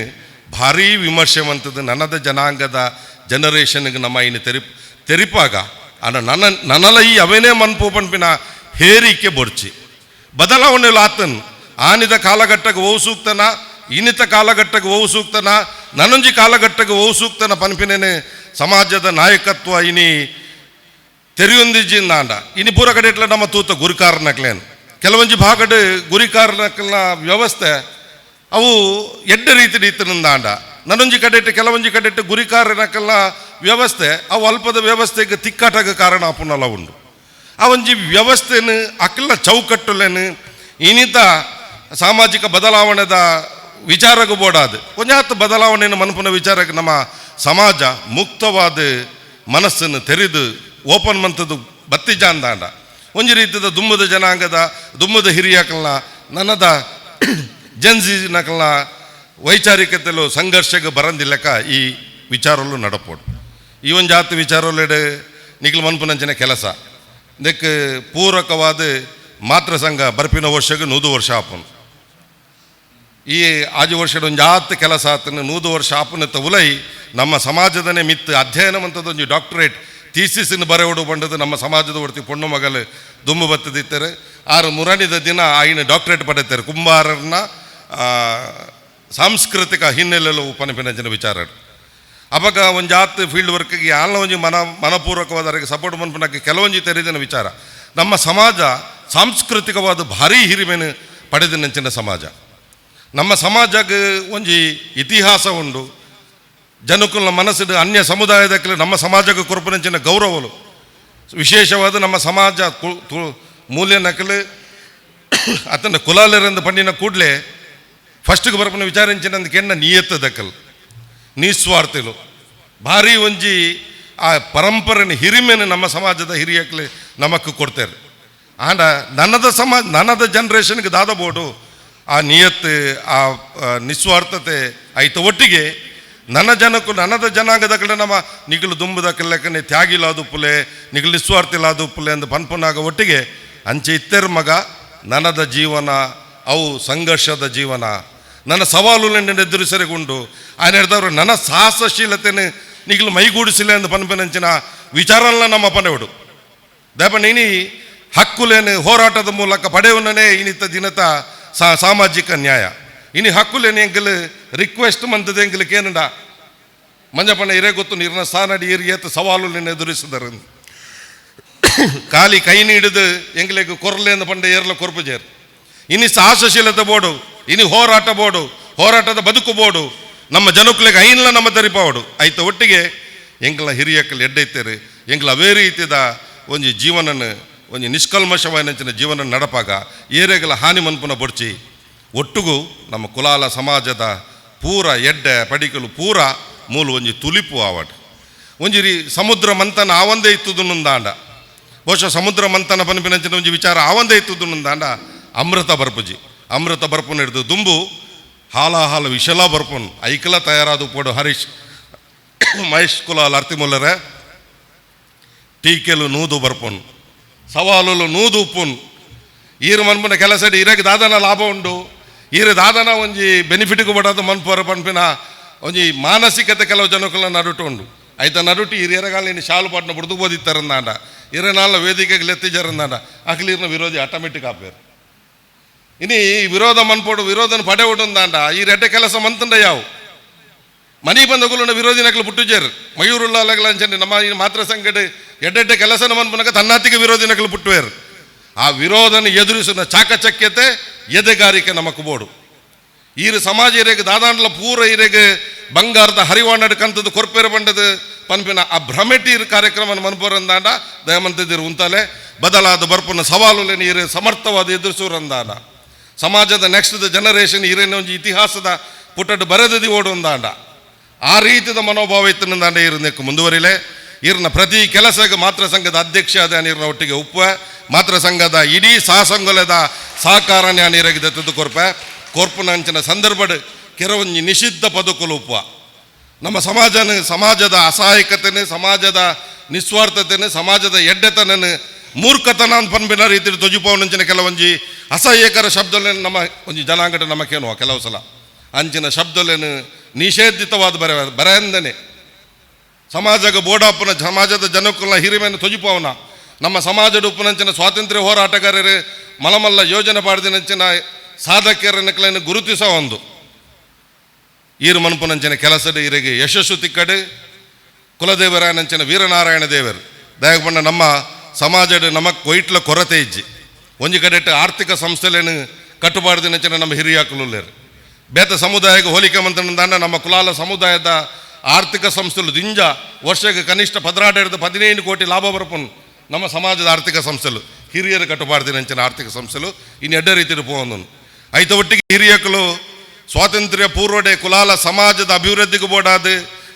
ಭಾರೀ ವಿಮರ್ಶೆ ಮಂತದ್ದು ನನ್ನದ ಜನಾಂಗದ ಜನರೇಷನ್ಗೆ ನಮ್ಮ ಇನ್ನು ತೆರಿಪಾಗ ಆಂಡ ನನ್ನ ನನಲ ಈ ಅವೇನೇ ಮನ್ಪು ಪನ್ಪಿನ ಹೇರಿಕೆ ಬೊಡ್ಚಿ ಬದಲಾವಣೆలు ಆತನ್ ಆನಿದ ಕಾಲಘಟ್ಟಕ್ಕೆ ಓವು ಸೂಕ್ತನ, ಇನ್ನಿತ ಕಾಲಘಟ್ಟಕ್ಕೆ ಓವು ಸೂಕ್ತನ, ನನೊಂಜಿ ಕಾಲಘಟ್ಟಕ್ಕೆ ಓವು ಸೂಕ್ತನ ಪನ್ಪಿನೇನೆ ಸಮಾಜದ ನಾಯಕತ್ವ ಇನಿ ತೆರೆಯೊಂದಿಜ್ಜಿಂದಾಂಡ ಇನಿ ಪೂರ ಕಡೆ ಇಟ್ಲ ನಮ್ಮ ತೂತ ಗುರಿಕಾರನಕ್ಲೇನು ಕೆಲವೊಂಜಿ ಭಾಗಡ್ ಗುರಿಕಾರನಕ್ಲ ವ್ಯವಸ್ಥೆ ಅವು ಎಡ್ಡ ರೀತಿ ಇತ್ತನಿಂದಾಂಡ ನನೊಂಜಿ ಕಡೆಟ್ ಕೆಲವೊಂಜಿ ಕಡೆಟ್ ಗುರಿಕಾರನಕ್ಕೆಲ್ಲ ವ್ಯವಸ್ಥೆ ಅವು ಅಲ್ಪದ ವ್ಯವಸ್ಥೆಗೆ ತಿಕ್ಕಾಟಕ್ಕೆ ಕಾರಣ ಆಪುನಲ ಉಂಡು. ಆ ಒಂಜಿ ವ್ಯವಸ್ಥೆನು ಅಕ್ಲ ಚೌಕಟ್ಟುಲೇನು ಇನ್ನಿತ ಸಾಮಾಜಿಕ ಬದಲಾವಣೆದ ವಿಚಾರಕ್ಕೆ ಬೋಡಾದು ಒಂಜಾತ್ ಬದಲಾವಣೆಯನ್ನು ಮನ್ಪುನ ವಿಚಾರಕ್ಕೆ ನಮ್ಮ ಸಮಾಜ ಮುಕ್ತವಾದ ಮನಸ್ಸನ್ನು ತೆರೆದು ಓಪನ್ ಮಂತದ್ದು ಬತ್ತಿ ಜಾಂದಾಂಡ ಒಂಜಿ ರೀತಿದ ದುಮ್ಮದ ಜನಾಂಗದ ದುಮ್ಮದ ಹಿರಿಯಕಲ್ನ ನನ್ನದ ಜನ್ಜಿನಕಲ್ನ ವೈಚಾರಿಕತೆಲು ಸಂಘರ್ಷಕ್ಕೆ ಬರಂದಿಲ್ಲಕ ಈ ವಿಚಾರಲ್ಲೂ ನಡಪೋಡು. ಈ ಒಂದು ಜಾತಿ ವಿಚಾರಲೆಡೆ ನಿಕ್ಲು ಮನ್ಪುನಂಚಿನ ಕೆಲಸ ಇದಕ್ಕೆ ಪೂರಕವಾದ ಮಾತೃ ಸಂಘ ಬರ್ಪಿನ ವರ್ಷಕ್ಕೆ 100 ವರ್ಷ ಆಪುನು. ಈ ಆಜು ವರ್ಷದ ಒಂದು ಜಾತ್ ಕೆಲಸ ಆತನ 100 ವರ್ಷ ಆಪುನತ್ತ ಉಲೈ ನಮ್ಮ ಸಮಾಜದನೇ ಮಿತ್ತು ಅಧ್ಯಯನ ಮಂತದ ಒಂಜಿ ಡಾಕ್ಟರೇಟ್ ಥೀಸಿಸ್ನ ಬರೆಯೋಡು ಬಂಡದು ನಮ್ಮ ಸಮಾಜದ ಒಡ್ತಿ ಪೊಣ್ಣು ಮಗಲು ದುಂಬು ಬತ್ತದಿತ್ತಾರೆ. ಆರು ಮುರಣಿದ ದಿನ ಆಯಿನ ಡಾಕ್ಟರೇಟ್ ಪಡೆತಾರೆ ಕುಂಬಾರನ ಸಾಂಸ್ಕೃತಿಕ ಹಿನ್ನೆಲೆಯಲ್ಲಿ ಪನಪಿನಂಚಿನ ವಿಚಾರ. ಅವಾಗ ಒಂದು ಜಾತ್ ಫೀಲ್ಡ್ ವರ್ಕ್ಗೆ ಯಾಲ ಒಂಜಿ ಮನಪೂರ್ವಕವಾದ ಸಪೋರ್ಟ್ ಮನ್ಪುನಕ್ಕೆ ಕೆಲವೊಂಜಿ ತೆರೆದಿನ ವಿಚಾರ. ನಮ್ಮ ಸಮಾಜ ಸಾಂಸ್ಕೃತಿಕವಾದ ಭಾರೀ ಹಿರಿಮೆನು ಪಡೆದಿನಂಚಿನ ಸಮಾಜ. ನಮ್ಮ ಸಮಾಜಕ್ಕೆ ಒಂಜಿ ಇತಿಹಾಸ ಉಂಡು. ಜನಕುಲ ಮನಸ್ಸಿನ ಅನ್ಯ ಸಮುದಾಯದ ನಮ್ಮ ಸಮಾಜಕ್ಕೆ ಕೊರಪುನಂಚಿನ ಗೌರವಲು ವಿಶೇಷವಾದ ನಮ್ಮ ಸಮಾಜ ಮೂಲ್ಯ ನಕಲು ಅತನ ಕುಲಾಲರಿಂದ ಪಂಡಿನ ಕೂಡಲೇ ಫಸ್ಟ್ಗೆ ಬರಪನ ವಿಚಾರಿಂಚಿನಂದ ಕೆಣ್ಣ ನಿಯತ್ತ ದಕ್ಕಲ್ ನಿಸ್ವಾರ್ಥಿಲು ಭಾರಿ ಒಂಜಿ ಆ ಪರಂಪರೆನ ಹಿರಿಮೆನ ನಮ್ಮ ಸಮಾಜದ ಹಿರಿಯಕ್ಲೆ ನಮಕ್ ಕೊಡ್ತಾರೆ. ಆಂಡ ನನ್ನದ ಸಮಾಜ ನನ್ನದ ಜನ್ರೇಷನ್ಗೆ ದಾದಬೋಡು ಆ ನಿಯತ್ತು ಆ ನಿಸ್ವಾರ್ಥತೆ ಆಯ್ತು ಒಟ್ಟಿಗೆ ನನ್ನ ಜನಕ್ಕೂ ನನ್ನದ ಜನಾಂಗದ ಕಡೆ ನಮ್ಮ ನಿಗಲು ದುಂಬುದ ಕಲೆಕ್ಕನೆ ತ್ಯಾಗಿಲಾದುಪ್ಪುಲೆ ನಿಗಲು ನಿಸ್ವಾರ್ಥಿಲಾದುಪ್ಪುಲೆ ಅಂದು ಪನ್ಪುನಾಗ ಒಟ್ಟಿಗೆ ಅಂಚೆ ಇತ್ತೆರ್ ಮಗ ನನ್ನದ ಜೀವನ ಅವು ಸಂಘರ್ಷದ ಜೀವನ ನನ್ನ ಸವಾಲುಗಳನ್ನು ಎದುರಿಸರೆಗುಂಡು ఆయన ಹೇಳ್ದವ್ರು ನನ್ನ ಸಾಹಸಶೀಲತೆಯನ್ನು ನಿಗಲು ಮೈಗೂಡಿಸಿಲ್ಲ ಎಂದು ಪನ್ಪನಂಚಿನ ವಿಚಾರಲ್ಲ ನಮ್ಮ ಪನೆವಡು ದಯಪ ನೀನಿ ಹಕ್ಕುಲೇನು ಹೋರಾಟದ ಮೂಲಕ ಪಡೆಯವನೇ ಇನ್ನಿತ ದಿನತ ಸಾಮಾಜಿಕ ನ್ಯಾಯ ಇನಿ ಹಕ್ಕುಲೇನು ಎಂಕಲ್ ರಿಕ್ವೆಸ್ಟ್ ಮಂತದ ಎಂಕಲ್ ಏನಂಡ ಮಂಜಪ್ಪನ ಹಿರೇ ಗೊತ್ತು ನೀರಿನ ಸ್ಥಾನಡಿ ಏರಿಯತ್ತು ಸವಾಲು ಎದುರಿಸಿದರು ಖಾಲಿ ಕೈ ನೀಡಿದು ಎಂಗ್ಲಿಗೆ ಕೊರ್ಲೆ ಅಂದ ಪಂಡ ಏರ್ಲ ಕೊರ್ಪುಜೇರ್ ಇನಿ ಸಾಹಸಶೀಲತೆ ಬೋಡು ಇನಿ ಹೋರಾಟ ಬೋಡು ಹೋರಾಟದ ಬದುಕು ಬೋಡು ನಮ್ಮ ಜನಕ್ಕಲಿಗೆ ಐನ್ಲ ನಮ್ಮ ತರಿಪಾವಡು ಆಯ್ತ ಒಟ್ಟಿಗೆ ಎಂಕಲ ಹಿರಿಯಕ್ಕಲ್ ಎಡ್ಡೈತೇರು ಎಂಕಲ ಅವೇ ರೀತಿದ ಒಂಜಿ ಜೀವನನ ಒಂಜಿ ನಿಷ್ಕಲ್ಮಶವಾಯಿನಂಚಿನ ಜೀವನ ನಡಪಾಗ ಏರೆಗಲ ಹಾನಿ ಮನ್ಪುನ ಬೊಡ್ಚಿ ಒಟ್ಟುಗು ನಮ್ಮ ಕುಲಾಲ ಸಮಾಜದ ಪೂರ ಎಡ್ಡೆ ಪಡಿಕಲು ಪೂರ ಮೂಲು ಒಂಜಿ ತುಲಿಪು ಆವಡ್ ಒಂಜಿ ರೀ ಸಮುದ್ರ ಮಂಥನ ಆವಂದೇ ಇತ್ತುದು ನುಂದಾಂಡ ಬಹುಶಃ ಸಮುದ್ರ ಮಂಥನ ಪನ್ಪಿನಂಚಿನ ಒಂಜಿ ವಿಚಾರ ಆವಂದೇ ಇತ್ತುದು ನುಂದಾಂಡ ಅಮೃತ ಬರ್ಪುಜಿ ಅಮೃತ ಬರ್ಪುನ ಹಿಡಿದು ದುಂಬು ಹಾಲ ಹಾಲ ವಿಶಲ ಬರ್ಪುನ್ ಐಕಲ ತಯಾರಾದ ಪೋಡು ಹರೀಶ್ ಮಹೇಶ್ ಕುಲಾಲ್ ಅರ್ತಿಮುಲ್ಲರೆ ಟೀಕೆಲು ನೂದು ಬರ್ಪುನ್ ಸವಾಲುಲು ನೂದು ಉಪ್ಪುನ್ ಈರು ಮನ್ಪುನ ಕೆಲಸ ಇರಗೆ ದಾದನ ಲಾಭ ಉಂಡು ಈರು ದಾದನ ಒಂಜಿ ಬೆನಿಫಿಟ್ಗೆ ಬಡೋದು ಮನ್ಪುರ ಪನ್ಪಿನ ಒಂಜಿ ಮಾನಸಿಕತೆ ಕೆಲವು ಜನಕ್ಕಲ ನಡುಟು ಉಂಡು ಐತ ನಡುಟು ಹಿರಿಯರಗಾಲ ಇನ್ನು ಶಾಲು ಪಾಟ್ನ ಬುಡ್ದು ಬೋದಿತ್ತಾರಂದಾಂಡ ಇರನಾಲ ವೇದಿಕೆಗೆ ಲೆತ್ತಿಜರಂದಾಂಡ ಅಖಿಲೀರ್ನ ವಿರೋಧಿ ಆಟೋಮೆಟಿಕ್ ಆಪೇರು ಇನಿ ಈ ವಿರೋಧ ಮನ್ಪೋಡು ವಿರೋಧನ ಪಡೆ ಉಂದಾಂಡ ಈ ರೆಡ್ಡೆ ಕೆಲಸ ಮಂತಂಡ ಯಾವು ಮನಿ ಬಂದ ಗುಲುನ ವಿರೋಧಿ ನಕಲು ಪುಟ್ಟುಜೇರು ಮಯೂರುಲ್ಲಾಲಗಲ ಅಂಚನೆ ನಮ್ಮ ಈ ಮಾತ್ರ ಸಂಗಡ ಎಡ್ಡೆಡ್ಡೆ ಕೆಲಸನ ಮನ್ಪುನಕ ತನ್ನಾತಿಗೆ ವಿರೋಧಿ ನಕಲು ಪುಟ್ಟುವೇರು ಆ ವಿರೋಧನ ಎದುರಿಸುವ ಚಾಕಚಕ್ಯತೆ ಎದೆಗಾರಿಕೆ ನಮಕ್ ಬೋಡು ಈರು ಸಮಾಜ ಇರೆಗ್ ದಾದಾಂಡ್ಲ ಪೂರ ಇರೆಗ್ ಬಂಗಾರದ ಹರಿವಾಣಡ್ ಕಂತದ್ದು ಕೊರ್ಪೇರು ಬಂಡದು ಪನ್ಪಿನ ಆ ಭ್ರಮೆಟೀರ್ ಕಾರ್ಯಕ್ರಮ ಮನ್ಪೋರಂದಾಂಡ ದಯಮಂತದಿರು ಉಂತಾಲೆ ಬದಲಾದ ಬರ್ಪುನ ಸವಾಲುಲೆ ನೀರು ಸಮರ್ಥವಾದ ಎದುರಿಸುರಂದಾಂಡ ಸಮಾಜದ ನೆಕ್ಸ್ಟ್ ಜನರೇಷನ್ ಇರೇನ ಒಂಜಿ ಇತಿಹಾಸದ ಪುಟಡ್ ಬರೆದದಿ ಓಡುಂದಾಂಡ ಆ ರೀತಿಯ ಮನೋಭಾವ ಇತ್ತನಂದಾಂಡ ಇರನೆಕ್ಕು ಮುಂದುವರಿಲೆ ಇರ್ನ ಪ್ರತಿ ಕೆಲಸಕ್ಕೆ ಮಾತೃ ಸಂಘದ ಅಧ್ಯಕ್ಷ ಅದ ನೀರಿನ ಒಟ್ಟಿಗೆ ಉಪ್ಪ ಮಾತೃ ಸಂಘದ ಇಡೀ ಸಾಸಂಗೊಲದ ಸಹಕಾರ ನಾನು ಇರಗಿದೆ ತಿದ್ದು ಕೊರ್ಪ ಕೊರ್ಪುನಂಚಿನ ಸಂದರ್ಭಡ್ ಕೆಲವೊಂಜಿ ನಿಷಿದ್ಧ ಪದಕುಲು ಉಪ್ಪ ನಮ್ಮ ಸಮಾಜನ ಸಮಾಜದ ಅಸಹಾಯಕತೆನೆ ಸಮಾಜದ ನಿಸ್ವಾರ್ಥತೆನೆ ಸಮಾಜದ ಎಡ್ಡೆತನನ ಮೂರ್ಖತನ ಅಂತ ಪನ್ಪಿನ ರೀತಿಯಲ್ಲಿ ತೊಜಿಪವನಂಚಿನ ಕೆಲವೊಂಜಿ ಅಸಹ್ಯಕರ ಶಬ್ದಲೇನು ನಮ್ಮ ಒಂಜಿ ಜನಾಂಗದ ನಮಕೇನು ಕೆಲವು ಸಲ ಅಂಚಿನ ಶಬ್ದಲೇನು ನಿಷೇಧಿತವಾದ ಬರೆ ಬರೆಂದನೆ ಸಮಾಜಕ್ಕೆ ಬೋಡಾಪನ ಸಮಾಜದ ಜನಕ್ಕಲ್ಲ ಹಿರಿಮೆಯನ್ನು ತೊಜಿಪವನ ನಮ್ಮ ಸಮಾಜದ ಉಪ್ಪನಂಚಿನ ಸ್ವಾತಂತ್ರ್ಯ ಹೋರಾಟಗಾರರು ಮಲಮಲ್ಲ ಯೋಜನೆ ಪಾಡ್ದಿನಂಚಿನ ಸಾಧಕರನ್ನ ಗುರುತಿಸ ಒಂದು ಈರು ಮನ್ಪುನಂಚಿನ ಕೆಲಸದ ಇರೆಗೆ ಯಶಸ್ಸು ತಿಕ್ಕಡು ಕುಲದೇವರಾಯನಂಚಿನ ವೀರನಾರಾಯಣ ದೇವರು ದಯಪಂಡ ನಮ್ಮ ಸಮಾಜದ ನಮಕ್ ಕೊಯ್ಟ್ಲ ಕೊರತೆ ಇಜ್ಜಿ ಒಂಜಿ ಕಡೆಟ್ ಆರ್ಥಿಕ ಸಂಸ್ಥೆಲೇನು ಕಟ್ಟುಪಾಡ್ದಿನಂಚಿನ ನಮ್ಮ ಹಿರಿಯಾಕುಲುಲ್ಲೇರು ಬೇತ ಸಮುದಾಯಕ್ಕೆ ಹೋಲಿಕೆ ಮಂತನಂದಾಂಡ ನಮ್ಮ ಕುಲಾಲ ಸಮುದಾಯದ ಆರ್ಥಿಕ ಸಂಸ್ಥೆಲು ದಿಂಜ ವರ್ಷಕ್ಕೆ ಕನಿಷ್ಠ 14 15 ಕೋಟಿ ಲಾಭ ಬರಪುನ್ ನಮ್ಮ ಸಮಾಜದ ಆರ್ಥಿಕ ಸಂಸ್ಥೆಲು ಹಿರಿಯರು ಕಟ್ಟುಪಾಡ್ದಿನಂಚಿನ ಆರ್ಥಿಕ ಸಂಸ್ಥೆಲು ಇನ್ನು ಎಡ್ಡ ರೀತಿಯಲ್ಲಿ ಪೋವೊಂದು ಐತ ಒಟ್ಟಿಗೆ ಹಿರಿಯಕಲು ಸ್ವಾತಂತ್ರ್ಯ ಪೂರ್ವಡೆ ಕುಲಾಲ ಸಮಾಜದ ಅಭಿವೃದ್ಧಿಗೆ ಬೋಡಾದ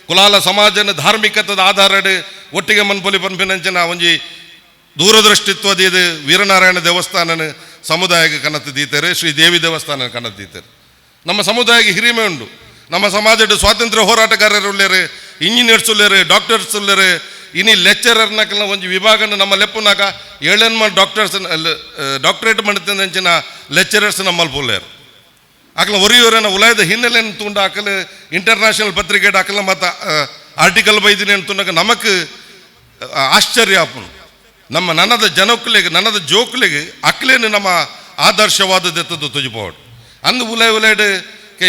ಕುಲಾಲ ಸಮಾಜನ ಧಾರ್ಮಿಕತದ ಆಧಾರಡ್ ಒಟ್ಟಿಗೆ ಮನ್ಪೊಲಿ ಪನ್ಪಿನಂಚಿನ ಒಂಜಿ ದೂರದೃಷ್ಟಿತ್ವದ ಇದು ವೀರನಾರಾಯಣ ದೇವಸ್ಥಾನನ ಸಮುದಾಯಕ್ಕೆ ಕನತ್ತು ದೀತಾರೆ ಶ್ರೀ ದೇವಿ ದೇವಸ್ಥಾನ ಕನತ್ತು ದೀತಾರೆ ನಮ್ಮ ಸಮುದಾಯಕ್ಕೆ ಹಿರಿಮೆ ಉಂಡು ನಮ್ಮ ಸಮಾಜದ ಸ್ವಾತಂತ್ರ್ಯ ಹೋರಾಟಗಾರರು ಉಳ್ಳೇರು ಇಂಜಿನಿಯರ್ಸ್ ಉಳ್ಳೇರು ಡಾಕ್ಟರ್ಸ್ ಉಳ್ಳೇರು ಇನಿ ಲೆಕ್ಚರರ್ನಕಲ್ನ ಒಂಜಿ ವಿಭಾಗನ ನಮ್ಮ ಲೆಪ್ಪುನಾಗ ಏಳೆನ್ಮ ಡಾಕ್ಟರ್ಸ್ ಡಾಕ್ಟರೇಟ್ ಮಂಡಿನ ಲೆಕ್ಚರರ್ಸ್ ನಮ್ಮಲ್ಲಿ ಪುಲ್ಲೇರು ಅಕಲ ಒರಿಯೋರೇನ ಉಲಾಯದ ಹಿನ್ನೆಲೆಯನ್ನು ತೂಂಡ ಅಕಲ ಇಂಟರ್ನ್ಯಾಷನಲ್ ಪತ್ರಿಕೆ ಅಕಲ ಮತ್ತು ಆರ್ಟಿಕಲ್ ಬೈದಿನಿ ಅಂತುಂಡಾಗ ನಮಕ್ ಆಶ್ಚರ್ಯ ಆಪುಂಡು. ನಮ್ಮ ನನದ ಜನಕ್ಕುಲೆಗ್ ನನದ ಜೋಕುಲೆಗ್ ಅಕ್ಲೇನು ನಮ್ಮ ಆದರ್ಶವಾದದ್ದೆತ್ತದ್ದು ತುಜಿಪೋಡು ಅಂದು ಉಲಾಯ್ ಉಲಾಯ್ಡ್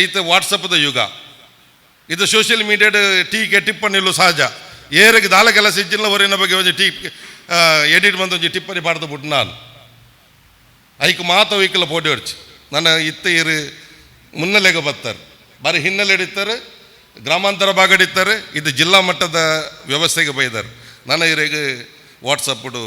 ಇತ್ತ ವಾಟ್ಸಪ್ದ ಯುಗ, ಇದು ಸೋಷಿಯಲ್ ಮೀಡಿಯಾಡ್ ಟೀಕೆ ಟಿಪ್ಪಣಿಲು ಸಹಜ. ಏರಿಗೆ ದಾಲ ಕೆಲಸ ಇಜ್ಜಿಲ್ಲ ಹೊರಿನ ಬಗ್ಗೆ ಒಂಜಿ ಟೀ ಎಡಿಟ್ ಬಂದು ಒಂಜಿ ಟಿಪ್ಪಣಿ ಪಾಡ್ದು ಬಿಟ್ಟು ನಾನು ಐಕ್ ಮಾತ ವೈಕಲ ಪೋಟಿ ಹೊಡ್ಚಿ ನನ್ನ ಇತ್ತ ಇರು ಮುನ್ನೆಲೆಗೆ ಬರ್ತಾರೆ, ಬಾರಿ ಹಿನ್ನೆಲೆ ಹಿಡಿತಾರೆ, ಗ್ರಾಮಾಂತರ ಭಾಗ ಹಿಡಿತಾರೆ, ಇದು ಜಿಲ್ಲಾ ಮಟ್ಟದ ವ್ಯವಸ್ಥೆಗೆ ಬೈದಾರೆ. ನನ್ನ ಇರಿಗೆ ವಾಟ್ಸಪ್ಪುಡು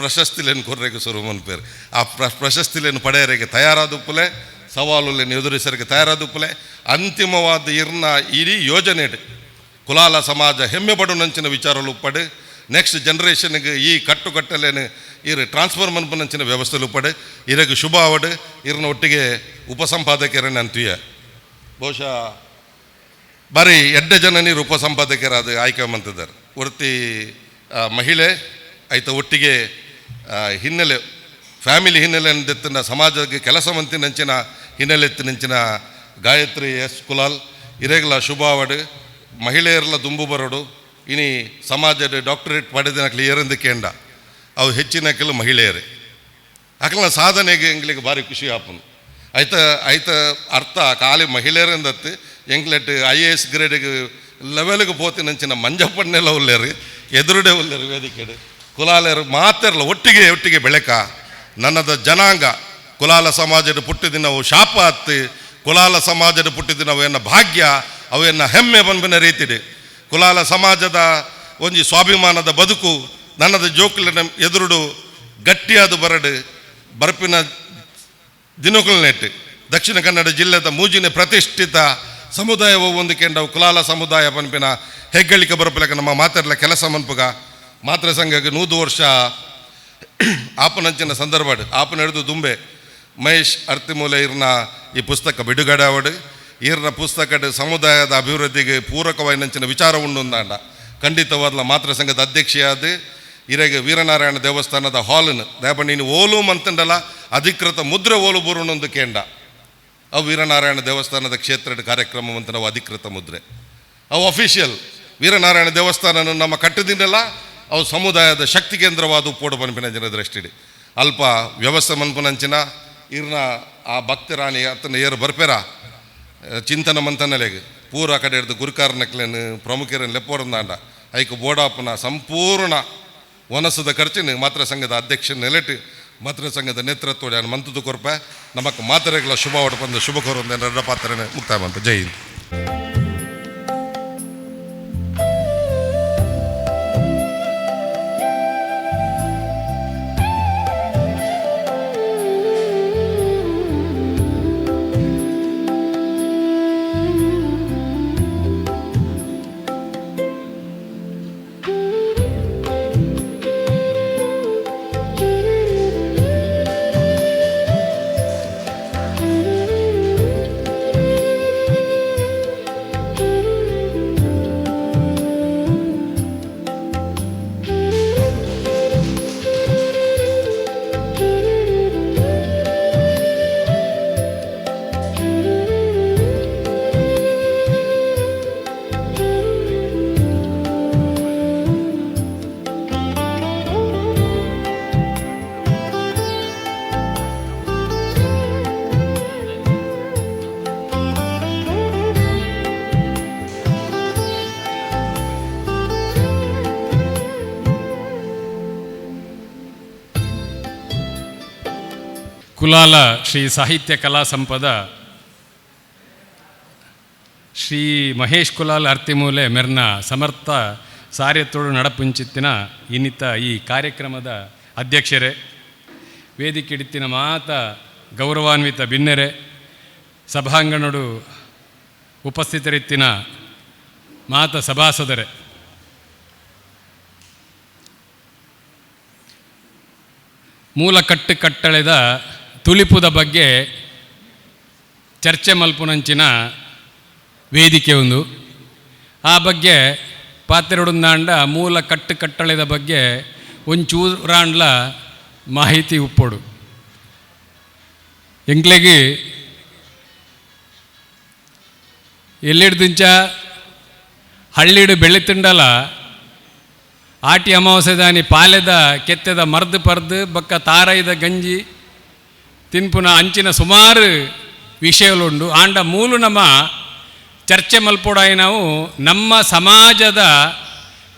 ಪ್ರಶಸ್ತಿಲೇನು ಕೊರ್ರೆಗೆ ಶುರು ಮನ್ಪೇರು. ಆ ಪ್ರಶಸ್ತಿಲೇನು ಪಡೆಯರಿಗೆ ತಯಾರಾದುಪ್ಪಲೆ, ಸವಾಲುಲೇನು ಎದುರಿಸರಿಗೆ ತಯಾರಾದುಪ್ಪಲೆ. ಅಂತಿಮವಾದ ಇರ್ನ ಇಡೀ ಯೋಜನೆ ಕುಲಾಲ ಸಮಾಜ ಹೆಮ್ಮೆ ಪಡುನಂಚಿನ ವಿಚಾರಲು ಉಪ್ಪಡು, ನೆಕ್ಸ್ಟ್ ಜನ್ರೇಷನ್ಗೆ ಈ ಕಟ್ಟುಕಟ್ಟಲೇನು ಇರು ಟ್ರಾನ್ಸ್ಫರ್ ಮನ್ಪುನಂಚಿನ ವ್ಯವಸ್ಥೆಲು ಉಪ್ಪಡು. ಇರಗೆ ಶುಭ ಆವಡು. ಇರ್ನ ಒಟ್ಟಿಗೆ ಉಪಸಂಪಾದಕರನ್ನ ಅಂತೀಯ ಬಹುಶಃ ಬಾರಿ ಎಡ್ಡೆ ಜನ ನೀರು ಉಪಸಂಪಾದಕರಾದ ಆಯ್ಕೆ ಮಂತಿದ್ದಾರೆ. ಒರ್ತಿ ಮಹಿಳೆ ಆಯ್ತ ಒಟ್ಟಿಗೆ ಹಿನ್ನೆಲೆ ಫ್ಯಾಮಿಲಿ ಹಿನ್ನೆಲೆ ಅಂದೆತ್ತಿನ ಸಮಾಜಕ್ಕೆ ಕೆಲಸ ಮಂತಿನಂಚಿನ ಹಿನ್ನೆಲೆ ಎತ್ತಿನಂಚಿನ ಗಾಯತ್ರಿ ಎಸ್ ಕುಲಾಲ್ ಇರೇಗಲ ಶುಭ ಆವಡು. ಮಹಿಳೆಯರೆಲ್ಲ ದುಂಬು ಬರೋಡು. ಇನಿ ಸಮಾಜದ ಡಾಕ್ಟರೇಟ್ ಪಡೆದಿನ ಏರಂದು ಕೇಂಡ ಅವು ಹೆಚ್ಚಿನ ಕೆಲವು ಮಹಿಳೆಯರೇ. ಅಕಲ್ನ ಸಾಧನೆಗೆ ಎಂಗ್ಲಿಗೆ ಭಾರಿ ಖುಷಿ ಆಪುಂಡು. ಐತ ಐತ ಅರ್ಥ ಖಾಲಿ ಮಹಿಳೆಯರಿಂದತ್ತು ಎಂಗ್ಲೆಟ್ I A S ಗ್ರೇಡ್ಗೆ ಲೆವೆಲ್ಗೆ ಪೋತಿನಂಚಿನ ಮಂಜಪ್ಪಣ್ಣೆಲ್ಲ ಉಲ್ಲೇರು ಎದುರುಡೆ ಉಲ್ಲೇರು ವೇದಿಕೆಡು ಕುಲಾಲರು ಮಾತೆರಲ್ಲ ಒಟ್ಟಿಗೆ ಒಟ್ಟಿಗೆ ಬೆಳಕ ನನ್ನದ ಜನಾಂಗ ಕುಲಾಲ ಸಮಾಜದ ಪುಟ್ಟಿದಿನವು ಶಾಪ ಹತ್ತು, ಕುಲಾಲ ಸಮಾಜದ ಪುಟ್ಟಿದಿನವು ಎನ್ನ ಭಾಗ್ಯ, ಅವು ಎನ್ನ ಹೆಮ್ಮೆ ಬಂಬಿನ ರೀತಿಡೆ ಕುಲಾಲ ಸಮಾಜದ ಒಂಜಿ ಸ್ವಾಭಿಮಾನದ ಬದುಕು ನನ್ನದ ಜೋಕುಲಿನ ಎದುರುಡು ಗಟ್ಟಿಯಾದ ಬರಡು ಬರ್ಪಿನ ದಿನಕುಲನೆಟ್ಟು ದಕ್ಷಿಣ ಕನ್ನಡ ಜಿಲ್ಲೆದ ಮೂಜಿನ ಪ್ರತಿಷ್ಠಿತ ಸಮುದಾಯವು ಒಂದು ಕೆಂಡವು ಕುಲಾಲ ಸಮುದಾಯ ಪನ್ಪಿನ ಹೆಗ್ಗಳಿಕೆ ಬರಪಲಕ ನಮ್ಮ ಮಾತಾಡಲ ಕೆಲಸ ಮನ್ಪುಗ ಮಾತೃ ಸಂಘಕ್ಕೆ 100 ವರ್ಷ ಆಪನಂಚಿನ ಸಂದರ್ಭ ಆಪನ ಹಿಡಿದು ದುಂಬೆ ಮಹೇಶ್ ಅರ್ತಿಮೂಲೆ ಇರ್ನ ಈ ಪುಸ್ತಕ ಬಿಡುಗಡೆ ಅವಡು. ಈರ್ನ ಪುಸ್ತಕ ಸಮುದಾಯದ ಅಭಿವೃದ್ಧಿಗೆ ಪೂರಕವಾಯಿನಂಚಿನ ವಿಚಾರ ಉಂಡು ಅಂದಾಂಡ ಖಂಡಿತವಾದ ಮಾತೃ ಸಂಘದ ಅಧ್ಯಕ್ಷೆಯಾದ ಇರೆಗೆ ವೀರನಾರಾಯಣ ದೇವಸ್ಥಾನದ ಹಾಲನ್ನು ದಯಪ ನೀನು ಓಲು ಮಂತಂಡಲ ಅಧಿಕೃತ ಮುದ್ರೆ ಓಲು ಬೂರುನೊಂದು ಕೇಂಡ ಅವು ವೀರನಾರಾಯಣ ದೇವಸ್ಥಾನದ ಕ್ಷೇತ್ರದ ಕಾರ್ಯಕ್ರಮ ಅಂತ ನಾವು ಅಧಿಕೃತ ಮುದ್ರೆ ಅವು ಅಫಿಷಿಯಲ್ ವೀರನಾರಾಯಣ ದೇವಸ್ಥಾನ ನಮ್ಮ ಕಟ್ಟದಿನಲ್ಲ ಅವು ಸಮುದಾಯದ ಶಕ್ತಿ ಕೇಂದ್ರವಾದ ಉಪ್ಪೋಡು ಪನ್ಪಿನಂಚಿನ ದೃಷ್ಟಿಡಿ ಅಲ್ಪ ವ್ಯವಸ್ಥೆ ಮನ್ಪುನಂಚಿನ ಇರ್ನ ಆ ಭಕ್ತರಾಣಿ ಅತ್ತನ ಏರು ಬರ್ಪೇರ ಚಿಂತನ ಮಂತನಲೆಗ್ ಪೂರ ಕಡೆ ಹಿಡ್ದು ಗುರುಕಾರನಕ್ಲೇನು ಪ್ರಮುಖರನ್ನು ಲೆಪ್ಪೋರಂದಾಂಡ ಐಕ್ ಬೋಡಾಪನ ಸಂಪೂರ್ಣ ವನಸದ ಖರ್ಚಿನ ಮಾತೃ ಸಂಘದ ಅಧ್ಯಕ್ಷ ನೆಲೆಟ್ ಮಾತೃ ಸಂಘದ ನೇತೃತ್ವ ಮಂತದ್ದು ಕೊರ್ಪ ನಮಕ್ ಮಾತರೆಗಳ ಶುಭ ಹೊಡಪಂದು ಶುಭ ಕೋರಂದ ಪಾತ್ರನೇ ಮುಕ್ತಾಯ ಮಂತ. ಜೈ ಹಿಂದ್. ಕುಲಾಲ ಶ್ರೀ ಸಾಹಿತ್ಯ ಕಲಾ ಸಂಪದ ಶ್ರೀ ಮಹೇಶ್ ಕುಲಾಲ್ ಅರ್ತಿಮೂಲೆ ಮೆರ್ನ ಸಮರ್ಥ ಸಾರ್ಯತೋಡು ನಡಪುಂಚಿತ್ತಿನ ಇನ್ನಿತ ಈ ಕಾರ್ಯಕ್ರಮದ ಅಧ್ಯಕ್ಷರೇ, ವೇದಿಕೆ ಹಿಡಿತಿನ ಮಾತ ಗೌರವಾನ್ವಿತ ಬಿನ್ನೆರೆ, ಸಭಾಂಗಣಡು ಉಪಸ್ಥಿತರಿತ್ತಿನ ಮಾತ ಸಭಾಸದರೆ, ಮೂಲ ಕಟ್ಟು ಕಟ್ಟಳೆದ ತುಳಿಪುದ ಬಗ್ಗೆ ಚರ್ಚೆ ಮಲ್ಪುನಂಚಿನ ವೇದಿಕೆ ಒಂದು. ಆ ಬಗ್ಗೆ ಪಾತೆರೊಡುಂದಾಂಡ ಮೂಲ ಕಟ್ಟು ಕಟ್ಟಳೆದ ಬಗ್ಗೆ ಒಂಚೂರಾಂಡ್ಲ ಮಾಹಿತಿ ಉಪ್ಪೊಡು. ಎಂಕ್ಲೆಗ್ ಎಲ್ಲಿಡ್ದಿಂಚ ಹಳ್ಳಿಡು ಬೆಳೆತಿಂಡಲ ಆಟಿ ಅಮಾವಾಸ್ಯೆದಾನಿ ಪಾಲೆದ ಕೆತ್ತೆದ ಮರ್ದು ಪರ್ದು ಬಕ್ಕ ತಾರೈದ ಗಂಜಿ ತಿನ್ಪುನ ಅಂಚಿನ ಸುಮಾರು ವಿಷಯಗಳುಂಡು. ಆಂಡ ಮೂಲು ನಮ್ಮ ಚರ್ಚೆ ಮಲ್ಪೊಡಾಯಿ ನಾವು ನಮ್ಮ ಸಮಾಜದ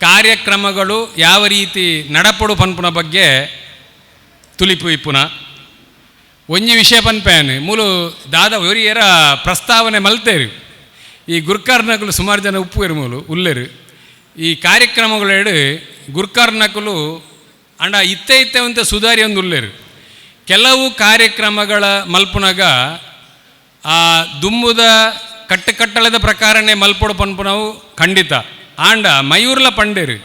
ಕಾರ್ಯಕ್ರಮಗಳು ಯಾವ ರೀತಿ ನಡಪಡು ಪನ್ಪುನ ಬಗ್ಗೆ ತುಲಿಪು ಇಪ್ಪುನ ಒಂಜಿ ವಿಷಯ ಪನ್ಪೇನು ಮೂಲು ದಾದ ಒರಿಯರ ಪ್ರಸ್ತಾವನೆ ಮಲ್ತೇರು. ಈ ಗುರ್ಕಾರ್ನಕುಲು ಸುಮಾರು ಜನ ಉಪ್ಪುವೆರು ಮೂಲು ಉಲ್ಲೇರು. ಈ ಕಾರ್ಯಕ್ರಮಗಳೆಡು ಗುರ್ಕಾರ್ನಕುಲು ಅಂಡ ಇತ್ತೆ ಇತ್ತೆ ಒಂತೆ ಸುಧಾರಿ ಒಂದು ಉಲ್ಲೇರು. ಕೆಲವು ಕಾರ್ಯಕ್ರಮಗಳ ಮಲ್ಪುನಗ ಆ ದುಂಬುದ ಕಟ್ಟುಕಟ್ಟಳೆದ ಪ್ರಕಾರನೇ ಮಲ್ಪೊಡು ಪನ್ಪುನವು ಖಂಡಿತ. ಆಂಡ ಮಯೂರ್ಲ ಪಂಡೇರು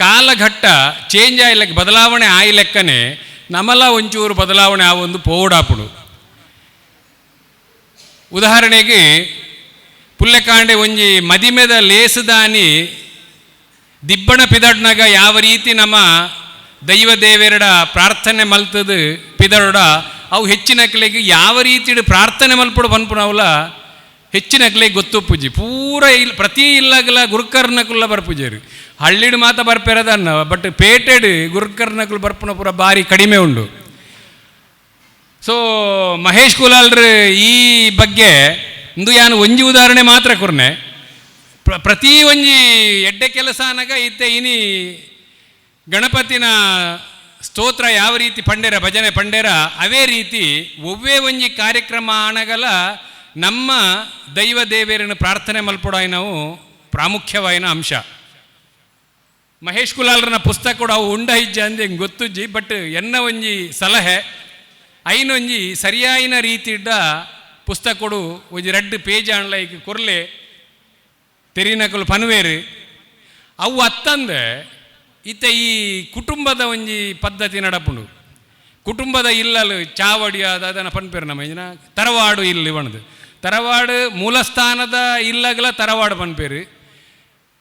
ಕಾಲಘಟ್ಟ ಚೇಂಜ್ ಆಯ್ಲೆಕ್ಕ ಬದಲಾವಣೆ ಆಯ್ಲೆಕ್ಕನೆ ನಮಲ ಒಂಚೂರು ಬದಲಾವಣೆ ಆವೊಂದು ಪೋಡಾಪುಡು. ಉದಾಹರಣೆಗೆ ಪುಲ್ಲೆಕಾಂಡೆ ಒಂಜಿ ಮದಿಮೆದ ಲೇಸುದಾನಿ ದಿಬ್ಬಣ ಪಿದಡ್ನಾಗ ಯಾವ ರೀತಿ ನಮ್ಮ ದೈವ ದೇವೆರಡ ಪ್ರಾರ್ಥನೆ ಮಲ್ತದು ಪಿದಡೋಡ ಅವು ಹೆಚ್ಚಿನ ಕಲೆಗೆ ಯಾವ ರೀತಿ ಪ್ರಾರ್ಥನೆ ಮಲ್ಪಡು ಪನ್ಪುನವಲ ಹೆಚ್ಚಿನ ಕಲೆಗೆ ಗೊತ್ತು ಪೂಜೆ ಪೂರ ಇಲ್ಲ ಪ್ರತಿ ಇಲ್ಲಗಲ ಗುರುಕರ್ನಕುಲ್ಲ ಬರ್ಪೂಜೆರು. ಹಳ್ಳಿಡು ಮಾತ ಬರ್ಪೆರದನ್ನ ಬಟ್ ಪೇಟೆಡು ಗುರುಕರ್ನಕುಲು ಬರ್ಪುನ ಪೂರ ಭಾರಿ ಕಡಿಮೆ ಉಂಡು. ಸೊ ಮಹೇಶ್ ಕುಲಾಲ್ರು ಈ ಬಗ್ಗೆ ಇಂದು ಯಾನು ಒಂಜಿ ಉದಾಹರಣೆ ಮಾತ್ರ ಕೊರ್ನೆ. ಪ್ರತಿ ಒಂಜಿ ಎಡ್ಡೆ ಕೆಲಸ ಅನಗ ಇತ್ತೆ ಇನಿ ಗಣಪತಿನ ಸ್ತೋತ್ರ ಯಾವ ರೀತಿ ಪಂಡೇರ ಭಜನೆ ಪಂಡೇರ ಅವೇ ರೀತಿ ಒವ್ವೇ ಒಂಜಿ ಕಾರ್ಯಕ್ರಮ ಆನಗಲ ನಮ್ಮ ದೈವ ದೇವೇರನ್ನು ಪ್ರಾರ್ಥನೆ ಮಲ್ಪೊಡಾಯಿ ನಾವು ಪ್ರಾಮುಖ್ಯವಾಯಿನ ಅಂಶ. ಮಹೇಶ್ ಕುಲಾಲ್ರನ ಪುಸ್ತಕ ಕೂಡ ಅವು ಉಂಡ ಇಜ್ಜ ಅಂದೆ ಎಂಕ್ ಗೊತ್ತುಜ್ಜಿ, ಬಟ್ ಎನ್ನ ಒಂಜಿ ಸಲಹೆ ಐನೊಂಜಿ ಸರಿಯಾಯಿನ ರೀತಿಡ್ಡ ಪುಸ್ತಕ ಕೊಡು ಒಂಜಿ ರಡ್ಡು ಪೇಜ್ ಆನ್ಲೈಕ್ ಕೊರ್ಲೆ ತೆರಿನಕುಲು ಪನುವೇರು. ಅವು ಅತ್ತಂದೆ ಇತ್ತೆ ಈ ಕುಟುಂಬದ ಒಂಜಿ ಪದ್ಧತಿ ನಡಪುಂಡು. ಕುಟುಂಬದ ಇಲ್ಲಲು ಚಾವಡಿ ಅದನ್ನು ಪನ್ಪೇರು ನಮ್ಮ ಇಂಜಿನ ತರವಾಡು ಇಲ್ಲಿ ಬಣದು ತರವಾಡು ಮೂಲಸ್ಥಾನದ ಇಲ್ಲಗಲ ತರವಾಡು ಪನ್ಪೇರು.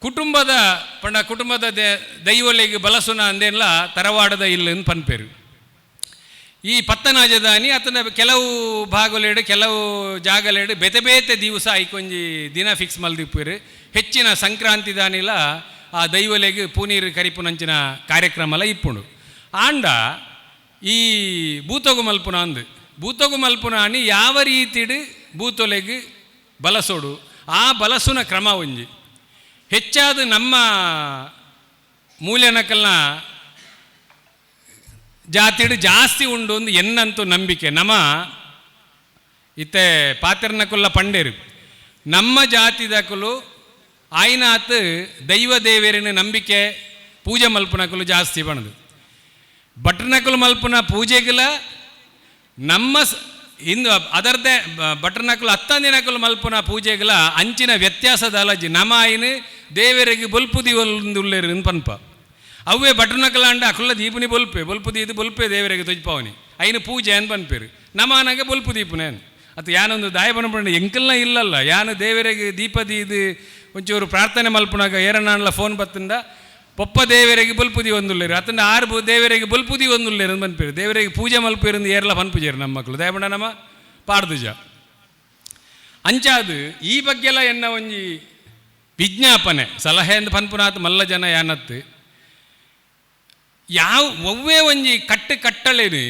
ಕುಟುಂಬದ ಪಂಡ ಕುಟುಂಬದ ದೈವೊಲೆಗ್ ಬಲಸುನ ಅಂದೇನ್ಲ ತರವಾಡದ ಇಲ್ಲ ಪನ್ಪೇರು. ಈ ಪತ್ತನಾಜದಾನಿ ಅತನ ಕೆಲವು ಭಾಗಲೇಡು ಕೆಲವು ಜಾಗಲೇಡು ಬೇತೆ ಬೇತೆ ದಿವಸ ಐಕೊಂಜಿ ದಿನ ಫಿಕ್ಸ್ ಮಲ್ದಿಪ್ಪೇರು. ಹೆಚ್ಚಿನ ಸಂಕ್ರಾಂತಿ ದಾನಿಲ ಆ ದೈವಲೆಗ್ ಪೂನೀರು ಕರಿಪುನಂಚಿನ ಕಾರ್ಯಕ್ರಮ ಎಲ್ಲ ಇಪ್ಪುಂಡು. ಆಂಡ ಈ ಭೂತಗು ಮಲ್ಪುನ ಅಂದು ಭೂತಗು ಮಲ್ಪುನ ಅನಿ ಯಾವ ರೀತಿಡು ಭೂತೊಲೆಗ್ ಬಲಸೋಡು ಆ ಬಲಸುನ ಕ್ರಮ ಒಂಜಿ ಹೆಚ್ಚಾದ ನಮ್ಮ ಮೂಲ್ಯನಕಲ್ನ ಜಾತಿಡು ಜಾಸ್ತಿ ಉಂಡು ಒಂದು ಎನ್ನಂತೂ ನಂಬಿಕೆ. ನಮ್ಮ ಇತ್ತೆ ಪಾತ್ರನಕುಲ್ಲ ಪಂಡೇರು ನಮ್ಮ ಜಾತಿದಕುಲು ಆಯ್ನಾತ್ ದೈವ ದೇವರಿನ ನಂಬಿಕೆ ಪೂಜೆ ಮಲ್ಪುನಕುಲು ಜಾಸ್ತಿ ಬಣದು. ಭಟ್ರನಕುಲು ಮಲ್ಪುನ ಪೂಜೆಗಿಲ ನಮ್ಮ ಇಂದು ಅದರ್ದೇ ಭಟ್ರನಕುಲು ಅತ್ತಂದಿನಕುಲು ಮಲ್ಪುನ ಪೂಜೆಗಿಲ ಅಂಚಿನ ವ್ಯತ್ಯಾಸದ ಅಲಜಿ ನಮ್ಮ ಆಯ್ನ ದೇವರಿಗೆ ಬೊಲ್ಪು ದಿವೊಂದುಲ್ಲೇರು ಪನ್ಪ. ಅವೇ ಭಟ್ರನಕುಲ ಅಂಡ ಅಕುಲ ದೀಪುನಿ ಬೊಲ್ಪೆ ಬೊಲ್ಪು ದೀದು ಬೊಲ್ಪೆ ದೇವರಿಗೆ ತೊಜ್ಪಾವನಿ ಐನು ಪೂಜೆ ಅನ್ ಪನ್ಪೇರು. ನಮಾನಾಗ ಬೊಲ್ಪು ದೀಪುನೇ ಅದು ಯಾನೊಂದು ದಾಯ ಪನ್ಪಂಡ ಎಂಕಲ್ನ ಇಲ್ಲಲ್ಲ ಯಾನು ದೇವರಿಗೆ ದೀಪ ದೀದು ಒಂಚೂರು ಪ್ರಾರ್ಥನೆ ಮಲ್ಪುನಾಗ ಏರನಾನ್ಲ ಫೋನ್ ಬತ್ತಂದ ಪೊಪ್ಪ ದೇವರಿಗೆ ಬೊಲ್ಪುದಿ ಒಂದುಲ್ಲೇರು ಅತಂಡ ಆರು ದೇವರಿಗೆ ಬೊಲ್ಪುದಿ ಒಂದುಲ್ಲೇರು ಪನ್ಪೇರು. ದೇವರಿಗೆ ಪೂಜೆ ಮಲ್ಪೇರು ಏರ್ಲ ಪನ್ಪುಜೇರು ನಮ್ಮ ಮಕ್ಕಳು ದಯಪಂಡ ನಮ್ಮ ಪಾಡ್ದುಜ ಅಂಚಾದು ಈ ಬಗ್ಗೆಲ್ಲ ಎನ್ನ ಒಂಜಿ ವಿಜ್ಞಾಪನೆ ಸಲಹೆ ಅಂದ್ ಪನ್ಪುನಾತ್ ಮಲ್ಲ ಜನ ಯಾನತ್ತು ಯಾವ ಒವ್ವೇ ಒಂಜಿ ಕಟ್ಟು ಕಟ್ಟಳೆನು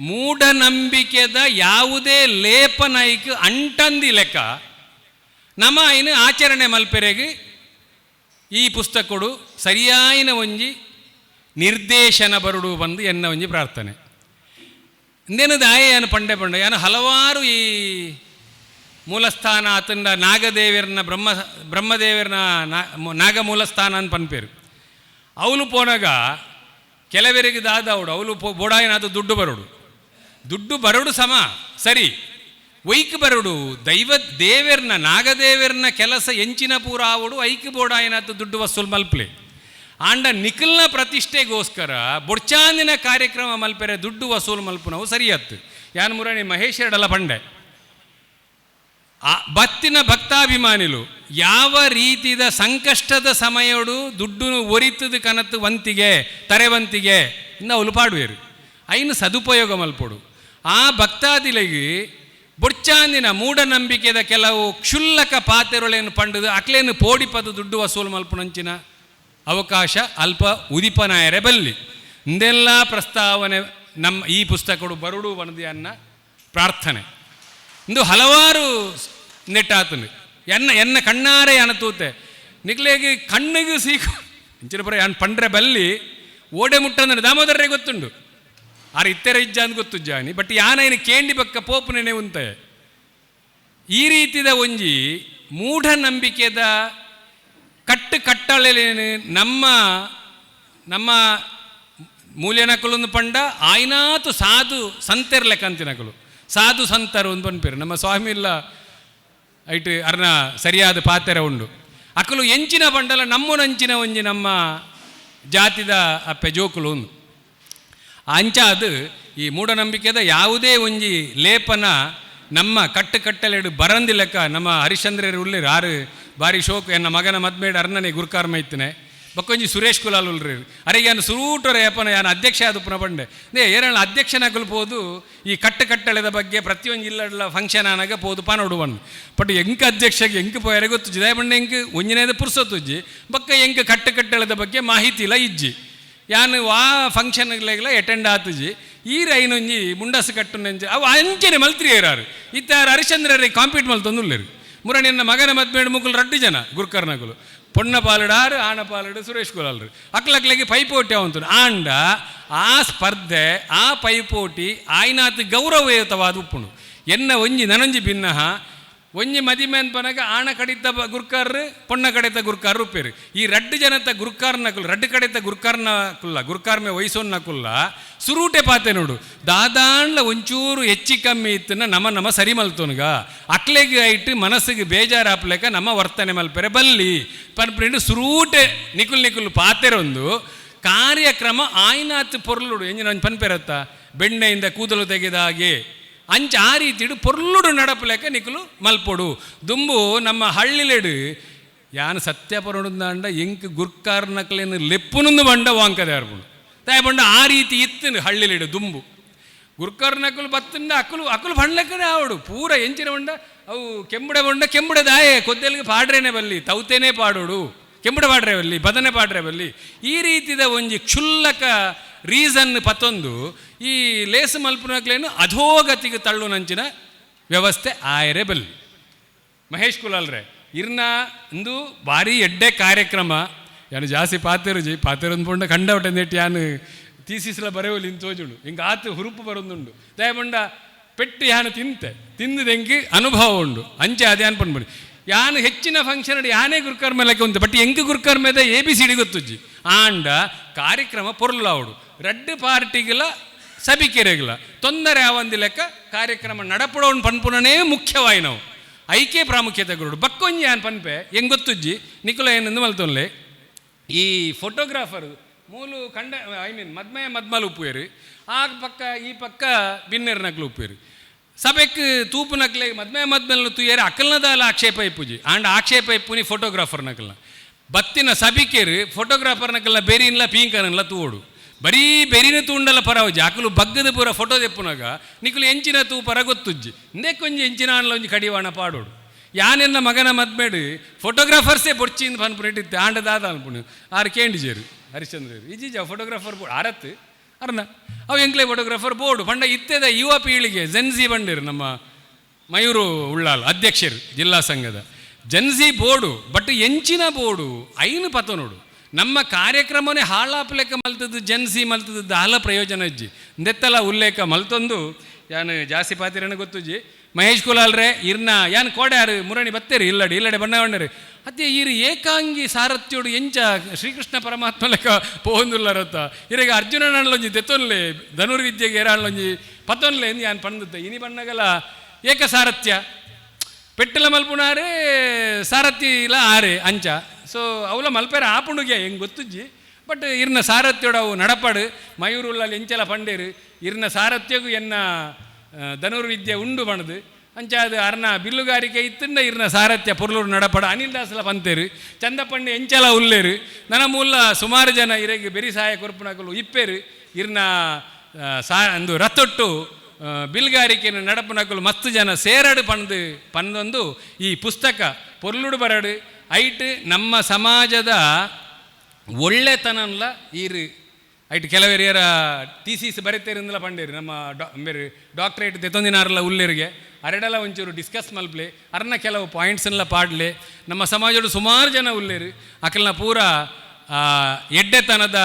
ಮೂಢನಂಬಿಕೆದ ಯಾವುದೇ ಲೇಪನೈಕ್ ಅಂಟಂದಿ ಲೆಕ್ಕ ನಮ್ಮ ಐನು ಆಚರಣೆ ಮಲ್ಪೆರೆಗೆ ಈ ಪುಸ್ತಕಡು ಸರಿಯಾಯಿನ ಒಂಜಿ ನಿರ್ದೇಶನ ಬರುಡು ಬಂದು ಎನ್ನ ಒಂಜಿ ಪ್ರಾರ್ಥನೆ. ಇಂದೇನು ದಾಯೆ ಏನು ಪಂಡೆ ಪಂಡೆ ಯಾನು ಹಲವಾರು ಈ ಮೂಲಸ್ಥಾನ ಆತಂಡ ನಾಗದೇವಿಯರ್ನ ಬ್ರಹ್ಮದೇವಿಯರ್ನ ನಾಗ ಮೂಲಸ್ಥಾನ ಅಂತ ಪನ್ಪೇರು. ಅವನು ಪೋನಾಗ ಕೆಲವರಿಗೆ ದಾದ ಅವಡು ಅವಳು ಬೋಡಾಯನಾದ ದುಡ್ಡು ಬರೋಡು ದುಡ್ಡು ಬರೋಡು ಸಮ ಸರಿ ಒಯ್ಕ್ ಬರೋಡು ದೈವ ದೇವೆರ್ನ ನಾಗದೇವೆರ್ನ ಕೆಲಸ ಎಂಚಿನ ಪೂರ ಆವಡು ಐಕ್ ಬೋಡಾಯನಾತು ದುಡ್ಡು ವಸೂಲ್ ಮಲ್ಪ್ಲೆ. ಆಂಡ ನಿಖಲ್ನ ಪ್ರತಿಷ್ಠೆಗೋಸ್ಕರ ಬೊಡ್ಚಾಂದಿನ ಕಾರ್ಯಕ್ರಮ ಮಲ್ಪೆರೆ ದುಡ್ಡು ವಸೂಲು ಮಲ್ಪುನವು ಸರಿಯತ್ತು. ಯಾನ್ ಮುರಣಿ ಮಹೇಶ್ ಎರಡಲ್ಲ ಪಂಡೆ ಆ ಬತ್ತಿನ ಭಕ್ತಾಭಿಮಾನಿಲು ಯಾವ ರೀತಿದ ಸಂಕಷ್ಟದ ಸಮಯಡು ದುಡ್ಡುನು ಒರಿತದ ಕನತ್ತು ವಂತಿಗೆ ತರೆವಂತಿಗೆ ಇನ್ನು ಅವಳು ಪಾಡುವೇರು ಐನು ಸದುಪಯೋಗ ಮಲ್ಪೊಡು. ಆ ಭಕ್ತಾದಿಲೆಗೆ ಬೊಡ್ಚಾಂದಿನ ಮೂಢನಂಬಿಕೆದ ಕೆಲವು ಕ್ಷುಲ್ಲಕ ಪಾತೆರೊಳೆಯನ್ನು ಪಂಡದು ಅಕ್ಲೇನು ಪೋಡಿಪದು ದುಡ್ಡು ವಸೂಲು ಮಲ್ಪುನಂಚಿನ ಅವಕಾಶ ಅಲ್ಪ ಉದಿಪನಾಯರೆ ಬಲ್ಲಿ. ಇಂದೆಲ್ಲ ಪ್ರಸ್ತಾವನೆ ನಮ್ಮ ಈ ಪುಸ್ತಕಡು ಬರುಡು ವನದಿಯನ್ನ ಪ್ರಾರ್ಥನೆ. ಇಂದು ಹಲವಾರು ನೆಟ್ಟಾತನು ಎನ್ನ ಎನ್ನ ಕಣ್ಣಾರೆ ಅನತೂತೆ ನಿಕ್ಲೇಗೆ ಕಣ್ಣಿಗೆ ಸೀಕು ಇಂಚಿನ ಪುರ ಯಾನ್ ಪಂಡ್ರೆ ಬಲ್ಲಿ ಓಡೆ ಮುಟ್ಟಂದ್ರೆ ದಾಮೋದರೇ ಗೊತ್ತುಂಡು ಆರು ಇತ್ತೆರ ಇಜ್ಜ ಅಂತ ಗೊತ್ತು ಜಾನಿ ಬಟ್ ಯಾನೈನ ಕೇಂಡಿ ಬಕ್ಕ ಪೋಪುನೆನೆ ಉಂತೆ. ಈ ರೀತಿದ ಒಂಜಿ ಮೂಢನಂಬಿಕೆದ ಕಟ್ಟು ಕಟ್ಟಳೆಲೇನು ನಮ್ಮ ನಮ್ಮ ಮೂಲ್ಯನಕುಲೊಂದು ಪಂಡ ಆಯ್ನಾತು ಸಾಧು ಸಂತೆರ್ಲೆಕ್ಕಂತಿನಕುಲು ಸಾಧು ಸಂತರು ಒಂದು ಪನ್ಪೇರು ನಮ್ಮ ಸ್ವಾಮಿ ಇಲ್ಲ ಐಟ್ ಅರ್ನ ಸರಿಯಾದ ಪಾತೆರ ಉಂಡು. ಅಕಲು ಎಂಚಿನ ಪಂಡಲ ನಮ್ಮನಂಚಿನ ಒಂಜಿ ನಮ್ಮ ಜಾತಿದ ಅಪ್ಪೆ ಜೋಕುಲು ಒಂದು ಅಂಚಾದ ಈ ಮೂಢನಂಬಿಕೆದ ಯಾವುದೇ ಒಂಜಿ ಲೇಪನ ನಮ್ಮ ಕಟ್ಟು ಕಟ್ಟಲೆಡು ಬರಂದಿಲೆಕ್ಕ ನಮ್ಮ ಹರಿಶ್ಚಂದ್ರರು ಉಳ್ಳೇರು ಆರು ಬಾರಿ ಶೋಕು ಎನ್ನ ಮಗನ ಮದ್ಮೇಡು ಅರ್ನನೆ ಗುರುಕಾರ್ ಮೈತನೆ ಬಕ್ಕೊಂಜಿ ಸುರೇಶ್ ಕುಲಾಲ್ ಉಲ್ರಿ ಅರೆ ಯಾನು ಸುರೂಟರ ಯಪ್ಪನ ಯಾನು ಅಧ್ಯಕ್ಷ ಅದು ಪುನಃ ಬಂಡೆ ನೇ ಏರಳ ಅಧ್ಯಕ್ಷನಾಗಲು ಪೋದು ಈ ಕಟ್ಟು ಕಟ್ಟಳೆದ ಬಗ್ಗೆ ಪ್ರತಿಯೊಂದು ಇಲ್ಲಡ್ಲ ಫಂಕ್ಷನ್ ಆನಾಗ ಪೋದು ಪಾನೋಡುವನ್ ಬಟ್ ಎಂಕ್ ಅಧ್ಯಕ್ಷಗೆ ಎಂಕ್ ಪೋಯರೆ ಗೊತ್ತುಜ್ಜಿ ದಯಬಂಡೆ ಎಂಕ್ ಒಂಜಿನೇದ ಪುರ್ಸೊತ್ತುಜ್ಜಿ ಬಕ್ಕ ಎಂಕ್ ಕಟ್ಟು ಕಟ್ಟಳೆದ ಬಗ್ಗೆ ಮಾಹಿತಿ ಇಲ್ಲ ಇಜ್ಜಿ ಯಾನು ವಾ ಫಂಕ್ಷನ್ಗಳಿಗೆಲ್ಲ ಅಟೆಂಡ್ ಆತುಜಿ ಈ ರೈನೊಂಜಿ ಮುಂಡಸು ಕಟ್ಟು ನೆಂಜಿ ಅವು ಅಂಚನೆ ಮಲ್ತ್ರಿ ಏರಾರು ಇತ್ತಾರು ಹರಿಶ್ಚಂದ್ರರಿಗೆ ಕಾಂಪೀಟ್ ಮಲ್ತೊಂದುಲ್ಲೇರು ಮುರಣಿಯನ್ನ ಮಗನ ಮದ್ಮೇಡು ಮುಕುಲು ರಡ್ಡು ಜನ ಗುರ್ಕರ್ನಕುಲು ಪೊಣ್ಣ ಪಾಲುಡಾರು ಆಣ ಪಾಲುಡು ಸುರೇಶ್ ಕುಲಾಲ್ರು ಅಕ್ಲಕ್ಲಗೆ ಪೈಪೋಟಿ ಅವಂತು ಆಂಡ ಆ ಸ್ಪರ್ಧೆ ಆ ಪೈಪೋಟಿ ಆಯ್ನಾತ್ ಗೌರವಯುತವಾದ ಉಪ್ಪುಣು ಎನ್ನ ಒಂಜಿ ನನೊಂಜಿ ಭಿನ್ನಹ ಒಂಜಿ ಮದಿಮೆ ಅನ್ಪನಗ ಆಣ ಕಡಿತ ಗುರ್ಕಾರ್ ಪೊಣ್ಣ ಕಡಿತ ಗುರ್ಕಾರ್ ಉಪ್ಪೇರು ಈ ರಡ್ಡು ಜನತ ಗುರ್ಕಾರ್ನ ಕುಲ್ಲ ರಡ್ಡು ಕಡಿತ ಗುರ್ಕಾರ್ನ ಕುಲ್ಲ ಗುರ್ಕಾರ್ಮೆ ವಯಸ್ಸೊನ್ನ ಕುಲ್ಲ ಸುರೂಟೆ ಪಾತೆ ನೋಡು ದಾದಾಂಡ್ಲ ಒಂಚೂರು ಹೆಚ್ಚಿ ಕಮ್ಮಿ ಇತ್ತನ ನಮ್ಮ ನಮ್ಮ ಸರಿ ಮಲ್ತೋನ್ಗ ಅಕ್ಲೆಗೆ ಐಟ್ ಮನಸ್ಸಿಗೆ ಬೇಜಾರಾಪ್ಲೆಕ ನಮ್ಮ ವರ್ತನೆ ಮಲ್ಪೆರೆ ಬಲ್ಲಿ ಪನ್ಪ್ರಿಂಡು ಸುರೂಟೆ ನಿಕುಲ್ ನಿಕುಲ್ ಪಾತೆರೊಂದು ಕಾರ್ಯಕ್ರಮ ಆಯ್ನಾತ್ ಪೊರ್ಲುಡು ಎಂಜಿನ ಒಂಜಿ ಪನ್ಪೆರತ್ತ ಬೆಣ್ಣೆಯಿಂದ ಕೂದಲು ತೆಗೆದ ಹಾಗೆ ಅಂಚ ಆ ರೀತಿಡು ಪೊರ್ಲುಡು ನಡಪಲೆಕ ನಿಕುಲು ಮಲ್ಪೊಡು. ದುಂಬು ನಮ್ಮ ಹಳ್ಳಿಲೆಡು ಯಾನು ಸತ್ಯ ಪರೊಡುಂದಾಂಡ ಎಂಕ್ ಗುರ್ಕಾರ್ನಕ್ಲೇನು ಲೆಪ್ಪುನೊಂದು ಬಂಡ ವಾಂಕದೆ ಅರ್ಪುಂಡು ತಾಯಿ ಬಂಡ ಆ ರೀತಿ ಇತ್ತು ಹಳ್ಳಿಲೆಡು ದುಂಬು ಗುರ್ಕಾರ್ನಕುಲು ಬತ್ತಂಡ ಅಕುಲು ಅಕುಲು ಬಂಡ್ಲೆಕ್ಕನೆ ಆವಡು ಪೂರ ಎಂಚಿನ ಬಂಡ ಅವು ಕೆಂಬುಡೆ ಬಂಡ ಕೆಂಬುಡೆ ದಾಯೆ ಕೊದ್ದೆಲ್ಗೆ ಪಾಡ್ರೇನೆ ಬಲ್ಲಿ ತೌತೇನೆ ಪಾಡೋಡು ಕೆಂಬುಡೆ ಪಾಡ್ರೆ ಬಲ್ಲಿ ಬದನೆ ಪಾಡ್ರೆ ಬಲ್ಲಿ ಈ ರೀತಿದ ಒಂಜಿ ಕ್ಷುಲ್ಲಕ ರೀಸನ್ ಪತ್ತೊಂದು ಈ ಲೇಸು ಮಲ್ಪುನಕ್ಲೇನು ಅಧೋಗತಿಗೆ ತಳ್ಳುನಂಚಿನ ವ್ಯವಸ್ಥೆ ಆಯರೆ ಬಲ್ಲಿ. ಮಹೇಶ್ ಕುಲಾಲ್ರೆ ಇರ್ನ ಇಂದು ಭಾರಿ ಎಡ್ಡೆ ಕಾರ್ಯಕ್ರಮ ಯಾನು ಜಾಸ್ತಿ ಪಾತೆರುಜಿ ಪಾತೆರೊಂದು ಪಂಡ ಕಂಡವಟೆ ನೆಟ್ಟು ಯಾನು ತೀಸಿಸ್ಲ ಬರೆಯುವಲ್ಲಿ ಇಂತೋಜುಂಡು ಹಿಂಗೆ ಆತು ಹುರುಪು ಬರೋದುಂಡು ದಯಬಂಡ ಪೆಟ್ಟು ಯಾನು ತಿಂತೆ ತಿಂದದ ಅನುಭವ ಉಂಡು ಅಂಚೆ ಅದೇ ಅನ್ಪಂಡ್ಬಿಡಿ ಯಾನು ಹೆಚ್ಚಿನ ಫಂಕ್ಷನ್ ಯಾನೇ ಗುರುಕರ್ಮ ಲೆಕ್ಕ ಉಂಟು ಬಟ್ ಎಂಕ್ ಗುರುಕರ್ಮದ ಎ ಬಿ ಸಿ ಡಿ ಗೊತ್ತುಜ್ಜಿ ಆಂಡ ಕಾರ್ಯಕ್ರಮ ಪೊರ್ಲಾವಡು ರಡ್ಡು ಪಾರ್ಟಿಗಿಲ್ಲ ಸಭಿಕೆರೆಗಿಲ್ಲ ತೊಂದರೆ ಆವಂದಿ ಲೆಕ್ಕ ಕಾರ್ಯಕ್ರಮ ನಡಪಡೋನ್ ಪನ್ಪುನನೇ ಮುಖ್ಯವಾಯಿ ನಾವು ಐಕೆ ಪ್ರಾಮುಖ್ಯತೆ ಗುರುಡು ಬಕ್ಕೊಂಜಿ ಯಾನ್ ಪನ್ಪೆ ಹೆಂಗ್ ಗೊತ್ತುಜ್ಜಿ ನಿಕುಲ ಏನಂದು ಮಲ್ತೊನ್ಲೆ ಈ ಫೋಟೋಗ್ರಾಫರ್ ಮೂಲು ಕಂಡ I mean ಮದ್ಮಯ ಮದ್ಮಲ್ ಉಪ್ಪುವೇರು ಆ ಪಕ್ಕ ಈ ಪಕ್ಕ ಬಿನ್ನೆರ್ ನಕ್ಲು ಉಪ್ಪುವೇರು ಸಭೆಕ್ ತೂಪು ನಕ್ಲೆ ಮದ್ಮಯ ಮದ್ಮಲ್ ತೂಯೇರು ಅಕಲ್ನದಾಲ ಆಕ್ಷೇಪ ಇಪ್ಪುಜಿ ಆಂಡ ಆಕ್ಷೇಪ ಇಪ್ಪುನಿ ಫೋಟೋಗ್ರಾಫರ್ ನಕಲ್ನ ಬತ್ತಿನ ಸಭಿಕೇರು ಫೋಟೋಗ್ರಾಫರ್ ನಕಲ್ನ ಬೆರಿನ್ಲ ಪೀಂಕನಲ್ಲ ತೂವೋಡು ಬರೀ ಬೆರಿನ ತೂಂಡಲ ಪರವಜಿ ಅಕಲು ಬಗ್ಗದ ಪೂರ ಫೋಟೋ ತೆಪ್ಪುನಾಗ ನಿಕುಲು ಎಂಚಿನ ತೂ ಪರ ಗೊತ್ತುಜ್ಜಿ ಇಂದೆಕ್ಕೊಂಜಿ ಎಂಚಿನ ಆಂಡ್ಲ ಒಂಜಿ ಕಡಿವಾಣ ಪಾಡೋಡು ಯಾನೆನ್ನ ಮಗನ ಮದ್ಮೇಡು ಫೋಟೋಗ್ರಾಫರ್ಸೇ ಬೊಡ್ಚಿಂದ ಪನ್ಪುನಿಟ್ಟಿತ್ತು ಆಂಡ ದಾದ ಅನ್ಪುಣು ಆರು ಕೇಂಡಿಜೇರು ಹರಿಶ್ಚಂದ್ರ ಇಜೀಜ ಫೋಟೋಗ್ರಾಫರ್ ಬೋರ್ಡ್ ಆರತ್ತು ಅರ್ನ ಅವು ಎಂಕ್ಲೆ ಫೋಟೋಗ್ರಾಫರ್ ಬೋರ್ಡು ಪಂಡ ಇತ್ತೆದ ಯುವ ಪೀಳಿಗೆ ಜೆನ್ಜಿ ಬಂಡಿರು ನಮ್ಮ ಮಯೂರು ಉಳ್ಳಾಲ್ ಅಧ್ಯಕ್ಷರು ಜಿಲ್ಲಾ ಸಂಘದ ಜೆನ್ಜಿ ಬೋರ್ಡು ಬಟ್ ಎಂಚಿನ ಬೋರ್ಡು ಐನು ಪತ ನೋಡು ನಮ್ಮ ಕಾರ್ಯಕ್ರಮನೇ ಹಾಳಾಪಲೆಕ್ಕ ಮಲ್ತದ್ದು ಜನ್ಸಿ ಮಲ್ತದ್ದು ದಾಲ ಪ್ರಯೋಜನ ಅಜ್ಜಿ ದೆತ್ತಲ ಉಲ್ಲೇಖ ಮಲ್ತೊಂದು ಯಾನು ಜಾಸ್ತಿ ಪಾತಿರನ ಗೊತ್ತುಜ್ಜಿ ಮಹೇಶ್ ಕುಲಾಲ್ರೆ ಇರ್ನ ಯಾನ್ ಕೋಡ್ಯಾರು ಮುರಣಿ ಬತ್ತೇರಿ ಇಲ್ಲಡಿ ಇಲ್ಲಡೆ ಬಣ್ಣ ಬಣ್ಣರಿ ಅದೇ ಈರು ಏಕಾಂಗಿ ಸಾರಥ್ಯೋಡು ಎಂಚ ಶ್ರೀಕೃಷ್ಣ ಪರಮಾತ್ಮ ಲೆಕ್ಕ ಪೋಂದುಲ್ಲರತ್ತ ಇರಗ ಅರ್ಜುನನಲ್ಲೊಂಜಿ ದೆತ್ತೊನ್ಲೆ ಧನುರ್ವಿದ್ಯೆಗೆ ಏರಾಳೊಂಜಿ ಪತ್ತೊನ್ಲೆ ಎಂದು ಯಾನ್ ಪಂದುತ್ತ ಇನಿ ಬಣ್ಣಗಲ ಏಕಸಾರಥ್ಯ ಪೆಟ್ಟಲ ಮಲ್ಪುಣಾರೆ ಸಾರಥಿ ಇಲ್ಲ ಆರೆ ಅಂಚ ಸೊ ಅವಲ ಮಲ್ಪೇರ ಆಪುಂಡುಗೆ ಹೆಂಗೆ ಗೊತ್ತುಜ್ಜಿ ಬಟ್ ಇರ್ನ ಸಾರಥ್ಯೋಡು ಅವು ನಡಪಡು ಮಯೂರುಳ್ಳಲ್ಲಿ ಎಂಚಲ ಪಂಡೇರು ಇರ್ನ ಸಾರಥ್ಯಗೂ ಎನ್ನ ಧನುರ್ವಿದ್ಯೆ ಉಂಡು ಬಣದು. ಅಂಚಾದ ಅರ್ನ ಬಿಲ್ಲುಗಾರಿಕೆ ಇತ್ತಂಡ ಇರ್ನ ಸಾರಥ್ಯ ಪೊರ್ಲೂರು ನಡಪಡ ಅನಿಲ್ ದಾಸಲ ಪಂತೇರು ಚಂದಪಣ್ಣೆ ಎಂಚಲ ಉಲ್ಲೇರು. ನನ್ನ ಮೂಲ ಸುಮಾರು ಜನ ಇರೆಗೆ ಬೆರಿ ಸಹಾಯ ಕೊರ್ಪುನಕುಲು ಇಪ್ಪೇರು. ಇರ್ನ ಸಾ ಅಂದು ರಥೊಟ್ಟು ಬಿಲ್ಗಾರಿಕೆಯನ್ನು ನಡಪುನಕುಲು ಮಸ್ತ್ ಜನ ಸೇರಡು ಪಂದು ಪಂದೊಂದು ಈ ಪುಸ್ತಕ ಪೊರ್ಲುಡು ಬರಡು ಐಟ್ ನಮ್ಮ ಸಮಾಜದ ಒಳ್ಳೆತನಲ್ಲ ಈರು ಐಟ್ ಕೆಲವೇರಿಯರ ಥೀಸಿಸ್ ಬರೆತೇರಿಂದಲ ಪಂಡೇರು ನಮ್ಮ ಬೇರೆ ಡಾಕ್ಟ್ರೇಟ್ ತೆತ್ತೊಂದಿನಾರಲ್ಲ ಉಲ್ಲೇರಿಗೆ ಅರೆಡಲ ಒಂಚೂರು ಡಿಸ್ಕಸ್ ಮಲ್ಪ್ಲೆ ಅರ್ನ ಕೆಲವು ಪಾಯಿಂಟ್ಸ್ನೆಲ್ಲ ಪಾಡ್ಲೆ. ನಮ್ಮ ಸಮಾಜದ ಸುಮಾರು ಜನ ಉಲ್ಲೇರು ಅಕಲ್ನ ಪೂರ ಎಡ್ಡೆತನದ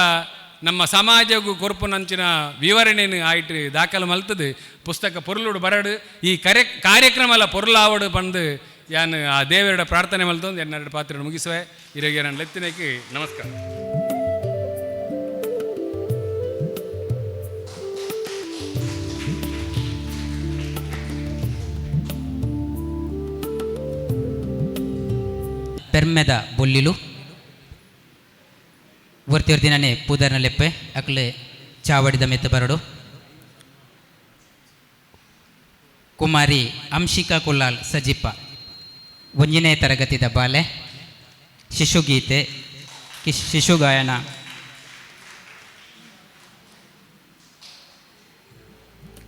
ನಮ್ಮ ಸಮಾಜಗೂ ಕೊರ್ಪುನಂಚಿನ ವಿವರಣೆಯನ್ನು ಆಯ್ತು ದಾಖಲು ಮಲ್ತದು ಪುಸ್ತಕ ಪೊರ್ಲುಡು ಬರಡು ಈ ಕಾರ್ಯಕ್ರಮ ಎಲ್ಲ ಪೊರ್ಲಾವಡು ಬಂದು ಯಾನು ಆ ದೇವರ ಪ್ರಾರ್ಥನೆ ಮಲ್ತೊಂದು ಎನ್ನೆರಡು ಪಾತ್ರ ಮುಗಿಸುವೆ. ಇರೆಗೆ ನನ್ನ ಲೆತ್ತಿನಕ್ಕೆ ನಮಸ್ಕಾರ. ಪೆರ್ಮೆದ ಬೊಲ್ಲಿಲು ಒರ್ತಿ ದಿನನೇ ಪೂದರ್ನ ಲೆಪ್ಪೆ ಅಕ್ಲೆ ಚಾವಡಿದ ಮೆತ್ತ ಬರಡು. ಕುಮಾರಿ ಅಂಶಿಕಾ ಕುಲಾಲ್ ಸಜಿಪ ಒಂದನೇ ತರಗತಿದ ಬಾಲೆ ಶಿಶುಗೀತೆ ಶಿಶುಗಾಯನ.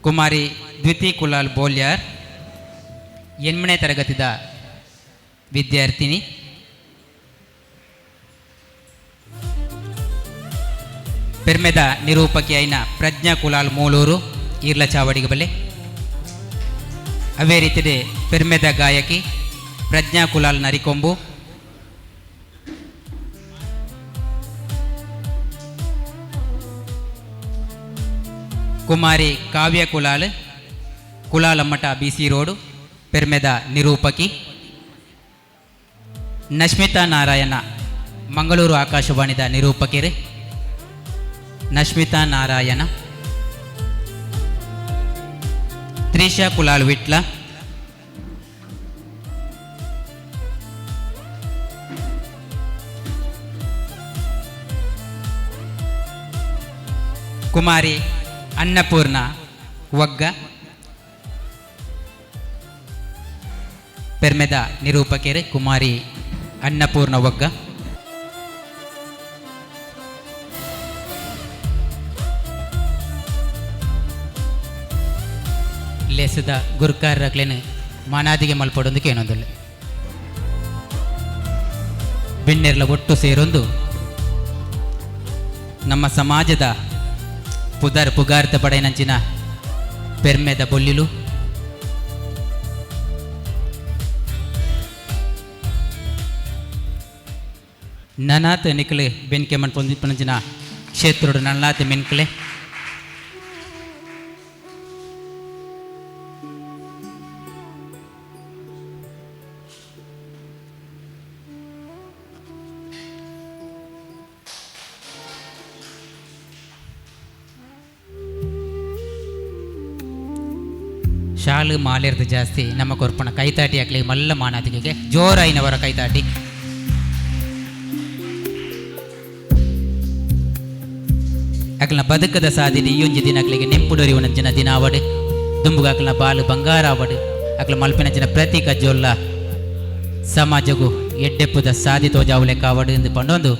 ಕುಮಾರಿ ದ್ವಿತಿ ಕುಲಾಲ್ ಬೋಲ್ಯಾರ್ 8ನೇ ತರಗತಿದ ವಿದ್ಯಾರ್ಥಿನಿ. ಪೆರ್ಮೆದ ನಿರೂಪಕಿ ಐನ ಪ್ರಜ್ಞಾ ಕುಲಾಲ್ ಮೂಲೂರು ಈರ್ಲ ಚಾವಡಿಗೆ ಬಲೆ. ಅವೇ ರೀತಿದೆ ಪೆರ್ಮೆದ ಗಾಯಕಿ ಪ್ರಜ್ಞಾ ಕುಲಾಲ್ ನರಿಕೊಂಬು. ಕುಮಾರಿ ಕಾವ್ಯ ಕುಲಾಲ್ ಕುಲಾಲಮ್ಮಟ ಬಿ ಸಿ ರೋಡು ಪೆರ್ಮೆದ ನಿರೂಪಕಿ. ನಶ್ಮಿತಾ ನಾರಾಯಣ ಮಂಗಳೂರು ಆಕಾಶವಾಣಿದ ನಿರೂಪಕಿರು ನಶ್ಮಿತಾ ನಾರಾಯಣ. ತ್ರಿಷಾ ಕುಲಾಲ್ ವಿಟ್ಲ. ಕುಮಾರಿ ಅನ್ನಪೂರ್ಣ ವಗ್ಗ ಪೆರ್ಮೆದ ನಿರೂಪಕಿಯರು ಕುಮಾರಿ ಅನ್ನಪೂರ್ಣ ವಗ್ಗ. ಲೇಸದ ಗುರುಕಾರಕ್ಲೇನು ಮಾನಾದಿಗೆ ಮಲ್ಪಡೊಂದು ಕೇನೊಂದುಲ್ಲೆ ಬೆಣ್ಣೆರ್ಲ ಒಟ್ಟು ಸೇರೊಂದು ನಮ್ಮ ಸಮಾಜದ ಪುದರ್ ಪುಗಾರ್ತ ಪಡೆಯನಂಚಿನ ಪೆರ್ಮೆದ ಬೊಲ್ಲಿಲು ನನಾತ್ ನಿಕ್ಲೆ ಬೆನ್ಕೆ ಮನ್ಪೊಂದಿಪ್ಪನಂಚಿನ ಕ್ಷೇತ್ರೋಡು ನನ್ನಾತ್ ಮೆನ್ಕಲೆ ಶಾಲು ಮಾಲೆರ್ದು ಜಾಸ್ತಿ ನಮ್ಮ ಕೊರ್ಪಣ ಕೈತಾಟಿ ಹಾಕ್ಲಿ ಮಲ್ಲ ಮಾನಾದಿಗೆ ಜೋರಾಯಿನವರ ಕೈತಾಟಿ. ಅಕ್ಲನ ಬದುಕದ ಸಾದಿನಿ ಈಯೊಂಜಿ ದಿನಕ್ಲಿಗೆ ನೆಂಪುಡೊರಿವನಂಚಿನ ದಿನ ಅವಡು ದುಂಬುಗ ಅಕ್ಲನ ಬಾಲು ಬಂಗಾರ ಅವಡು ಅಕ್ಲ ಮಲ್ಪಿನಂಚಿನ ಪ್ರತೀಕ ಜೊಲ್ಲ ಸಮಾಜಗು ಎಡ್ಡೆಪ್ಪುದ ಸಾದಿ ತೋಜಾವುಲೆ ಕಾವಡು ಎಂದು ಪಂಡೊಂದು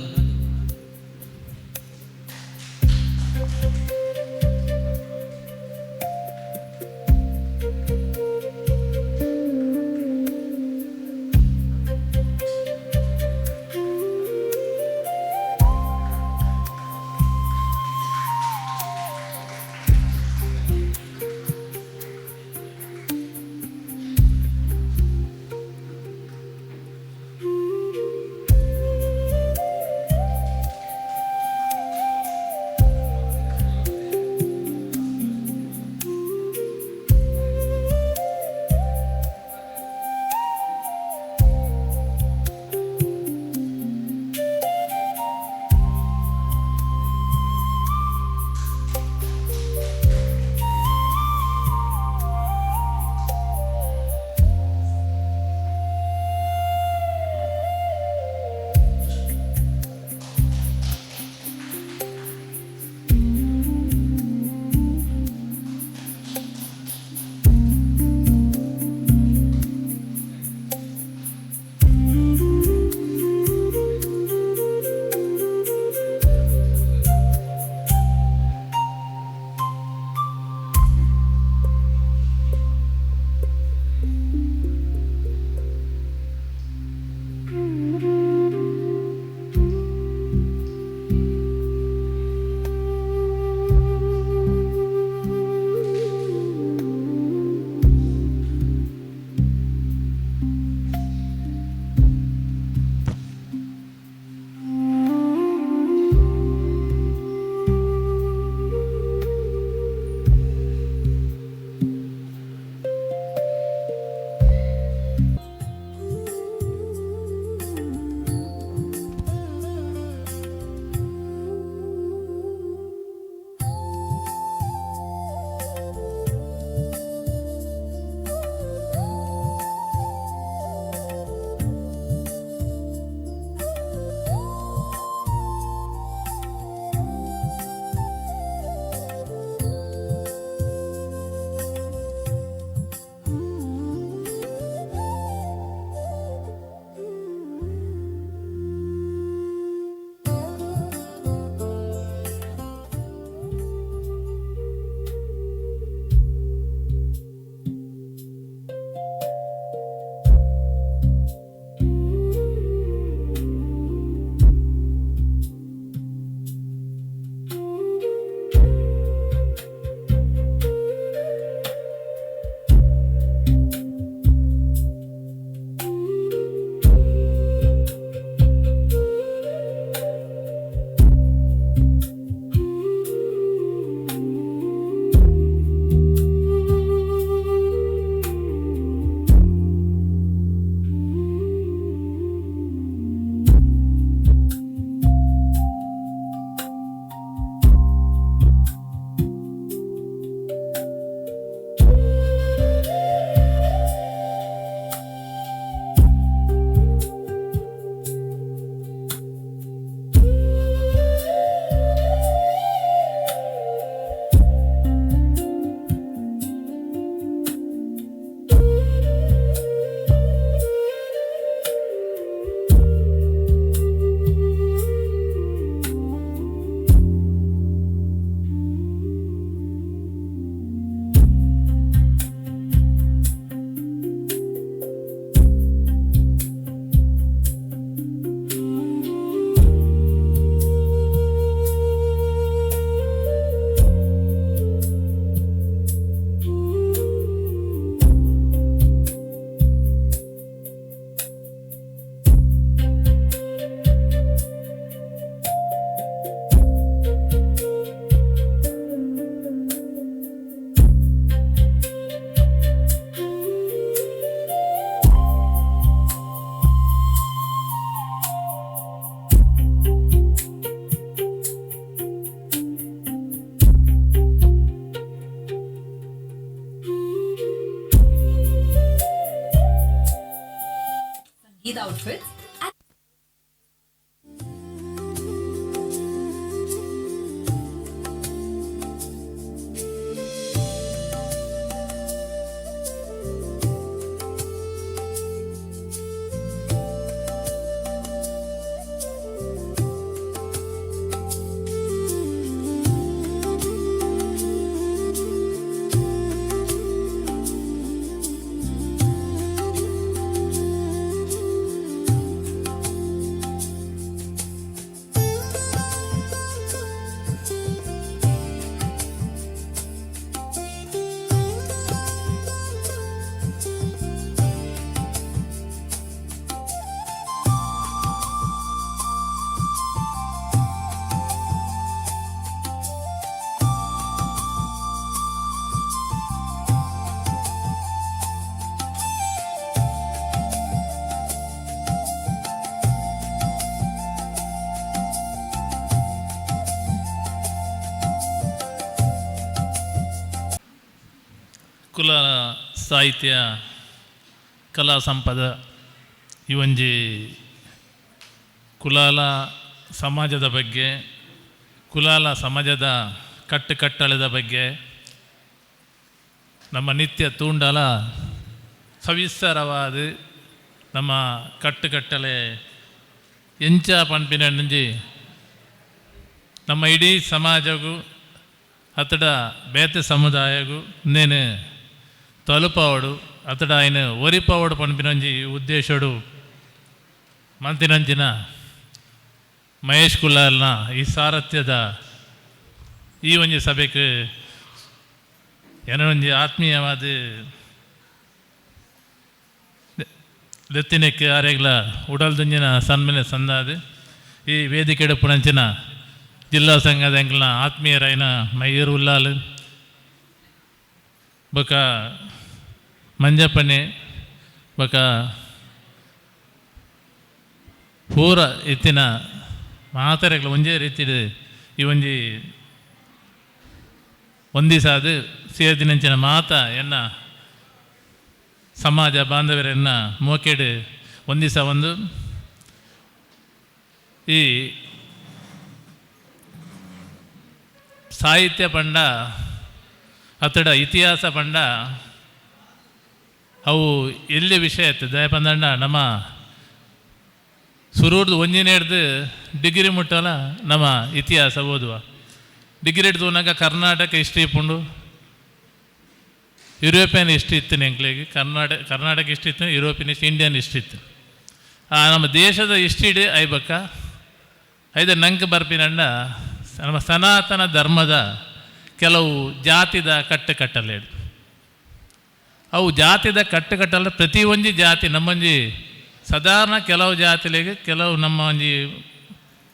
outfits. ಕುಲ ಸಾಹಿತ್ಯ ಕಲಾ ಸಂಪದ ಈ ಒಂಜಿ ಕುಲಾಲ ಸಮಾಜದ ಬಗ್ಗೆ, ಕುಲಾಲ ಸಮಾಜದ ಕಟ್ಟುಕಟ್ಟಳೆದ ಬಗ್ಗೆ ನಮ್ಮ ನಿತ್ಯ ತೂಂಡಲ ಸವಿಸ್ತಾರವಾದ ನಮ್ಮ ಕಟ್ಟುಕಟ್ಟಳೆ ಎಂಚ ಪನ್ಪಿನಂಜಿ ನಮ್ಮ ಇಡೀ ಸಮಾಜಗೂ ಅತಡ ಬೇತೆ ಸಮುದಾಯಗೂ ನೇನು ತಲುಪವಡು ಅತಡ ఆయన ಒರಿಪವಡು ಪನ್ಪಿನಂಜಿ ಉದ್ದೇಶಡು ಮಂತಿನಂಚಿನ ಮಹೇಶ್ ಕುಲಾಲ್ನ ಈ ಸಾರಥ್ಯದ ಈ ಒಂಜಿ ಸಭೆಗೆ ಏನೊಂಜಿ ಆತ್ಮೀಯವಾದ ಲೆತ್ತಿನಕ್ಕೆ ಆರೆಗ್ಲ ಉಡಲ್ದುಂಜಿನ ಸನ್ಮನೆ ಸಂದಾದ ಈ ವೇದಿಕೆ ಪುಣಂಚಿನ ಜಿಲ್ಲಾ ಸಂಘದ ಎಂಕ್ಲನ ಆತ್ಮೀಯರಾಯಿನ ಮಯೂರ್ ಉಲ್ಲಾಲ್ ಬೊಕ ಮಂಜಪ್ಪನೆ ಬೊಕ ಪೂರ ಇತ್ತಿನ ಮಾತರೆಗ್ಲ ಒಂಜೇ ರೀತಿಡ್ ಈ ಒಂಜಿ ಒಂದಿಸಾದ ಸೇರ್ದಿನಂಚಿನ ಮಾತ ಎನ್ನ ಸಮಾಜ ಬಾಂಧವರೆನ್ನ ಮೋಕೆಡ್ ಒಂದಿಸ ಒಂದು ಈ ಸಾಹಿತ್ಯ ಪಂಡ ಅತಡ ಇತಿಹಾಸ ಪಂಡ ಅವು ಎಲ್ಲಿ ವಿಷಯ ಇತ್ತು ದಯಪಂದಂಡ ನಮ್ಮ ಸುರೂರ್ದು ಒಂಜಿನೇಡ್ದು ಡಿಗ್ರಿ ಮುಟ್ಟಲ್ಲ ನಮ್ಮ ಇತಿಹಾಸ ಓದುವ ಡಿಗ್ರಿ ಹಿಡ್ದು ಕರ್ನಾಟಕ ಹಿಸ್ಟ್ರಿ ಇಪ್ಪುಂಡು, ಯುರೋಪಿಯನ್ ಹಿಸ್ಟ್ರಿ ಇತ್ತು ಎಂಕ್ಲೆಗ್, ಕರ್ನಾಟಕ ಹಿಸ್ಟ್ರಿ ಇತ್ತು, ಯುರೋಪಿಯನ್ ಹಿಸ್ಟ್ರಿ, ಇಂಡಿಯನ್ ಹಿಸ್ಟ್ರಿ ಇತ್ತು. ಆ ನಮ್ಮ ದೇಶದ ಹಿಸ್ಟ್ರಿ ಐಬಕ್ಕ ಐದ ನಂಗೆ ಬರ್ಪಿನಂಡ ನಮ್ಮ ಸನಾತನ ಧರ್ಮದ ಕೆಲವು ಜಾತಿದ ಕಟ್ಟುಕಟ್ಟಲೆ ಅವು ಜಾತಿದ ಕಟ್ಟುಕಟ್ಟಲ್ಲ ಪ್ರತಿ ಒಂಜಿ ಜಾತಿ ನಮ್ಮೊಂಜಿ ಸಾಧಾರಣ ಕೆಲವು ಜಾತಿಲಿಗೆ ಕೆಲವು ನಮ್ಮ ಒಂಜಿ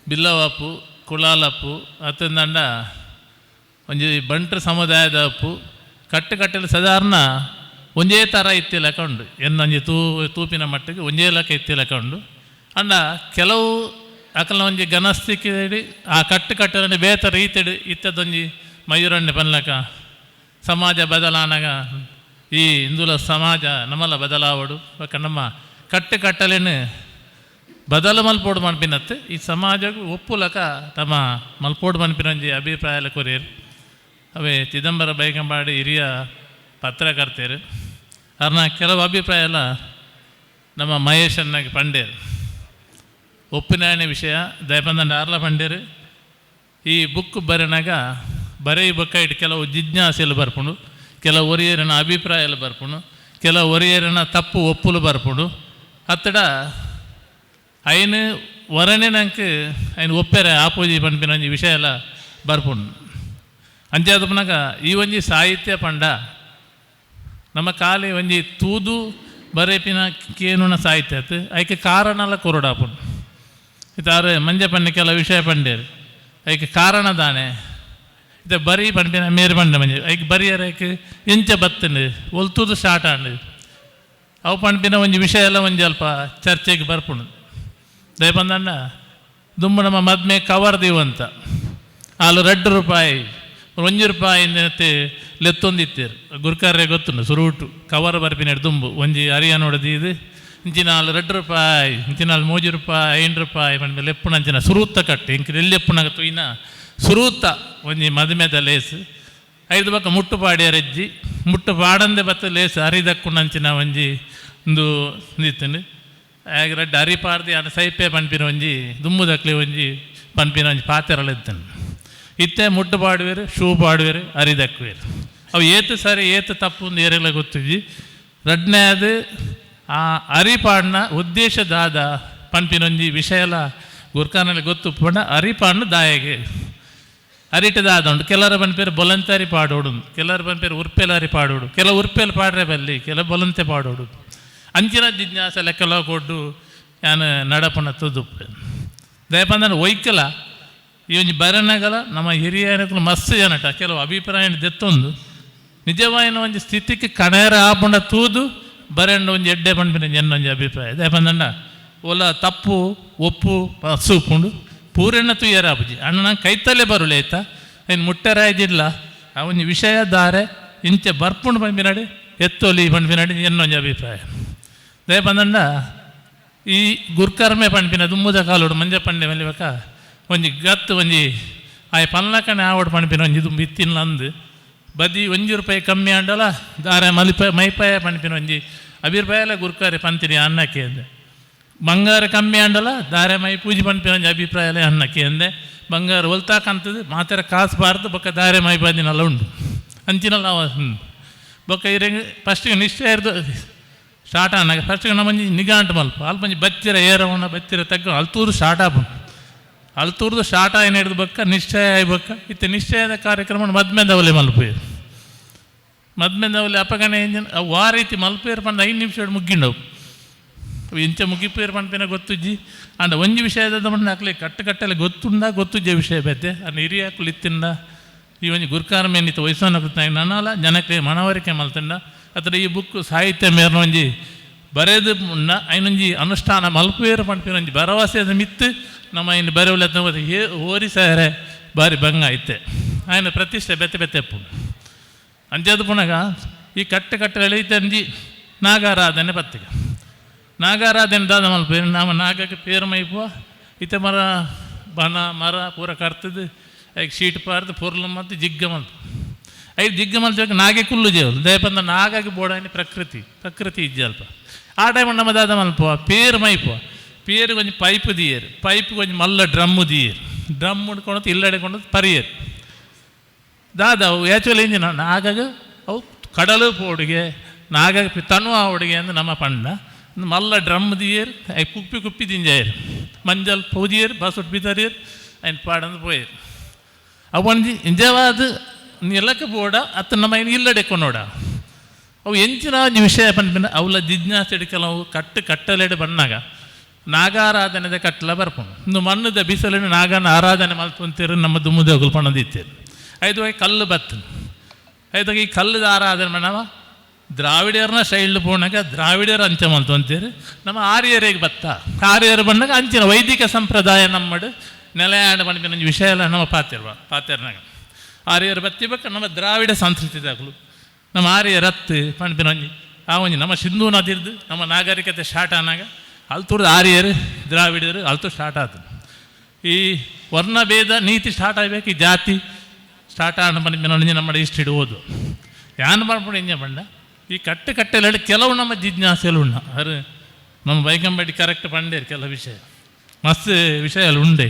ಬಿಲ್ಲವಪ್ಪು ಕುಲಾಲಪ್ಪು ಅತ್ತಂದಂಡ ಒಂಜಿ ಬಂಟ್ರ ಸಮುದಾಯದ ಅಪ್ಪು ಕಟ್ಟುಕಟ್ಟಲು ಸಾಧಾರಣ ಒಂಜೇ ಥರ ಇತ್ತಿ ಲೆಕ್ಕ ಉಂಡು ಎನ್ನೊಂಜಿ ತೂಪಿನ ಮಟ್ಟಿಗೆ ಒಂಜೇ ಲೆಕ್ಕ ಇತ್ತಿ ಲೆಕ್ಕ ಉಂಡು. ಅಂಡ ಕೆಲವು ಅಕಲ್ನ ಒಂಜಿ ಘನಸ್ಥಿಕೆ ಆ ಕಟ್ಟುಕಟ್ಟಲನೆ ಬೇತ ರೀತಿಡು ಇತ್ತದೊಂಜಿ ಮಯೂರಣ್ಣೆ ಪನ್ಲಕ ಸಮಾಜ ಬದಲಾನಗ ಈ ಹಿಂದುಲ ಸಮಾಜ ನಮ್ಮಲ್ಲ ಬದಲಾವಡು ಬೊಕ ನಮ್ಮ ಕಟ್ಟುಕಟ್ಟಲೇನು ಬದಲು ಮಲ್ಪೋಡು ಮನ್ಪಿನತ್ತು ಈ ಸಮಾಜಕ್ಕೆ ಒಪ್ಪುಲಕ ತಮ್ಮ ಮಲ್ಪೋಡು ಮನ್ಪಿನೊಂಜಿ ಅಭಿಪ್ರಾಯ ಕೊರಿಯರು. ಅವೇ ಚಿದಂಬರ ಬೈಕಂಬಾಡಿ ಹಿರಿಯ ಪತ್ರಕರ್ತರು ಅವ್ರನ್ನ ಕೆಲವು ಅಭಿಪ್ರಾಯ ಎಲ್ಲ ನಮ್ಮ ಮಹೇಶನ್ನಾಗಿ ಪಂಡೇರು ಒಪ್ಪಿನಾಣೆ ವಿಷಯ ದಯಪಂದಂಡ ಆರ್ಲ ಪಂಡೇರು. ಈ ಬುಕ್ ಬರೆನಾಗ ಬರೀ ಬೊಕ್ಕ ಇಟ್ಟು ಕೆಲವು ಜಿಜ್ಞಾಸೆలు ಬರ್ಪುಂಡು, ಕೆಲವು ಒರಿಯರನ ಅಭಿಪ್ರಾಯ ಎಲ್ಲ ಬರ್ಪುಂಡು, ಕೆಲವು ಒರಿಯರನ ತಪ್ಪು ಒಪ್ಪುಲು ಬರ್ಪುಂಡು. ಅತ್ತಡ ಐನು ವರಣೆ ನಂಗೆ ಐನು ಒಪ್ಪೆರೆ ಆಪೋಜಿ ಪನ್ಪಿನ ಒಂಜಿ ವಿಷಯ ಎಲ್ಲ ಬರ್ಪುಂಡು. ಅಂಚಾದ ಪುನಗ ಈ ಒಂಜಿ ಸಾಹಿತ್ಯ ಪಂಡ ನಮ್ಮ ಖಾಲಿ ಒಂಜಿ ತೂದು ಬರೇಪಿನ ಕೇನುನ ಸಾಹಿತ್ಯ ಆತು ಐಕೆ ಕಾರಣಲ ಕೊರಡಾಪುಂಡು. ಇತಾರು ಮಂಜ ಪನ್ನೆ ಕೆಲವು ವಿಷಯ ಪಂಡೇರು ಐಕೆ ಕಾರಣ ದಾನೆ ಇತ್ತೆ ಬರಿ ಪನ್ಪಿನ ಮೇರು ಪಂಡ ಮಂಜೆ ಐಕ್ ಬರಿಯರ ಐಕ್ ಎಂಚ ಬತ್ತಂಡು ಒಲ್ತುದು ಸ್ಟಾರ್ಟ್ ಆಂಡು ಅವು ಪನ್ಪಿನ ಒಂಜಿ ವಿಷಯ ಎಲ್ಲ ಒಂಜಿ ಅಲ್ಪ ಚರ್ಚೆಗೆ ಬರ್ಪುಂಡು. ದಯಪಂದಂಡ ದುಂಬು ನಮ್ಮ ಮದ್ಮೆ ಕವರ್ ದೀವಂತ ಆಲು 2 ರೂಪಾಯಿ 1 ರೂಪಾಯಿ ಲೆತ್ತೊಂದಿತ್ತೀರು ಗುರ್ಕಾರ್ರೆ ಗೊತ್ತುಂಡು ಸುರೂಟು ಕವರ್ ಬರ್ಪಿನ ದುಂಬು ಒಂಜಿ ಅರಿಯ ನೋಡದೀದು ಇಂಚಿನಾಲ್ 2 ರೂಪಾಯಿ, ಇಂಚಿನಾಲ್ 3 ರೂಪಾಯಿ, 5 ರೂಪಾಯಿ ಪಂಡ ಲೆಪ್ಪುನಂಚಿನ ಸುರೂತ ಕಟ್ಟು. ಇಂಕ್ ಎಲ್ಲಿ ತುಯ್ನ ಸುರೂತ ಒಂಜಿ ಮದುಮೆದ ಲೇಸ್. ಐದು ಬೊಕ್ಕ ಮುಟ್ಟು ಪಾಡ್ಯರೆಜ್ಜಿ, ಮುಟ್ಟು ಪಾಡಂದೆ ಬತ್ತ ಲೇಸ್ ಅರಿದಕ್ಕುನಂಚಿನ ಒಂಜಿ ಉಂದು ಇತ್ತುಂಡು. ಆಗ ರಡ್ಡ್ ಅರಿ ಪಾಡ್ದು ಆಂಡ ಸೈಪೆ ಪನ್ಪಿನ ಒಂಜಿ ದುಂಬುದಕ್ಲೆ ಒಂಜಿ ಪನ್ಪಿನ ಒಂಜಿ ಪಾತೆರಲ ಇತ್ತುಂಡು. ಇತ್ತೆ ಮುಟ್ಟು ಪಾಡುವೆರ್, ಶೂ ಪಾಡುವೆರ್, ಅರಿದಕ್ಕುವೆರ್. ಅವು ಏತ್ ಸರಿ ಏತ್ ತಪ್ಪು ಒಂದು ಏರೆಗ್ಲ ಗೊತ್ತಿಜ್ಜಿ. ರಡ್ಡನೇ ಅದು ಆ ಅರಿ ಪಾಡ್ನ ಉದ್ದೇಶ ದಾದ ಪನ್ಪಿನೊಂಜಿ ವಿಷಯಲ ಗುರ್ಕಾನಲ್ಲಿ ಗೊತ್ತು ಪಂಡ ಅರಿ ಪಾಡ್ನ ದಾಯೆಗೆ, ಅರಿಟ ದಾದ ಉಂಟು. ಕೆಲವರು ಪನ್ಪೇರು ಬೊಲಂತರಿ ಪಾಡೋಡು, ಕೆಲವರು ಪನ್ಪೇರು ಉರ್ಪೆಲಾರಿ ಪಾಡೋಡು. ಕೆಲವು ಉರ್ಪೆಲ್ ಪಾಡ್ರೆ ಬಲ್ಲಿ, ಕೆಲವು ಬೊಲಂತೆ ಪಾಡೋಡು. ಅಂಚಿನ ಜಿಜ್ಞಾಸ ಲೆಕ್ಕಲ ಕೊಡ್ಡು ಯಾನ್ ನಡಪುನ ತುದುಪ್ಪೆ. ದಯಪಂದ್ರೆ ಒಯ್ಕಲ ಈ ಒಂಜಿ ಬರನಗಲ ನಮ್ಮ ಹಿರಿಯನಕುಲು ಮಸ್ತ್ ಜನಟ ಕೆಲವು ಅಭಿಪ್ರಾಯ ದೆತ್ತೊಂದು ನಿಜವಾಯಿನ ಒಂಜಿ ಸ್ಥಿತಿಗೆ ಕಣೇರ ಆಪುಂಡ ತೂದು ಬರೆಂಡ ಒಂಜಿ ಎಡ್ಡೆ ಪನ್ಪಿನ ಒಂಜಿ ಅಭಿಪ್ರಾಯ. ದಯಪಂದಂಡ ಒಲ ತಪ್ಪು ಒಪ್ಪು ಸೂಪುಂಡು ಪೂರೆಣ್ಣ ತುಯ್ಯರ ಆಪುಜಿ. ಅಣ್ಣ ನಂಗೆ ಕೈತಲ್ಲೇ ಬರುಲೆ ಆಯ್ತಾ ಐನ್ ಮುಟ್ಟೆರಾಯ್ದಿಲ್ಲ. ಆ ಒಂಜಿ ವಿಷಯ ದಾರೆ ಇಂಚೆ ಬರ್ಪುಂಡು ಪನ್ಪಿನಡೆ ಎತ್ತೊಲಿ ಪನ್ಪಿನಡೆ ಎನ್ನೊಂಜಿ ಅಭಿಪ್ರಾಯ. ದಯಪಂದಂಡ ಈ ಗುರ್ಕರ್ಮೆ ಪನ್ಪಿನ ದುಮ್ಮುದ ಕಾಲೋಡು ಮಂಜ ಪಂಡೆ ಮಲ್ಲಿಬೇಕ ಒಂಜಿ ಗತ್ತು ಒಂಜಿ ಆಯ್ ಪಲ್ಲಕಣೆ ಆವಡ್ ಪನ್ಪಿನ ಒಂಜಿ ದುಂಬು ಇತ್ತಿನ ಅಂದು ಬದಿ 1 ರೂಪಾಯಿ ಕಮ್ಮಿ ಆಂಡಲ ದಾರೆ ಮಲಿಪ ಮೈಪಾಯ ಪನ್ಪಿನ ಒಂಜಿ ಅಭಿಪ್ರಾಯ ಗುರ್ಕಾರೆ ಪಂತಿನಿ ಅನ್ನಕ್ಕೆ ಅಂದೆ. ಬಂಗಾರ ಕಮ್ಮಿ ಆಂಡಲ ದಾರೆ ಮೈ ಪೂಜೆ ಪನ್ಪಿನ ಒಂಜಿ ಅಭಿಪ್ರಾಯ ಅನ್ನಕ್ಕೆ ಅಂದೆ. ಬಂಗಾರ ಒಲ್ತಾಕಂತದ್ದು ಮಾತ್ರ ಕಾಸು ಬಾರ್ದು ಬೊಕ್ಕ ದಾರೆ ಮೈ ಬಂದಿನಲ್ಲ ಉಂಟು ಅಂಚಿನಲ್ಲ. ಬೊಕ್ಕ ಇರಂಗ್ ಫಸ್ಟಿಗೆ ನಿಶ್ಚಯ ಇರ್ದು ಸ್ಟಾರ್ಟ್ ಆನಾಗ ಫಸ್ಟಿಗೆ ನಮ್ಮಂಜಿ ನಿಗಾಂಟು ಮಲ್ಪ ಅಲ್ಪ ಒಂಜಿ ಬಚ್ಚಿರ ಏರವಣ ಬಚ್ಚಿರ ತಗ್ಗ ಅಲ್ತೂರು ಸ್ಟಾರ್ಟ್ ಆಪುಂಡು. ಅಲ್ತೂರ್ದು ಸ್ಟಾರ್ಟ್ ಆಯ್ನ ಹಿಡ್ದು ಬೊಕ್ಕ ನಿಶ್ಚಯ ಆಯ್ಬೊಕ್ಕ ಇತ್ತೆ ನಿಶ್ಚಯದ ಕಾರ್ಯಕ್ರಮ ಮದ್ಮೆದವಲೆ ಮಲ್ಪುವೆರ್. ಮದ್ಮೆದವಲೆ ಅಪಗಣೆ ಇಂಜಿನ ಅವು ಆ ರೀತಿ ಮಲ್ಪುವೆರ್ ಪಂಡ 5 ನಿಮಿಷ ಮುಗ್ಗಿಂಡವು. ಇಂಚ ಮುಗಿಪೇರು ಪನ್ಪಿನ ಗೊತ್ತುಜ್ಜಿ. ಅಂಡ ಒಂಜಿ ವಿಷಯದ ಪಂಡ ಅಕ್ಲೆ ಕಟ್ಟು ಕಟ್ಟಲೆ ಗೊತ್ತುಂಡ ಗೊತ್ತುಜ್ಜೆ ವಿಷಯ ಬೇತೆ ಅನ್ನ ಹಿರಿಯಾಕುಲು ಇತ್ತಿಂದ ಈ ಒಂಜಿ ಗುರ್ಕಾರ ಮೇನಿತ್ತು ವಯಸ್ಸನ್ನು ನನಲ ಜನಕ್ಕೆ ಮನವರಿಕೆ ಮಲ್ತಂಡ ಅತ್ರ ಈ ಬುಕ್ ಸಾಹಿತ್ಯ ಮೇರ್ನ ಒಂಜಿ ಬರೆದು ಮುನ್ನ ಐನೊಂಜಿ ಅನುಷ್ಠಾನ ಮಲ್ಪುವೇರು ಪನ್ಪಿನ ಒಂಜಿ ಭರವಸೆದ ಮಿತ್ತು ನಮ್ಮ ಇನ್ನು ಬರೆವಲೆ ಹೋರಿ ಸಾರೆ ಬಾರಿ ಭಂಗ ಐತೆ. ఆయన ಪ್ರತಿಷ್ಠೆ ಬೆತ್ತೆ ಬೆತ್ತೆ ಎಪ್ಪು ಅಂಚದ ಪುನಗ ಈ ಕಟ್ಟೆ ಕಟ್ಟಲೆ ಎಳೆಯ್ತಂಜಿ ನಾಗಾರಾಧನೆ ಪತ್ತಿಗೆ ನಾಗಾರಾಧನೆ ದಾದ ಮಲ್ಪೇರು ನಾಮ ನಾಗಕ್ಕೆ ಪೇರು ಮೈಪುವ. ಇತ್ತೆ ಮರ ಬನ ಮರ ಪೂರ ಕರ್ತದು ಐಕ್ ಶೀಟ್ ಪಾರ್ದು ಪೊರ್ಲು ಮತ್ತು ಜಿಗ್ಗ ಮಲ್ಪ ಐದು ಜಿಗ್ಗ ಮಲ್ತ ನಾಗೆ ಕುಲ್ಲು ಜೇವಲು. ದಯಪಂದ ನಾಗಾಗಿ ಬೋಡಾನಿ ಪ್ರಕೃತಿ ಪ್ರಕೃತಿ ಇಜ್ಜಿ ಅಲ್ಪ. ಆ ಟೈಮ್ ನಮ್ಮ ದಾದ ಮಲ್ಪುವ ಪೇರು ಮೈಪುವ. ಪೇರು ಕೊಂಚ ಪೈಪ್ ದಿಯೇರು, ಪೈಪ್ ಕೊಂಚ ಮಲ್ಲ ಡ್ರಮ್ಮು ದಿಯೇರು, ಡ್ರಮ್ ಉಡ್ಕೊಂಡು ಇಲ್ಲಡೆ ಕೊಂಡು ಪರಿಯೇರು. ದಾದ ಅವು ಆ್ಯಕ್ಚುಲಿ ಇಂಜಿನ ನಾಗಾಗ ಅವು ಕಡಲು ಪೋಡಿಗೆ ನಾಗಾಗ ತನು ಆವಡಿಗೆ ಅಂದ್ರೆ ನಮ್ಮ ಪಂಡ ಮಲ್ಲ ಡ್ರಮ್ ದಿಯೇರು. I ಕುಪ್ಪಿ ಕುಪ್ಪಿ ದಿಂಜಾಯರು ಮಂಜಲ್ ಪೂಜಿಯರು ಬಸುಟ್ ಬಿತರಿಯರು ಐನ್ ಪಾಡಂದು ಪೋಯರು. ಅವು ಒಂಜಿ ನಿಜವಾದ ನೆಲಕ್ಕೆ ಬೋಡ ಅತ್ತ ನಮ್ಮ ಐನ್ ಇಲ್ಲಡೆ ಕೊನೋಡ ಅವು ಎಂಚಿನ ಒಂಜಿ ವಿಷಯ ಪನ್ಪಿನ ಅವಲ ಜಿಜ್ಞಾಸೆ ಕೆಲವು ಕಟ್ಟು ಕಟ್ಟಲೆಡೆ ಬಣ್ಣಾಗ ನಾಗಾರಾಧನೆದ ಕಟ್ಟಲ ಬರ್ಪುಂಡು. ಇಂದು ಮಣ್ಣದ ಬಿಸಿಲಿನ ನಾಗನ ಆರಾಧನೆ ಮಲ್ತೊಂತೀರು ನಮ್ಮ ದುಮ್ಮುದಗುಲು ಪಣದಿತ್ತೇರು. ಐದು ಕಲ್ಲು ಬತ್ತು ಐದು ಈ ಕಲ್ಲದ ಆರಾಧನೆ ನಮ್ಮ ದ್ರಾವಿಡಿಯರ್ನ ಶೈಲ್ ಪೋಣಾಗ ದ್ರಾವಿಡಿಯರ್ ಅಂಚೆ ಮಲ್ತೊಂತೀರು. ನಮ್ಮ ಆರ್ಯರಿಗೆ ಬತ್ತ ಆರ್ಯರು ಬಂದಾಗ ಅಂಚಿನ ವೈದಿಕ ಸಂಪ್ರದಾಯ ನಮ್ಮಡು ನೆಲೆಯಾಡ ಪನ್ಪಿನ ಒಂಜಿ ವಿಷಯ ಎಲ್ಲ ನಮ್ಮ ಪಾತೆರ್ವ ಪಾತೆರ್ನಾಗ ಆರ್ಯರು ಬತ್ತಿಬೇಕ ನಮ್ಮ ದ್ರಾವಿಡ ಸಂಸ್ಕೃತಿದಾಗಲು ನಮ್ಮ ಆರ್ಯ ರತ್ತು ಪನ್ಪಿನ ಒಂಜಿ ಆ ಒಂಜಿ ನಮ್ಮ ಸಿಂಧೂ ನದಿರ್ದು ನಮ್ಮ ನಾಗರಿಕತೆ ಸ್ಟಾರ್ಟ್ ಆನಾಗ ಅಲ್ತುರ್ದು ಆರ್ಯರು ದ್ರಾವಿಡರು ಅಲ್ತು ಸ್ಟಾರ್ಟ್ ಆತು. ಈ ವರ್ಣಭೇದ ನೀತಿ ಸ್ಟಾರ್ಟ್ ಆಗಬೇಕು, ಈ ಜಾತಿ ಸ್ಟಾರ್ಟ್ ಆನ ಪನ್ಪಿನ ಒಂಜಿ ನಮ್ಮ ಇಷ್ಟ ಇಡುವುದು ಯಾನ್ ಪನ್ಪುಂಡು ಇಂಜ ಪಂಡ ಈ ಕಟ್ಟು ಕಟ್ಟೆಲ್ಲ ಕೆಲವು ನಮ್ಮ ಜಿಜ್ಞಾಸೆಲು ಉಂಡ ಅರು ನಮ್ಮ ಬೈಕಂಬಡಿ ಕರೆಕ್ಟ್ ಪಂಡೇರು ಕೆಲವು ವಿಷಯ ಮಸ್ತ್ ವಿಷಯ ಉಂಡೆ.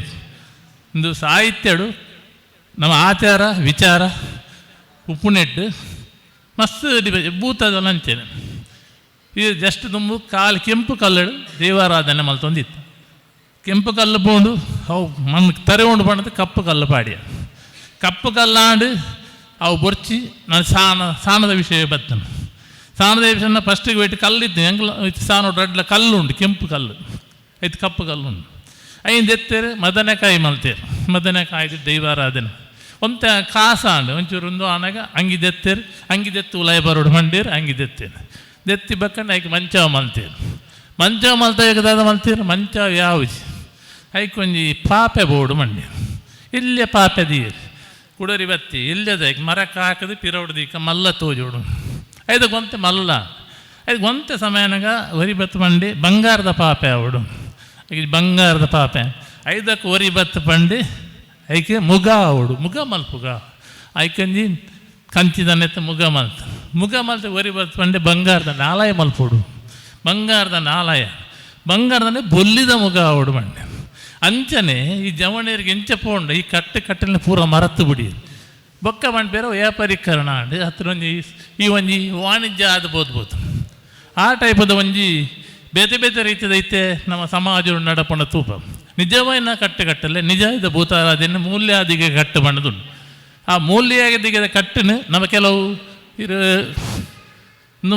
ಇಂದು ಸಾಹಿತ್ಯಡು ನಮ್ಮ ಆಚಾರ ವಿಚಾರ ಉಪ್ಪುನೆಟ್ಟು ಮಸ್ತ್ ಭೂತದಲ್ಲ ಅಂಚೇನೆ. ಈ ಜಸ್ಟ್ ತುಂಬು ಕಾಲು ಕೆಂಪು ಕಲ್ಲಡು ದೇವಾರಾಧನೆ ಮಲ್ತೊಂದಿತ್ತು. ಕೆಂಪು ಕಲ್ಲು ಪೋಂಡು ಅವು ಮಣ್ಣು ತರೆ ಉಂಡು ಪಂಡದು ಕಪ್ಪು ಕಲ್ಲು ಪಾಡಿಯ ಕಪ್ಪು ಕಲ್ಲಾಂಡು ಅವು ಬೊರ್ಚಿ ನಾನು ಸಾನ ಸಾನದ ವಿಷಯ ಬತ್ತನು. ಸಾನದ ವಿಷಯ ಫಸ್ಟಿಗೆ ವೇಟ್ ಕಲ್ಲಿತ್ತು ಎಂಗ್ಲ ಸಾನ ರಡ್ಲ ಕಲ್ಲು ಉಂಟು ಕೆಂಪು ಕಲ್ಲು ಐದು ಕಪ್ಪು ಕಲ್ಲು ಉಂಟು. ಐದು ಎತ್ತೇರು ಮದನಕಾಯಿ ಮಲ್ತೇರು ಮದನಕಾಯಿ ದೈವಾರಾಧನೆ ಒಂತೆ ಕಾಸಾಂಡು ಒಂಚೂರು ಒಂದು ಆನಾಗ ಅಂಗಿ ದೆತ್ತೇರು ಅಂಗಿ ದೆತ್ತು ಉಲಾಯ ಬರೋಡು ಮಂಡೇರು ಅಂಗಿ ದೆತ್ತೇರು ದೆತ್ತಿ ಬಕ್ಕಂಡು ಐಕ್ ಮಂಚಾವ ಮಲ್ತೇರು ಮಂಚಾವ ಮಲ್ತ ದಾದ ಮಲ್ತೇರು ಮಂಚಾವ ಯಾವುಜಿ ಐಕ್ ಒಂಜಿ ಪಾಪೆ ಬೋಡು ಮಂಡೇರು ಇಲ್ಲೇ ಪಾಪೆ ದೀರು ಕುಡರಿ ಬತ್ತಿ ಇಲ್ಲದ ಮರಕ್ಕೆ ಹಾಕದು ಪಿರವಡು ದೀಕ ಮಲ್ಲ ತೋಜೋಡು ಐದಕ್ಕೆ ಒಂತೆ ಮಲ್ಲ ಅದು ಒಂತೆ ಸಮಯನಾಗ ಒರಿ ಬತ್ತು ಪಂಡಿ ಬಂಗಾರದ ಪಾಪೆ ಅವಡು. ಈಗ ಬಂಗಾರದ ಪಾಪೆ ಐದಕ್ಕೆ ಒರಿ ಬತ್ತು ಪಂಡಿ ಐಕೆ ಮುಗ ಅವಡು, ಮುಗ ಮಲ್ಪುಗ ಐಕಂಜಿ ಕಂಚಿದನೆತ್ತ ಮುಗ ಮಲ್ತ, ಮುಗ ಮಲ್ತ ಒರಿ ಬತ್ತು ಪಂಡಿ ಬಂಗಾರದ ನಾಲಯ ಮಲ್ಪುಡು, ಬಂಗಾರದ ನಾಲಯ, ಬಂಗಾರದನೆ ಬೊಲ್ಲಿದ ಮುಗ ಅವಡು ಮಂಡೆ. ಅಂಚನೆ ಈ ಜವಣಿಯರಿಗೆ ಎಂಚ ಪೋಂಡ ಈ ಕಟ್ಟು ಕಟ್ಟಲಿನ ಪೂರ ಮರತ್ತು ಬಿಡಿ ಬೊಕ್ಕ ಬೇರೆ ವ್ಯಾಪಾರೀಕರಣ ಆಂಡ್ ಹತ್ರ ಒಂಜಿ ಈ ಒಂಜಿ ವಾಣಿಜ್ಯ ಆದ ಬೋದ್ಬೋದು. ಆ ಟೈಪದ ಒಂಜಿ ಬೇತೆ ಬೇತೆ ರೀತಿದ ಐತೆ ನಮ್ಮ ಸಮಾಜ ನಡಪಣ ತೂಪ ನಿಜವಾಯಿನ ಕಟ್ಟು ಕಟ್ಟಲೆ ನಿಜ ಭೂತಾರಾಧನೆ ಮೂಲ್ಯಾದಿಗೆ ಕಟ್ಟು ಬಣ್ಣದುಂಡು. ಆ ಮೂಲ್ಯಾದಿಗೆ ಕಟ್ಟನು ನಮ್ಮ ಕೆಲವು ಇರು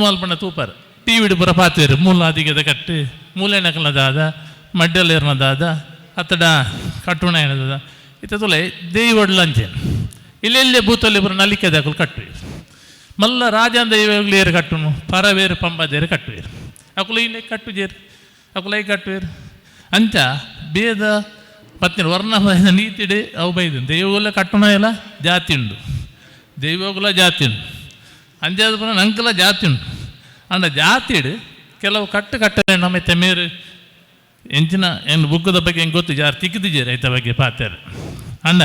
ಮಲ್ಪಣ ತೂಪಾರ ಟಿ ವಿಡು ಪೂರ ಪಾತೇರು ಮೂಲಾದಿಗೆದ ಕಟ್ಟು ಮೂಲೆನಕಲದಾದ ಮಡ್ಡಲೇರ್ನದಾದ ಅತ್ತಡ ಕಟ್ಟುಣ ಏನದ ಇತ್ತ ತುಲೆ ದೇವಡ್ಲಂಚೆ ಇಲ್ಲೆಲ್ಲೇ ಭೂತಲ್ಲಿ ಪೂರ ನಲಿಕೆದಾಕಲು ಕಟ್ಟುವೆ ಮಲ್ಲ ರಾಜಾಂದ ದೈವಗಳು ಕಟ್ಟುನು ಪರವೇರು ಪಂಬದೇರು ಕಟ್ಟುವೇರು ಅಕುಲ ಇನ್ನೇ ಕಟ್ಟು ಜೇರು ಅಕುಲ I ಕಟ್ಟುವೇರು ಅಂಚ ಭೇದ ಪತ್ನಿ ವರ್ಣ ನೀತಿಡೆ ಅವು ಬೈದು ದೈವಗುಲ ಕಟ್ಟುಣ ಎಲ್ಲ ಜಾತಿ ಉಂಡು, ದೈವಗುಲ ಜಾತಿ ಉಂಡು, ಅಂಜಾದ ಪುನಃ ನಂಕಲ ಜಾತಿ ಉಂಟು. ಅಂಡ ಜಾತಿಡು ಕೆಲವು ಕಟ್ಟು ಕಟ್ಟಲೆ ನಮ್ಮ ತೆಮೇರು ಎಂಚಿನ ಏನು ಬುಕ್ಕದ ಬಗ್ಗೆ ಹೆಂಗೆ ಗೊತ್ತು ಯಾರು ತಿಕ್ಕಿದ್ದೀರಿ ಐತ ಬಗ್ಗೆ ಪಾತ್ಯಾರ. ಅಂಡ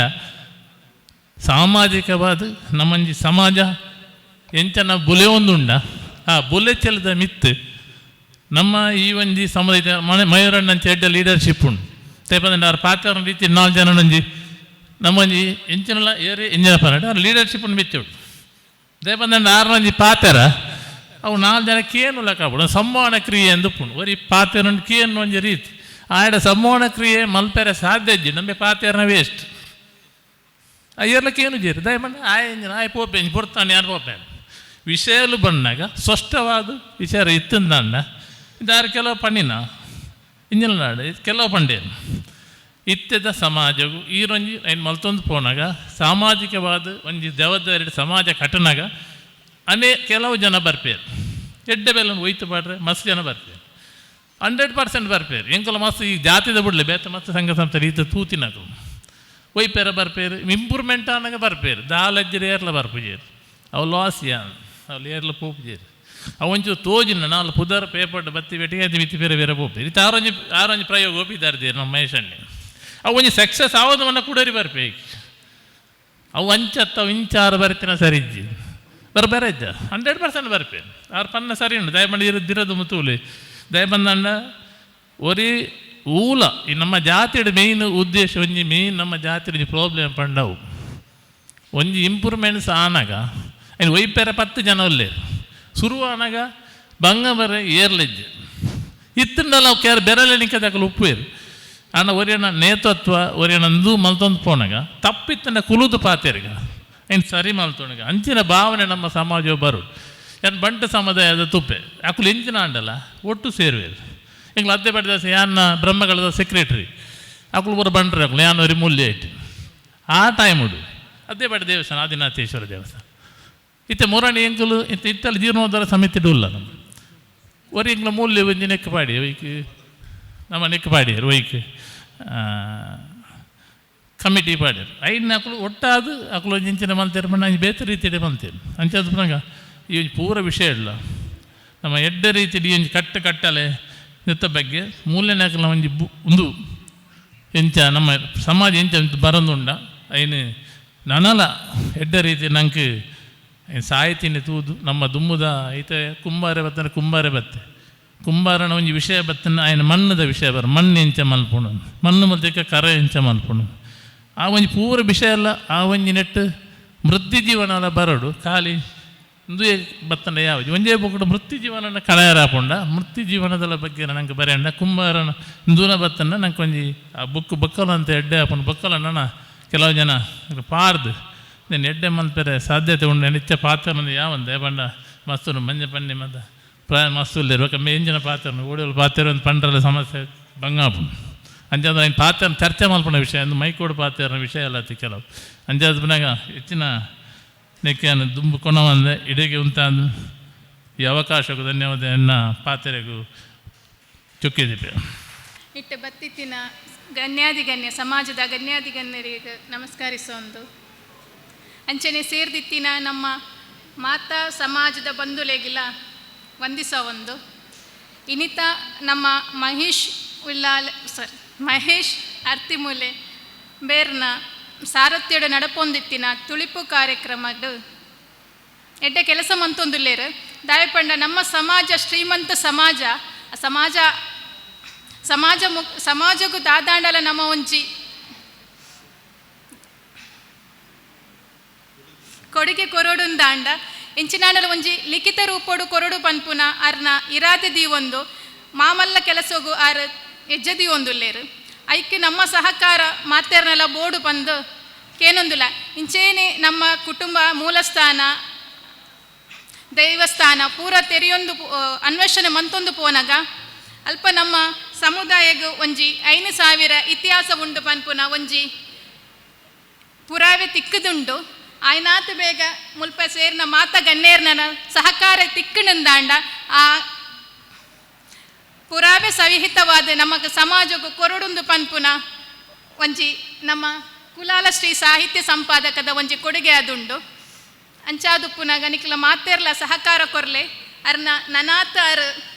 ಸಾಮಾಜಿಕವಾದ ನಮ್ಮಂಜಿ ಸಮಾಜ ಎಂಚನ ಬುಲೆ ಒಂದುಂಡ ಆ ಬುಲೆ ಚೆಲ್ಲದ ಮಿತ್ತು ನಮ್ಮ ಈ ಒಂಜಿ ಸಮುದಾಯ ಮನೆ ಮಯೂರಣ್ಣಂಚ ಎಡ್ಡ ಲೀಡರ್ಶಿಪ್ ಉಂಡು. ತೇಪಂದ್ರೆ ಅವ್ರ ಪಾತ್ರ ರೀತಿ ನಾಲ್ಕು ಜನ ಒಂಜಿ ನಮ್ಮೊಂಜಿ ಎಂಚಿನಲ್ಲ ಏರಿ ಎಂಜಿನ ಪರಾಟ ಅವ್ರ ಲೀಡರ್ಶಿಪ್ ಉಂಡು ಮಿಚ್ಚುಂಡು. ದೇಪಂದ್ರೆ ಆರು ಒಂಜಿ ಪಾತೆರ ಅವು ನಾಲ್ಕು ಜನ ಕೇನು ಲೆಕ್ಕ ಸಂವಹನ ಕ್ರಿಯೆ ಎಂದು ಪುಂಡು ಒರಿ ಪಾತೆರ ಕೇನು ಒಂಜಿ ರೀತಿ ಆಯಡ ಸಂವಹನ ಕ್ರಿಯೆ ಮಲ್ಪೆರೆ ಸಾಧ್ಯ ಇಜ್ಜಿ ನಮ್ಮೆ ಪಾತೆರನ ವೇಸ್ಟ್ ಏರ್ಲಕ್ಕೆ ಏನು ಜೇರು ದಯಮಂಡ ಆಯ ಇಂಜಿನ ಆಯ್ ಪೋಪೆ ಪೊರ್ತಾನೆ ಯಾರು ಪೋಪೆ ವಿಷಯಲು ಬಂದಾಗ ಸ್ಪಷ್ಟವಾದ ವಿಚಾರ ಇತ್ತಂದ ಇದಾರು ಕೆಲವು ಪಣ್ಣಿನ ಇಂಜಿನ ನಾಡು ಕೆಲವು ಪಂಡೇನು ಇತ್ತೆದ ಸಮಾಜವು ಈ ರೊಂಜಿ ಏನು ಮಲ್ತೊಂದು ಪೋನಾಗ ಸಾಮಾಜಿಕವಾದ ಒಂಜಿ ಜವಾಬ್ದಾರಿ ಸಮಾಜ ಕಟ್ಟನಾಗ ಅನೇ ಕೆಲವು ಜನ ಬರ್ಪೇರು ಎಡ್ಡೆ ಬೆಲ್ಲ ಒಯ್ತು ಪಾಡ್ರೆ ಮಸ್ತ್ ಜನ ಬರ್ಪೇರು 100% ಬರ್ಪೇರು ಎಂಕಲ ಮಸ್ತ್ ಈ ಜಾತಿದ ಬಿಡ್ಲೆ ಬೇತ ಮಸ್ತ್ ಸಂಘ ಸಂಸ್ಥೆ ರೀತಿ ತೂತಿನಕು ಒಯ್ಪೇರ ಬರ್ಪೇರು ಇಂಪ್ರೂವ್ಮೆಂಟ್ ಆನಾಗ ಬರ್ಪೇರು ದಾಲಜ್ಜರು ಏರ್ಲ ಬರ್ಪುಜೇರು ಅವು ಲಾಸ್ ಯಾನ್ ಅವು ಏರ್ಲ ಪೋಪುಜೇರು ಅವು ಒಂಚೂರು ತೋಜಿನ ನಾಲ್ ಪುದರ್ ಪೇಪರ್ ಬತ್ತಿ ಬೆಟ್ಟಿಗೆ ಅದು ಮಿತಿ ಬೇರೆ ಬೇರೆ ಪೋಪೇರು ಇದು ಆರೊಂಜಿ ಆರೊಂಜಿ ಪ್ರಯೋಗ ಒಪ್ಪಿದ್ದಾರೆ ನಮ್ಮ ಮಹೇಶಣ್ಣೆ ಅವು ಒಂಜಿ ಸಕ್ಸಸ್ ಆವದು ಮನ್ನ ಕೂಡರಿ ಬರ್ಪೇಕು ಅವು ಅಂಚತ್ತ ಅವು ಇಂಚಾರು ಬರ್ತಿನ ಸರಿಜ್ಜಿ ಬರ್ಬೇರೆ ಇದ್ದ 100% ಬರ್ಪೇರು ಆರು ಪನ್ನ ಸರಿ ಉಂಟು ದಯಮಂಡಿ ಇರೋದು ಮುತ್ತೂಲಿ ದಯಬಂದಣ್ಣ ಒರಿ ಊಲ ಈ ನಮ್ಮ ಜಾತಿಯ ಮೇಯ್ನ್ ಉದ್ದೇಶ ಒಂಜಿ ಮೇಯ್ನ್ ನಮ್ಮ ಜಾತಿಯ ಒಂಜಿ ಪ್ರಾಬ್ಲಮ್ ಪಂಡವು ಒಂಜಿ ಇಂಪ್ರೂವ್ಮೆಂಟ್ಸ್ ಆನಾಗ ಇನ್ನು ಒಯ್ಪೆರ 10 ಜನ ಒಲ್ಲೇರು ಶುರು ಆನಾಗ ಬಂಗ ಬರ ಏರ್ಲೆಜ್ಜೆ ಇತ್ತಂಡಲ್ಲ ಅವು ಕೇರ್ ಬೆರಳೆ ನಿಕ್ಕದಾಕಲು ಉಪ್ಪೇರು ಅಣ್ಣ ಒರಿಯಣ್ಣ ನೇತೃತ್ವ ಒರಿಯಣ್ಣ ಮಲ್ತೊಂದು ಪೋನಾಗ ತಪ್ಪಿತ್ತಂಡ ಕುಲುದು ಪಾತೇರ್ಗ ಇನ್ನು ಸರಿ ಮಲ್ತೊಣಗ ಅಂಚಿನ ಭಾವನೆ ನಮ್ಮ ಸಮಾಜ ಬರು ಏನು ಬಂಟ ಸಮುದಾಯದ ತುಪ್ಪೆ ಅಕುಲು ಎಂಚಿನ ಆಂಡಲ್ಲ ಒಟ್ಟು ಸೇರುವೇರು ಎಂಗ್ಲ ಅತ್ತೆ ಪಡೆದ ಯಾನ್ನ ಬ್ರಹ್ಮಗಳದ ಸೆಕ್ರೆಟ್ರಿ ಅಕುಲು ಪೂರ ಬಂಟ್ರೆ ಅಕುಲು ಯಾನ್ ಒರಿ ಮೂಲ್ಯ ಇಟ್ಟು ಆ ಟೈಮ್ ಉಡು ಅದೇ ಪಡೆ ದೇವಸ್ಥಾನ ಆದಿನಾಥೇಶ್ವರ ದೇವಸ್ಥಾನ ಇತ್ತೆ ಮುರಣಿ ಎಂಕುಲು ಇತ್ತೆ ಇತ್ತಲ್ಲಿ ಜೀರ್ಣೋದ್ಧಾರ ಸಮಿತಿ ಉಲ್ಲ ನಮ್ಮ ಒರಿ ಎಂಕ್ಲ ಮೂಲ್ಯ ಒಂಜಿ ನೆಕ್ ಪಾಡಿ ಒಯ್ಕ್ ನಮ್ಮ ನೆಕ್ ಪಾಡಿಯರು ಒಯ್ಕ್ ಕಮಿಟಿ ಪಾಡ್ಯಾರ ಐನ್ ಅಕುಲು ಒಟ್ಟಾದ ಅಕುಲು ಒಂಜಿ ಇಂಚಿನ ಮಲ್ತೇರು ಪಂಡ ಅಂಚೆ ಬೇತೆ ರೀತಿಯೇ ಮಲ್ತೇರು ಅಂಚಾದ ಪನಗ ಈ ಒಂಜಿ ಪೂರ ವಿಷಯ ಇಲ್ಲ ನಮ್ಮ ಎಡ್ಡೆ ರೀತಿಯಲ್ಲಿ ಒಂಜಿ ಕಟ್ಟು ಕಟ್ಟಲೆ ನೆತ್ತ ಬಗ್ಗೆ ಮೂಲ್ಯನಾಕಲ ಒಂಜಿ ಒಂದು ಎಂಚ ನಮ್ಮ ಸಮಾಜ ಎಂಚ ಬರಂದುಂಡ ಐನು ನನಲ ಎಡ್ಡೆ ರೀತಿ ನಂಗೆ ಸಾಹಿತಿನ ತೂದು ನಮ್ಮ ದುಮ್ಮುದ ಐತೆ ಕುಂಬಾರೆ ಬತ್ತಂದ್ರೆ ಕುಂಬಾರೆ ಬತ್ತೆ ಕುಂಬಾರನ ಒಂಜಿ ವಿಷಯ ಬತ್ತನ ಆಯ್ನ ಮಣ್ಣದ ವಿಷಯ ಬರ ಮಣ್ಣು ಎಂಚ ಮಲ್ಪುಣು ಮಣ್ಣು ಮಲ್ತಿಕ ಕರ ಎಂಚ ಮಲ್ಪುಣು ಆ ಒಂಜಿ ಪೂರ ವಿಷಯ ಅಲ್ಲ ಆ ಒಂಜಿ ನೆಟ್ಟು ಮೃತ್ಯು ಜೀವನ ಬರಡು ಖಾಲಿ ಇಂದು ಬತ್ತಂಡ ಯಾವ ಒಂಜೇ ಬೊಕ್ಕಡು ಮೃತ್ಯು ಜೀವನನ ಕಳೆಯರಾಪುಂಡ ಮೃತ್ಯು ಜೀವನದ ಬಗ್ಗೆ ನಂಗೆ ಬರೆಯಂಡ ಕುಂಬಾರನ ಇಂದೂನ ಬತ್ತಂಡ ನಂಗೆ ಒಂಜಿ ಆ ಬುಕ್ ಬೊಕ್ಕಲ ಅಂತ ಎಡ್ಡೆ ಆಪುಂಡು ಬೊಕ್ಕಲ ನನ್ನ ಕೆಲವು ಜನ ಪಾರ್ದು నేను ಎಡ್ಡೆ ಮಲ್ಪೆರೆ ಸಾಧ್ಯತೆ ಉಂಡು ನಿತ್ಯ ಪಾತ್ರ ಯಾವಂದೆ ಪಂಡ ಮಸ್ತುನು ಮಂಜ ಪನ್ನಿ ಮತ್ತ ಪ್ರಾಯ ಮಸ್ತುಲ್ಲೇರು ಬೊಕ್ಕ ಮೇಂಜಿನ ಪಾತ್ರ ಓಡಿಯೋಳು ಪಾತ್ರ ಒಂದು ಪಂಡ್ರಲ್ಲ ಸಮಸ್ಯೆ ಬಂಗಾಪುಂಡು ಅಂಚಾದ ఆయన ಪಾತ್ರ ಚರ್ಚೆ ಮಲ್ಪುನ ವಿಷಯ ಅಂದು ಮೈಕೋಡು ಪಾತ್ರ ವಿಷಯ ಅಲ್ಲ ಅತಿ ಕೆಲವು ಅಂಚಾದ ಪುನಗ ಹೆಚ್ಚಿನ ನೆಕ್ಕೆಯನ್ನು ದುಂಬು ಕೊನವಂದೆ ಇಡೀಗೆ ಉಂತಾಂದು ಈ ಅವಕಾಶಕ್ಕೂ ಧನ್ಯವಾದ ಎನ್ನ ಪಾತ್ರೆಗೂ ಚುಕ್ಕಿದಿಪ್ಪೆ. ಇಟ್ಟ ಬತ್ತಿತ್ತಿನ ಗಣ್ಯಾದಿ ಗಣ್ಯ ಸಮಾಜದ ಗಣ್ಯಾದಿ ಗಣ್ಯರಿಗೆ ನಮಸ್ಕರಿಸೊಂದು ಅಂಚನೆ ಸೇರ್ದಿತ್ತಿನ ನಮ್ಮ ಮಾತಾ ಸಮಾಜದ ಬಂಧುಲೆಗಿಲ್ಲ ವಂದಿಸವೊಂದು ಇನಿತ ನಮ್ಮ ಮಹೇಶ್ ಉಲ್ಲಾಲ್ ಸಾರಿ ಮಹೇಶ್ ಅರ್ತಿಮೂಲೆ ಬೇರ್ನ ಸಾರಥ್ಯಡು ನಡಪೊಂದಿತ್ತಿನ ತುಳಿಪು ಕಾರ್ಯಕ್ರಮದ ಎಡ್ಡೆ ಕೆಲಸ ಮಂತೊಂದುಲ್ಲೇರು. ದಾಯಪಂಡ ನಮ್ಮ ಸಮಾಜ ಶ್ರೀಮಂತ ಸಮಾಜ, ಸಮಾಜ ಸಮಾಜ ಮುಕ್ ಸಮಾಜಕ್ಕೂ ದಾದಾಂಡಲ ನಮ್ಮ ಒಂಜಿ ಕೊಡುಗೆ ಕೊರೊಡುಂದಾಂಡ ಇಂಚಿನಾಂಡಲ ಒಂಜಿ ಲಿಖಿತ ರೂಪೊಡು ಕೊರಡು ಪನ್ಪುನ ಅರ್ನ ಇರಾದೆ ದೀವೊಂದು ಮಾಮಲ್ಲ ಕೆಲಸಗು ಆರ್ ಹೆಜ್ಜೆ ದೀವೊಂದುಲ್ಲೇರು. ಐಕ್ಕೆ ನಮ್ಮ ಸಹಕಾರ ಮಾತೇರ್ನೆಲ್ಲ ಬೋಡು ಬಂದು ಕೇನೊಂದುಲ್ಲ. ಇಂಚೇನೆ ನಮ್ಮ ಕುಟುಂಬ ಮೂಲಸ್ಥಾನ ದೈವಸ್ಥಾನ ಪೂರ ತೆರೆಯೊಂದು ಅನ್ವೇಷಣೆ ಮಂತೊಂದು ಪೋನಗ ಅಲ್ಪ ನಮ್ಮ ಸಮುದಾಯಗ ಒಂಜಿ 5000 ಇತಿಹಾಸ ಉಂಡು ಪನ್ಪುನ ಒಂಜಿ ಪುರಾವೆ ತಿಕ್ಕದುಂಡು. ಆಯ್ನಾತು ಬೇಗ ಮುಲ್ಪ ಸೇರಿನ ಮಾತ ಗನ್ನೇರ್ನ ಸಹಕಾರ ತಿಕ್ಕಣಂದಾಂಡ ಆ ಪುರಾವೆ ಸವಿಹಿತವಾದ ನಮ್ಮ ಸಮಾಜಕ್ಕೂ ಕೊರಡುಂದು ಪನ್ಪುನ ಒಂಜಿ ನಮ್ಮ ಕುಲಾಲ ಶ್ರೀ ಸಾಹಿತ್ಯ ಸಂಪಾದಕದ ಒಂಜಿ ಕೊಡುಗೆ ಅದುಂಡು. ಅಂಚಾದುಪ್ಪುನಾಗ ನಿಕ್ಲ ಮಾತೇರ್ಲ ಸಹಕಾರ ಕೊರ್ಲೆ ಅರ್ನ ನನಾತ ಅರ್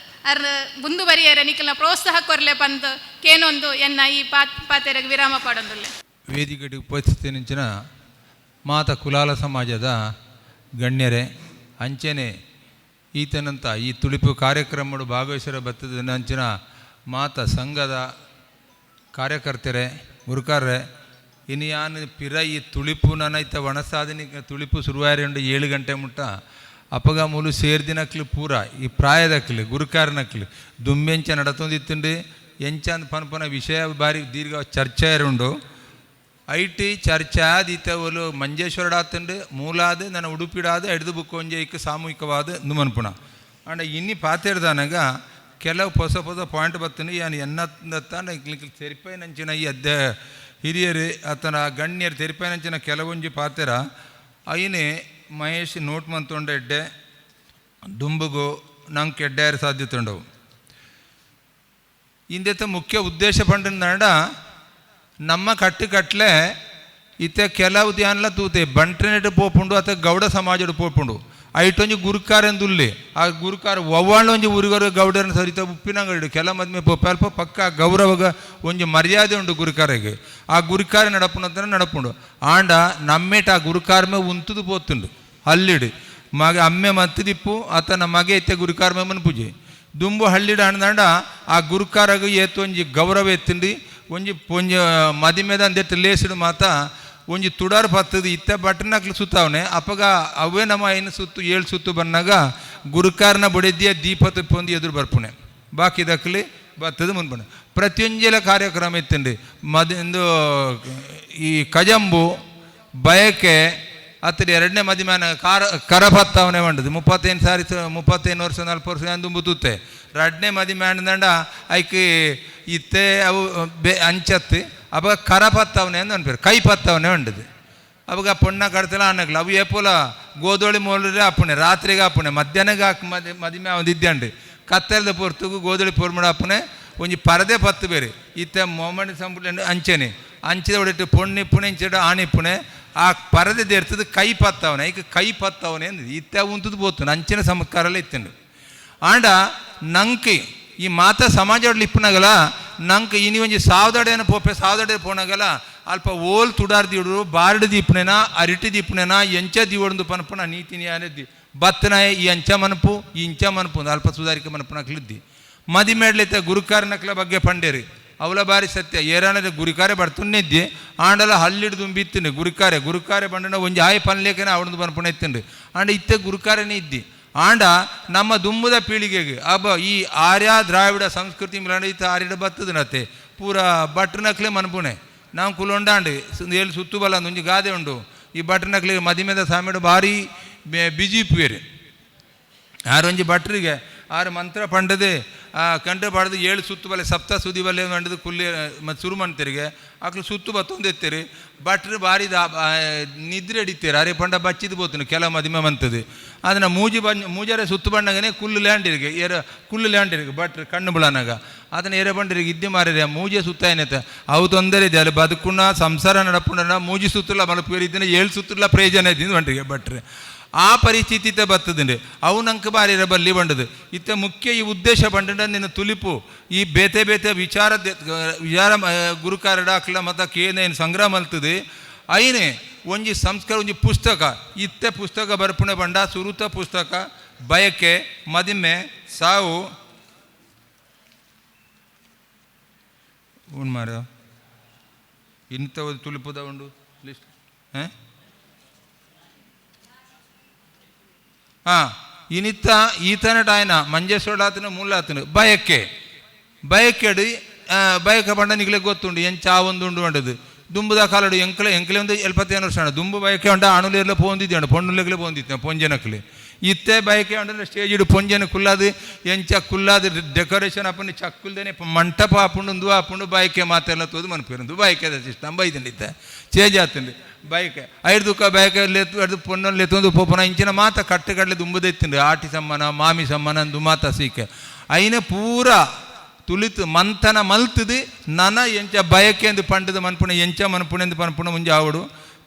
ಅರ್ ಮುಂದುವರಿಯರ ನಿಕ್ಲ ಪ್ರೋತ್ಸಾಹ ಕೊರ್ಲೆ ಬಂದು ಕೇನೊಂದು ಎನ್ನ ಈ ಪಾತೆರಗೆ ವಿರಾಮ ಪಾಡೊಂದುಲ್ಲೆ. ವೇದಿಕೆಗೆ ಉಪಸ್ಥಿತಿ ಮಾತ ಕುಲಾಲ ಸಮಾಜದ ಗಣ್ಯರೇ, ಅಂಚೆನೆ ಈತನಂತ ಈ ತುಳಿಪು ಕಾರ್ಯಕ್ರಮಡು ಭಾಗವಹಿಸಿರ ಬತ್ತದ ಅಂಚಿನ ಮಾತ ಸಂಘದ ಕಾರ್ಯಕರ್ತರೆ ಗುರುಕಾರ್ರೆ, ಇನ್ನು ಯಾನ್ ಪಿರ ಈ ತುಳಿಪು ನನೈತ ವಣಸಾಧನೆ ತುಳಿಪು ಶುರುವಾರಿ ಉಂಡು 7 ಗಂಟೆ ಮುಟ್ಟ ಅಪಗ ಮೂಲು ಸೇರ್ದಿನಕ್ಲು ಪೂರ ಈ ಪ್ರಾಯದಕ್ಲು ಗುರುಕಾರನಕ್ಲು ದುಂಬೆಂಚ ನಡತೊಂದಿತ್ತುಂಡು ಎಂಚಂದ್ ಪನ್ಪನ ವಿಷಯ ಬಾರಿ ದೀರ್ಘ ಚರ್ಚೆ ಉಂಡು. IT ಚರ್ಚಾ ದೀತವಲು ಮಂಜೇಶ್ವರಡಾತಂಡು ಮೂಲಾದ ನನ್ನ ಉಡುಪಿಡಾದ ಎಡ್ದು ಬುಕ್ ಒಂಜೆ ಇಕ್ಕ ಸಾಮೂಹಿಕವಾದ ನುಮನ್ಪುಣ ಅಂಡ ಇನ್ನಿ ಪಾತೇರ್ದಾನಗ ಕೆಲವು ಹೊಸ ಹೊಸ ಪಾಯಿಂಟ್ ಬತ್ತನು ಯಾನ್ ಎನ್ನತ್ತಾಂಡ ತೆರಿಪೈನಂಚಿನ ಈ ಅದ್ದ ಹಿರಿಯರು ಆತನ ಗಣ್ಯರು ತೆರಿಪೈನಂಚಿನ ಕೆಲವೊಂಜಿ ಪಾತೆರ ಐನೆ ಮಹೇಶ್ ನೋಟ್ ಮಂತೊಂಡ ಎಡ್ಡೆ ದುಂಬುಗು ನಂಗೆ ಎಡ್ಡೆಯರು ಸಾಧ್ಯತೆ ಉಂಡವು. ಇಂದೆತ ಮುಖ್ಯ ಉದ್ದೇಶ ಪಂಡಂದಾಂಡ ನಮ್ಮ ಕಟ್ಟುಕಟ್ಲೆ ಇತ್ತೆ ಕೆಲವು ಧ್ಯಾನಲ ತೂತೆ ಬಂಟ್ರನೆಟ್ ಪೋಪುಂಡು ಅಥವಾ ಗೌಡ ಸಮಾಜಡು ಪೋಪುಂಡು ಐಟೊಂಜಿ ಗುರುಕಾರೆಂದುಲ್ಲೆ ಆ ಗುರುಕಾರ ಒವ್ವಾಳೊಂಜಿ ಊರುಗರು ಗೌಡರನ್ನ ಸರಿತ ಉಪ್ಪಿನಂಗಡಿ ಕೆಲ ಮದ್ಮೆ ಪೋಪೆ ಅಲ್ಪ ಪಕ್ಕ ಗೌರವಗ ಒಂಜಿ ಮರ್ಯಾದೆ ಉಂಡು ಗುರುಕಾರಿಗೆ. ಆ ಗುರುಕಾರ ನಡಪುನಂತ ನಡಪುಂಡು ಆಂಡ ನಮ್ಮೇಟ ಆ ಗುರುಕಾರ್ಮೆ ಉಂತುದು ಪೋತುಂಡು ಹಲ್ಲಿಡು ಮಗ ಅಮ್ಮೆ ಮತ್ತದಿಪ್ಪು ಆತನ ಮಗೆ ಇತ್ತೆ ಗುರುಕಾರ್ಮೆ ಮನ್ಪುಜೆ ದುಂಬು ಹಳ್ಳಿಡು ಅಣ್ದಾಂಡ ಆ ಗುರುಕಾರಗ ಏತೊಂಜಿ ಗೌರವ ಎತ್ತುಂಡು ಒಂಜಿ ಒಂಜಿ ಮದಿಮೆದ ಅಂದೆಟ್ಟು ಲೇಸಿಡು ಮಾತ ಒಂಜಿ ತುಡಾರ್ ಪತ್ತದು ಇತ್ತ ಬಟನಕ್ಲು ಸುತ್ತಾವನೆ ಅಪ್ಪಗ ಅವೇ ನಮ್ಮ ಐನು ಸುತ್ತು 7 ಸುತ್ತು ಬಂದಾಗ ಗುರುಕಾರನ ಬಡಿದ್ಯ ದೀಪ ತುಪ್ಪೊಂದು ಎದುರು ಬರ್ಪುಣೆ ಬಾಕಿ ದಕ್ಲಿ ಬತ್ತದ ಮುಂದ್ಪುಣೆ ಪ್ರತಿಯೊಂಜೆಲ ಕಾರ್ಯಕ್ರಮ ಇತ್ತಂడి ಮದಿಂದು ಈ ಕಜಂಬು ಬಯಕೆ ಅತ್ತ ಎರಡನೇ ಮದಿಮಾನ ಕಾರ ಕರಪತ್ತವನೇ వంಡದು 35 ಸಾರಿ 35 ವರ್ಷ 40 ವರ್ಷ ದುಂಬು ತೂತೆ ಎರಡನೇ ಮದಿಮಾನದಂಡ ಐಕ್ ಇತ್ತೆ ಅವು ಬೆ ಅಂಚತ್ತು ಅವಾಗ ಕರಪತ್ತವನೇ ಅಂದ್ ಅನ್ಪೇರು ಕೈ ಪತ್ತವನೇ వంಡದು ಅವಾಗ ಪೊಣ್ಣ ಕಡ್ತಲ ಅನ್ನಕ್ಲ ಅವು ಏಪೋಲ ಗೋದೋಳಿ ಮೋಲ್ರೆ ಅಪ್ಪಣೆ ರಾತ್ರಿಗೆ ಅಪ್ಪಣೆ ಮಧ್ಯಾಹ್ನಗೆ ಹಾಕಿ ಮದಿ ಮದಿಮೆ ಅವನು ಇದ್ದಂಡು ಕತ್ತಲದ ಪೊರ್ತುಗು ಗೋದೋಳಿ ಪೊರ್ಮಡ ಅಪ್ಪಣೆ ಒಂಜಿ ಪರದೆ ಪತ್ತು ಬೇರೆ ಇತ್ತ ಮೊಮ್ಮಣಿ ಸಂಪುಟ ಅಂಚೆನೆ ಅಂಚಿದ ಒಡಿಟ್ಟು ಪೊಣ್ಣಿ ಪುಣೆ ಇಂಚೆಡು ಆಣಿ ಪುಣೆ ಆ ಪರದೆ ದೇರ್ತದ ಕೈ ಪತ್ತವನೆ ಈಗ ಕೈ ಪತ್ತವನೆ ಅಂದ್ ಇತ್ತ ಉಂತದ್ದು ಪೋತು ಅಂಚಿನ ಸಂಸ್ಕಾರಲ್ಲ ಇತ್ತಂಡು. ಆಂಡ ನಂಕಿ ಈ ಮಾತ ಸಮಾಜ ಇಪ್ಪನಗಲ ನಂಗೆ ಇನಿ ಒಂಜಿ ಸಾವದಡೆನ ಪೋಪೆ ಸಾವದಡೆ ಪೋನಗಲ ಅಲ್ಪ ಓಲ್ ತುಡಾರ್ ದಿಡು ಬಾರ್ಡ್ ದೀಪನೇನ ಅರಿಟಿ ದೀಪನೇನ ಎಂಚ ದಿವೊಂದು ಪನಪುನ ನೀತಿನಿ ಅನೆದ್ದಿ ಬತ್ತನಾಯ ಈ ಅಂಚ ಮನಪು ಈ ಇಂಚ ಮನಪು ಅಲ್ಪ ಸುಧಾರಿಕೆ ಮನಪುನ ಕ್ಲಿದ್ದಿ ಮದಿ ಮೇಡ್ಲಿತ್ತ ಗುರುಕಾರನಕ್ಲ ಬಗ್ಗೆ ಪಂಡೇರಿ ಅವಲ ಬಾರಿ ಸತ್ಯ ಏರಾನದ ಗುರಿಕಾರೆ ಬರ್ತುನ್ನೆದ್ದಿ ಆಂಡಲ ಹಲ್ಲಿಡ್ ದುಂಬಿತ್ತಿಂಡು ಗುರುಕಾರೆ ಗುರುಕಾರೆ ಬಂಡನ ಒಂಜಿ ಆಯ್ ಪನ್ಲೇಕನೆ ಅವಳದು ಪನಪುನ ಎತ್ತಂಡು ಆಂಡ ಇತ್ತೆ ಗುರುಕಾರನೇ ಇದ್ದಿ. ಆಂಡ ನಮ್ಮ ದುಂಬುದ ಪೀಳಿಗೆಗೆ ಅಬ್ಬ ಈ ಆರ್ಯ ದ್ರಾವಿಡ ಸಂಸ್ಕೃತಿ ಮಿಲನ ಇತ್ತ ಆರ್ಯಡ ಬತ್ತದನತ್ತೆ ಪೂರ ಬಟ್ರನಕ್ಲೆ ಮನ್ಪುಣೆ ನಾವು ಕುಲೊಂಡಾಂಡು ಏಳು ಸುತ್ತು ಬಲ ಒಂಜಿ ಗಾದೆ ಉಂಡು ಈ ಬಟ್ರನಕ್ಲೆ ಮದಿಮೆದ ಸಾಮೆಡು ಭಾರಿ ಬಿಜಿ ಪುವೇರು ಆರೊಂಜಿ ಭಟ್ರಿಗೆ ಆರು ಮಂತ್ರ ಪಂಡದೆ ಆ ಕಂಠ ಪಾಡ್ದು 7 ಸುತ್ತು ಬಲೆ ಸಪ್ತ ಸುದಿ ಬಲೆ ಮಂಡದು ಕುಲ್ಲಿ ಮತ್ತು ಸುರು ಮಂತರಿಗೆ ಆಕ್ಲು ಸುತ್ತು ಬತ್ತೊಂದು ಎತ್ತೀರಿ ಭಟ್ರು ಭಾರಿ ನಿದ್ರೆ ಹಿಡಿತೀರಿ ಅರೆ ಪಂಡ ಬಚ್ಚಿದ್ದು ಬೋತನು ಕೆಲ ಮದಿಮೆ ಮಂತದೆ ಅದನ್ನು ಮೂಜಿ ಬನ್ ಮೂಜರೆ ಸುತ್ತು ಬಣ್ಣಗನೆ ಕುಲ್ಲು ಲ್ಯಾಂಡಿರಿಗೆ ಏರ ಕುಲ್ಲು ಲ್ಯಾಂಡಿರಿಗೆ ಭಟ್ರು ಕಣ್ಣು ಬಿಳನಾಗ ಅದನ್ನು ಏರ ಬಂಡಿರಿಗೆ ಇದ್ದಿ ಮಾರಿದೆ ಮೂಜೆ ಸುತ್ತ ಏನೈತೆ ಅವು ತೊಂದರೆ ಇದೆ ಅಲ್ಲಿ ಬದುಕುಣ ಸಂಸಾರ ನಡಪುಣ ಮೂಜಿ ಸುತ್ತಲ ಮಲಪು ಇದ್ದಿನ 7 ಸುತ್ತಲ ಪ್ರಯೋಜನ ಇದ್ದಿಂದ ಬಂಡ್ರಿಗೆ ಭಟ್ರು. ಆ ಪರಿಸ್ಥಿತಿ ಇತ್ತೆ ಬತ್ತದಂಡು. ಅವು ನಂಗೆ ಬಾರಿ ಬಲ್ಲಿ ಬಂಡದು. ಇತ್ತ ಮುಖ್ಯ ಈ ಉದ್ದೇಶ ಬಂಡ ನಿನ್ನ ತುಲಿಪು ಈ ಬೇತೆ ಬೇತೆ ವಿಚಾರ ವಿಚಾರ ಗುರುಕಾರಡ ಅಕ್ಲ ಮತ್ತ ಕೇನೇನು ಸಂಗ್ರಹ ಮಲ್ತದೆ. ಐನೇ ಒಂಜಿ ಸಂಸ್ಕಾರ ಒಂಜಿ ಪುಸ್ತಕ ಇತ್ತೆ ಪುಸ್ತಕ ಬರ್ಪುಣೆ ಬಂಡ ಸುರುತ ಪುಸ್ತಕ ಬಯಕೆ ಮದಿಮೆ ಸಾವು ಉಂಡು ಮಾರ ಇಂಥ ತುಲಿಪುದ ಉಂಡು ಲಿಸ್ಟ್. ಹಾಂ, ಇನಿತ್ತ ಈತನ ಟಾಯನ ಮಂಜೇಶ್ವರ ಮೂಲಾತನ ಬಯಕೆ ಬಯಕೆಡು ಬಯಕೆ ಬಂಡ ನಿಗ್ಲೆ ಗೊತ್ತುಂಡು ಎಂಚ ಆ ಒಂದು ಉಂಡು ಬಂಡದು. ದುಂಬುದ ಕಾಲಡು ಎಂಕಲೆ ಎಂಕಲೆ ಒಂದು 75 ವರ್ಷ ದುಂಬು ಬಯಕೆ ಉಂಡ ಅಣುಲೇರ್ಲ ಪೋಂದಿದ್ದೆ ಪೊಣ್ಣುಲೆಗ್ಲೆ ಪೋಂದಿದ್ದೆ ಪೊಂಜನಕ್ಲೆ. ಇತ್ತೆ ಬಯಕೆ ಉಂಡ ಸ್ಟೇಜ್ ಇಡು ಪೊಂಜನ ಕುಲ್ಲಾದು ಎಂಚ ಕುಲ್ಲಾದು ಡೆಕೋರೇಷನ್ ಆಪುಂಡು ಚಕ್ಕುಲ್ದೇನೆ ಮಂಟಪ ಆಪುಂಡು ಉಂದು ಆಪುಂಡು ಬಯಕೆ ಮಾತೆಲ್ಲ ತೋದು ಮನ್ಪಿರಂದು ಬಯಕೆದ ಸಿಸ್ಟಮ್ ಬೈದಂಡು ಇತ್ತೆ ಚೇಂಜ್ ಆತುಂಡು ಬಯಕೆ. ಐದು ಬಯಕೆ ಲೆತ್ತು ಅಡ್ದು ಪೊಣ್ಣಲ್ಲಿ ಲೆತ್ತೊಂದು ಪೋಪನ ಇಂಚಿನ ಮಾತ ಕಟ್ಟುಕಡಲೆ ದುಂಬುದೆತ್ತುಂಡು ಆಟಿ ಸಮ್ಮನ ಮಾಮಿ ಸಮ್ಮನ ಅಂದು ಮಾತ ಸೀಕೆ ಐನ ಪೂರ ತುಳಿತು ಮಂಥನ ಮಲ್ತದು ನನ ಎಂಚ ಬಯಕೆ ಎಂದು ಪಂಡದ ಮನ್ಪುಣ ಎಂಚ ಮನ್ಪುಣ ಎಂದು ಪನ್ಪುಣ ಮುಂಜೆ ಆವಡು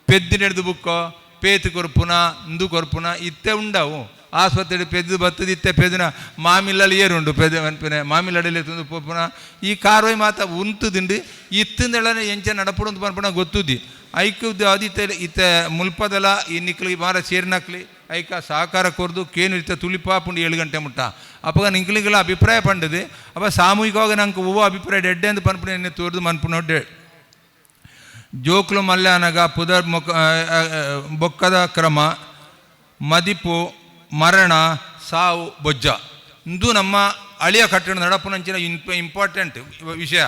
ಪೆದ್ದು ಬುಕ್ಕೋ ಪೇತು ಕೊರ್ಪುನ ಇಂದು ಕೊರ್ಪುನ ಇತ್ತೆ ಉಂಡವು ಆಸ್ಪತ್ರೆ ಪೆದ್ದು ಬತ್ತದ ಇತ್ತೆ ಪೆದಿನ ಮಾಮಿಲ್ಲಲ್ಲಿ ಏರುಂಡು ಪೆದ ಮನ್ಪಿನ ಮಾಮಿಲ್ಲಡಲ್ಲಿ ತಂದು ಪೋಪುನ ಈ ಕಾರ್ವೈ ಮಾತ ಉಂತುದಿಂಡು ಇತ್ತಿಂದೆಳನೆ ಎಂಚ ನಡಪುಡು ಅಂತ ಪನ್ಪುಣ ಗೊತ್ತುದ್ದಿ. ಐಕು ಅದು ಇತ್ತೆ ಇತ್ತೆ ಮುಲ್ಪದಲ ಈ ನಿಕ್ಲಿ ಮಾರ ಸೇರಿನಕ್ಲಿ ಐಕ ಸಹಕಾರ ಕೊರ್ದು ಕೇನು ಇತ್ತ ತುಳಿಪಾಪುಂಡು 7 ಗಂಟೆ ಮುಟ್ಟ ಅಪ್ಪಗ ನಿಂಕ್ಲಿಗೆಲ್ಲ ಅಭಿಪ್ರಾಯ ಪಂಡದು. ಅಪ್ಪ ಸಾಮೂಹಿಕವಾಗಿ ನಂಗೆ ಹೂವು ಅಭಿಪ್ರಾಯ ಡೆಡ್ಡೆ ಅಂತ ಪನ್ಪುಣ ತೋರ್ದು ಮನ್ಪುಣ ಜೋಕ್ಲು ಮಲ್ಯಾನಗ ಪುದರ್ ಮೊಕ್ಕ ಬೊಕ್ಕದ ಕ್ರಮ ಮದಿಪು ಮರಣ ಸಾವು ಬೊಜ್ಜ ಇಂದು ನಮ್ಮ ಅಳಿಯ ಕಟ್ಟಡ ನಡಪುನಂಚಿನ ಇಂಪಾರ್ಟೆಂಟ್ ವಿಷಯ.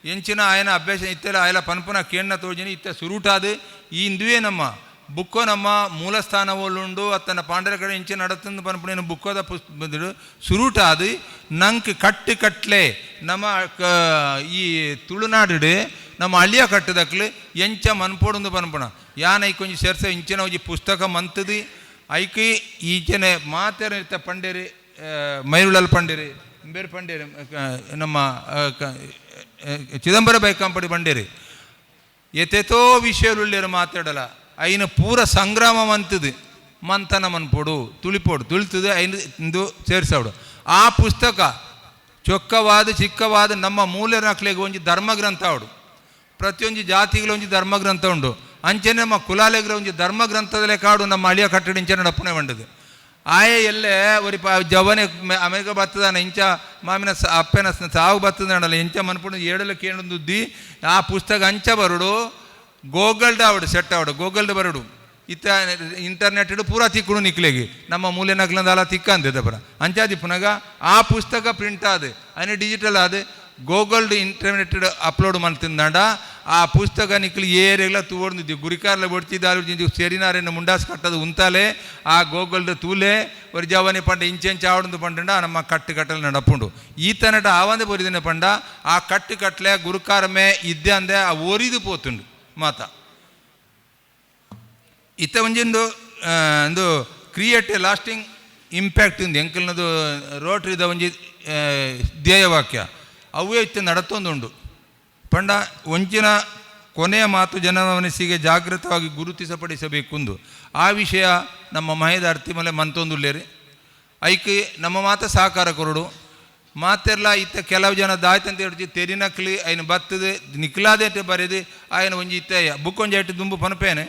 ಎಂಚಿನ ಆಯನ ಅಭ್ಯಾಸ ಇತ್ತೆಲ್ಲ ಆಯಲ ಪನ್ಪುನ ಕೇಣ್ಣ ತೋಜಿನಿ ಇತ್ತ ಸುರುಟಾದು ಈ ಇಂದುವೇ ನಮ್ಮ ಬುಕ್ಕೋ ನಮ್ಮ ಮೂಲಸ್ಥಾನ ಒಳ್ಳುಂಡು ಅತ್ತನ ಪಾಂಡರ ಕಡೆ ಇಂಚೆ ನಡತಂದು ಪನ್ಪುಣ ಬುಕ್ಕೋದ ಪುಸ್ತಕ ಸುರುಟಾದು ನಂಗೆ ಕಟ್ಟು ಕಟ್ಲೆ ನಮ್ಮ ಈ ತುಳುನಾಡು ನಮ್ಮ ಅಳಿಯ ಕಟ್ಟದಕ್ಲು ಎಂಚ ಮನ್ಪೋಡೊಂದು ಪನ್ಪುಣ ಯಾನ್ ಐಕೊಂಜಿ ಸೇರ್ಸ ಇಂಚಿನ ಒಂಜಿ ಪುಸ್ತಕ ಮಂತದು ಐಕಿ ಈಚೆನೆ ಮಾತೆರ ಇತ್ತ ಪಂಡೇರಿ ಮೈರುಳಲ್ ಪಂಡೇರಿ ಬೇರೆ ಪಂಡೇರಿ ನಮ್ಮ ಚಿದಂಬರ ಬೈಕಾಂಪಡಿ ಬಂಡೇರಿ ಎತೆತೋ ವಿಷಯలుಳ್ಳೇರು ಮಾತಾಡಲ್ಲ ಐನ ಪೂರ ಸಂಗ್ರಾಮ ಮಂತದು ಮಂಥನ ಮನ್ಪೋಡು ತುಳಿಪೋಡು ತುಳಿತದೆ ಐನು ಇಂದು ಸೇರಿಸೋಡು. ಆ ಪುಸ್ತಕ ಚೊಕ್ಕವಾದ ಚಿಕ್ಕವಾದ ನಮ್ಮ ಮೂಲ ನಕ್ಲೆಗೆ ಒಂಜಿ ಧರ್ಮಗ್ರಂಥ ಅವಡು. ಪ್ರತಿಯೊಂದು ಜಾತಿಗಳ ಒಂಜಿ ಧರ್ಮಗ್ರಂಥ ಉಂಡು. ಅಂಚೆನೆ ನಮ್ಮ ಕುಲಾಲೆಗ್ರ ಒಂಜಿ ಧರ್ಮಗ್ರಂಥದಲ್ಲೇ ಕಾಡು ನಮ್ಮ ಅಳಿಯ ಕಟ್ಟಡ ಇಂಚೆ ನಡಪುಣೆ ಬಂಡದು. ಆಯೆ ಎಲ್ಲೇ ಒರಿ ಜವನೆ ಅಮೆರಿಕ ಬತ್ತದಾನ ಇಂಚ ಮಾಮಿನ ಅಪ್ಪನ ಸಾವು ಬತ್ತದಾನಲ್ಲ ಇಂಚ ಮನ್ಪುಡು ಏಡಲ ಕೇಳುದ್ದಿ ಆ ಪುಸ್ತಕ ಅಂಚ ಬರುಡು ಗೋಗಲ್ಡ್ ಆವಡು ಸೆಟ್ ಆವಡು ಗೋಗಲ್ಡ್ ಬರುಡು ಇತ್ತ ಇಂಟರ್ನೆಟ್ ಪೂರಾ ತಿಕ್ಕುಡು ನಿಕ್ಲೆಗಿ ನಮ್ಮ ಮೂಲೆ ನಕ್ಲಂದಾಲ ತಿಕ್ಕಂದಿದ್ದ ಪುರ ಅಂಚಾದಿ ಪುನಗ ಆ ಪುಸ್ತಕ ಪ್ರಿಂಟ್ ಆದ ಅನೆ ಡಿಜಿಟಲ್ ಆದ ಗೂಗಲ್ಡ್ ಇಂಟರ್ನೆಟ್ ಅಪ್ಲೋಡ್ ಮಾಡ್ತಿಂದಾಂಡ ಆ ಪುಸ್ತಕ ನಿಕ್ಲು ಏರೆಲ್ಲ ತೂವಡ್ದಿದ್ದಿ ಗುರಿಕಾರ್ಲ ಬೊಡ್ತಿದ್ದಾರು ಸೇರಿನಾರೆನ್ನ ಮುಂಡಾಸ್ ಕಟ್ಟದು ಉಂತಾಲೆ ಆ ಗೂಗಲ್ಡ್ ತೂಲೆ ஒரு ಜವನಿ ಪಂಡ ಇಂಚೆಂಚ ಆವಡಂದು ಪಂಡ ನಮ್ಮ ಕಟ್ಟು ಕಟ್ಟಲು ನಡಪುಂಡು ಈತನಟ ಆವಂದೆ ಬೊರಿದಿನ ಪಂಡ ಆ ಕಟ್ಟು ಕಟ್ಟಲೆ ಗುರುಕಾರಮೆ ಇದ್ದೆ ಅಂದೆ ಆ ಒರಿದು ಪೋತುಂಡು ಮಾತ ಇತ್ತ ಒಂಜೊಂದು ಒಂದು ಕ್ರಿಯೇಟ್ ಎ ಲಾಸ್ಟಿಂಗ್ ಇಂಪ್ಯಾಕ್ಟ್ ಇಂದು ಎಂಕಲ್ನದು ರೋಟ್ರಿದ ಒಂಜಿ ಧ್ಯೇಯವಾಕ್ಯ ಅವೇ ಇತ್ತ ನಡತೊಂದುಂಡು ಪಂಡ ಒಂಚಿನ ಕೊನೆಯ ಮಾತು ಜನರ ಮನಸ್ಸಿಗೆ ಜಾಗೃತವಾಗಿ ಗುರುತಿಸಪಡಿಸಬೇಕುಂದು ಆ ವಿಷಯ ನಮ್ಮ ಮಹೇದ ಅರ್ತಿಮಲೆ ಮಂತೊಂದುಲ್ಲೇರಿ ಐಕೆ ನಮ್ಮ ಮಾತ ಸಹಕಾರ ಕೊರಡು ಮಾತೆಲ್ಲ ಇತ್ತ ಕೆಲವು ಜನ ದಾಯ್ತಂತ ಹೇಳ್ತಿ ತೆರಿನಕ್ಲಿ ಐನ ಬತ್ತದು ನಿಕ್ಲಾದೇಟೆ ಬರೆದು ಆಯನ ಒಂಜಿ ಇತ್ತ ಬುಕ್ ಒಂಜಿ ಐಟ್ ದುಂಬು ಪನಪೇನೆ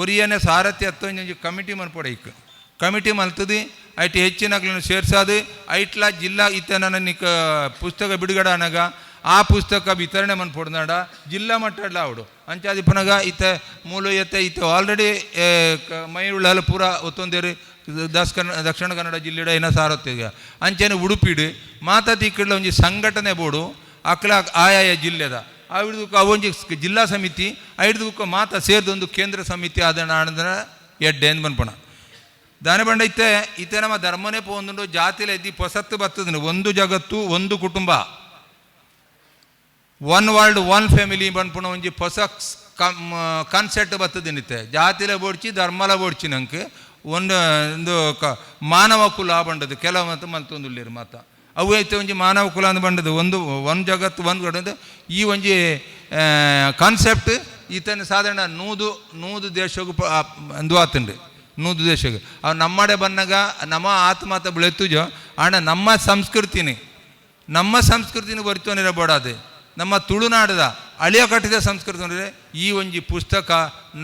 ಒರಿಯನೆ ಸಾರಥ್ಯ ಅತ್ತೊಂಜಿ ಕಮಿಟಿ ಮನ್ಪೊಡ ಇಕ್ ಕಮಿಟಿ ಮಲ್ತದು ಐಟ್ ಹೆಚ್ಚಿನಕ್లను ಸೇರ್ಸಾದು ಐಟ್ಲ ಜಿಲ್ಲಾ ಇತ್ತ ನನ್ನ ನಿಕ್ಕ ಪುಸ್ತಕ ಬಿಡುಗಡೆ ಅನಗ ಆ ಪುಸ್ತಕ ವಿತರಣೆ ಮನ್ಪೊಡ್ನಾಡ ಜಿಲ್ಲಾ ಮಟ್ಟಡ್ಲ ಅವಡು ಅಂಚಾದಿ ಪನಗ ಇತ್ತ ಮೂಲ ಎತ್ತ ಇತ್ತ ಆಲ್ರೆಡಿ ಮೈರುಳ್ಳಲ್ಲ ಪೂರ ಒತ್ತೊಂದೇರು ದಕ್ಷಿಣ ಕನ್ನಡ ಜಿಲ್ಲೆಡ ಏನ ಸಾರತ್ಯ ಅಂಚೆನೆ ಉಡುಪಿಡು ಮಾತಾತಿ ಒಂಜಿ ಸಂಘಟನೆ ಬೋಡು ಅಕ್ಲ ಆಯಾಯ ಜಿಲ್ಲೆದ ಆ ಹಿಡಿದು ಅವೊಂಜಿ ಜಿಲ್ಲಾ ಸಮಿತಿ ಐಡ್ದು ಮಾತ ಸೇರಿದೊಂದು ಕೇಂದ್ರ ಸಮಿತಿ ಆದ ಆನಂದನ ಎಡ್ಡೆ ಅಂದ್ ಬನ್ಪಣ ದಾನ ಬಂಡ ಇತ್ತೆ ಇತ್ತೆ ನಮ್ಮ ಧರ್ಮನೇ ಪೋಂದುಂಡು ಜಾತಿಲ ಎದ್ದಿ ಪೊಸತ್ತು ಬತ್ತದ ಒಂದು ಜಗತ್ತು ಒಂದು ಕುಟುಂಬ ಒನ್ ವರ್ಲ್ಡ್ ಒನ್ ಫ್ಯಾಮಿಲಿ ಬನ್ಪುಣ ಒಂಜಿ ಹೊಸ ಕಾನ್ಸೆಪ್ಟ್ ಬತ್ತದಿನಿತ್ತೆ ಜಾತಿಲ ಬೋಡ್ಚಿ ಧರ್ಮಲ ಬೋಡ್ಚಿ ನಂಗೆ ಒಂದು ಒಂದು ಮಾನವ ಕುಲ ಬಂಡದು ಕೆಲವು ಮತ್ತು ಮಲ್ತೊಂದುಲ್ಲೇರು ಮಾತ ಅವು ಐತೆ ಒಂಜಿ ಮಾನವ ಕುಲ ಅಂದ್ ಬಂಡದು ಒಂದು ಒಂದು ಜಗತ್ತು ಒಂದು ಕಡೆ ಈ ಒಂಜಿ ಕಾನ್ಸೆಪ್ಟ್ ಈತನ ಸಾಧಾರಣ 100 ದೇಶಕ್ಕೂ ಅಂದು ಆತುಂಡು. ನೂದು ದೇಶಕ್ಕೆ ಅವು ನಮ್ಮಡೆ ಬನ್ನಗ ನಮ್ಮ ಆತ್ಮಹತ್ಯೆ ಬೆಳೆತುಜೋ ಆಂಡ ನಮ್ಮ ಸಂಸ್ಕೃತಿನಿ ನಮ್ಮ ಸಂಸ್ಕೃತಿನ ಬರ್ತೋನಿರಬೋಡಾದೆ ನಮ್ಮ ತುಳುನಾಡದ ಅಳಿಯ ಕಟ್ಟಿದ ಸಂಸ್ಕೃತಿ ಅಂದರೆ ಈ ಒಂಜಿ ಪುಸ್ತಕ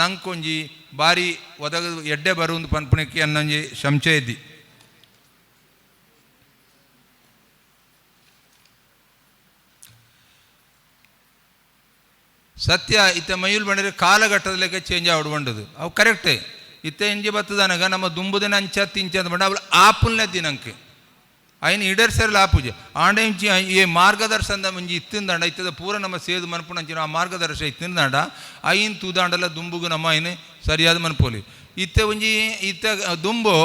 ನಂಕೊಂಜಿ ಬಾರಿ ಒದಗ ಎಡ್ಡೆ ಬರುವಂದು ಪನ್ಪುಣಿಕೆ ಅನ್ನೊಂಜಿ ಸಂಶಯ ಇದ್ದಿ. ಸತ್ಯ ಇತ್ತ ಮಯೂಲ್ ಬಂದರೆ ಕಾಲಘಟ್ಟದಲ್ಲಿಗೆ ಚೇಂಜ್ ಆವಡು ಬಂಡದು ಅವು ಕರೆಕ್ಟೇ. ಇತ್ತ ಇಂಜಿ ಬತ್ತದನಗ ನಮ್ಮ ದುಂಬುದಿನ ಅಂಚ ತಿಂಚ ಅಂತ ಬಂಡ ಅವಳು ಆಪುಲ್ನೇ ದಿನಂಕೆ ಐನ್ ಈಡೇರ್ಸರ್ಲ ಆಪುಜೆ ಆಂಡ ಇಂಚಿ ಈ ಮಾರ್ಗದರ್ಶನದ ಮುಂಜಿ ಇತ್ತಿಂದಾಂಡ ಇತ್ತದ ಪೂರ ನಮ್ಮ ಸೇದು ಮನ್ಪುನಂಚಿನ ಆ ಮಾರ್ಗದರ್ಶ ಇತ್ತಿಂದಾಂಡ ಐನ್ ತೂದಾಂಡಲ ದುಂಬುಗು ನಮ್ಮ ಐನ್ ಸರಿಯಾದ ಮನ್ಪೋಲಿ. ಇತ್ತ ಒಂಜಿ ಇತ್ತ ದುಂಬು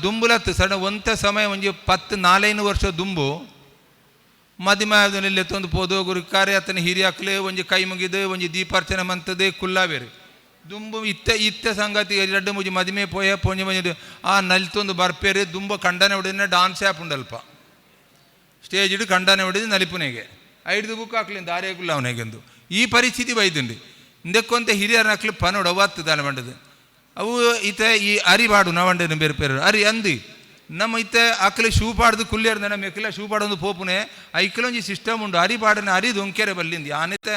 ದುಂಬುಲತ್ತು ಸಣ್ಣ ಒಂತ ಸಮಯ ಒಂಜಿ 10 4 ವರ್ಷ ದುಂಬು ಮದಿಮಾಯದಲ್ಲಿ ಎತ್ತೊಂದು ಪೋದು ಗುರು ಕಾರ್ಯ ಆತನ ಹಿರಿಯಾಕ್ಲೆ ಒಂಜಿ ಕೈ ಮುಗಿದು ಒಂಜಿ ದೀಪಾರ್ಚನೆ ಮಂತದೆ ಕುಲ್ಲಾವೇರು ದುಂಬು ಇತ್ತ ಇತ್ತ ಸಂಗತಿ ಎರಡು ಮುಜಿ ಮದಿಮೆ ಪೋಯ ಪೊಂಜಿ ಮಂಜಿ ಆ ನಲಿತೊಂದು ಬರ್ಪೇರು ದುಂಬ ಕಂಡನೆ ಹೊಡಿದ ಡಾನ್ಸ್ ಆ್ಯಪ್ ಉಂಡಲ್ಪ ಸ್ಟೇಜ್ ಇಡು ಕಂಡನೆ ಹೊಡಿದು ನಲಿಪುನೆಗೆ ಐದು ಬುಕ್ ಹಾಕ್ಲಿ ದಾರಿಯಾಗುಲ್ಲ ಅವನಿಗೆಂದು ಈ ಪರಿಸ್ಥಿತಿ ಬೈದುಂಡು ಇಂದಕ್ಕೊಂತ ಹಿರಿಯರ ಹಾಕ್ಲಿ ಪನೋಡ ಒತ್ತದಾನ ಬಂಡದು ಅವು ಇತ ಈ ಅರಿಬಾಡು ನವಂಡೇನು ಬೇರೆ ಬೇರೆ ಅರಿ ಅಂದು ನಮ್ಮ ಇತ್ತ ಅಕ್ಲೆ ಶೂ ಪಾಡ್ದು ಕುಲ್ಲೇರ್ ನಮ್ಮ ಎಕ್ಲ ಶೂ ಪಾಡೊಂದು ಪೋಪುನೆ ಐಕ್ಲೊಂಜಿ ಸಿಸ್ಟಮ್ ಉಂಡು ಅರಿ ಪಾಡನೆ ಅರಿ ದೊಂಕೆರೆ ಬಲ್ಲಿಂದು ಆನಿತ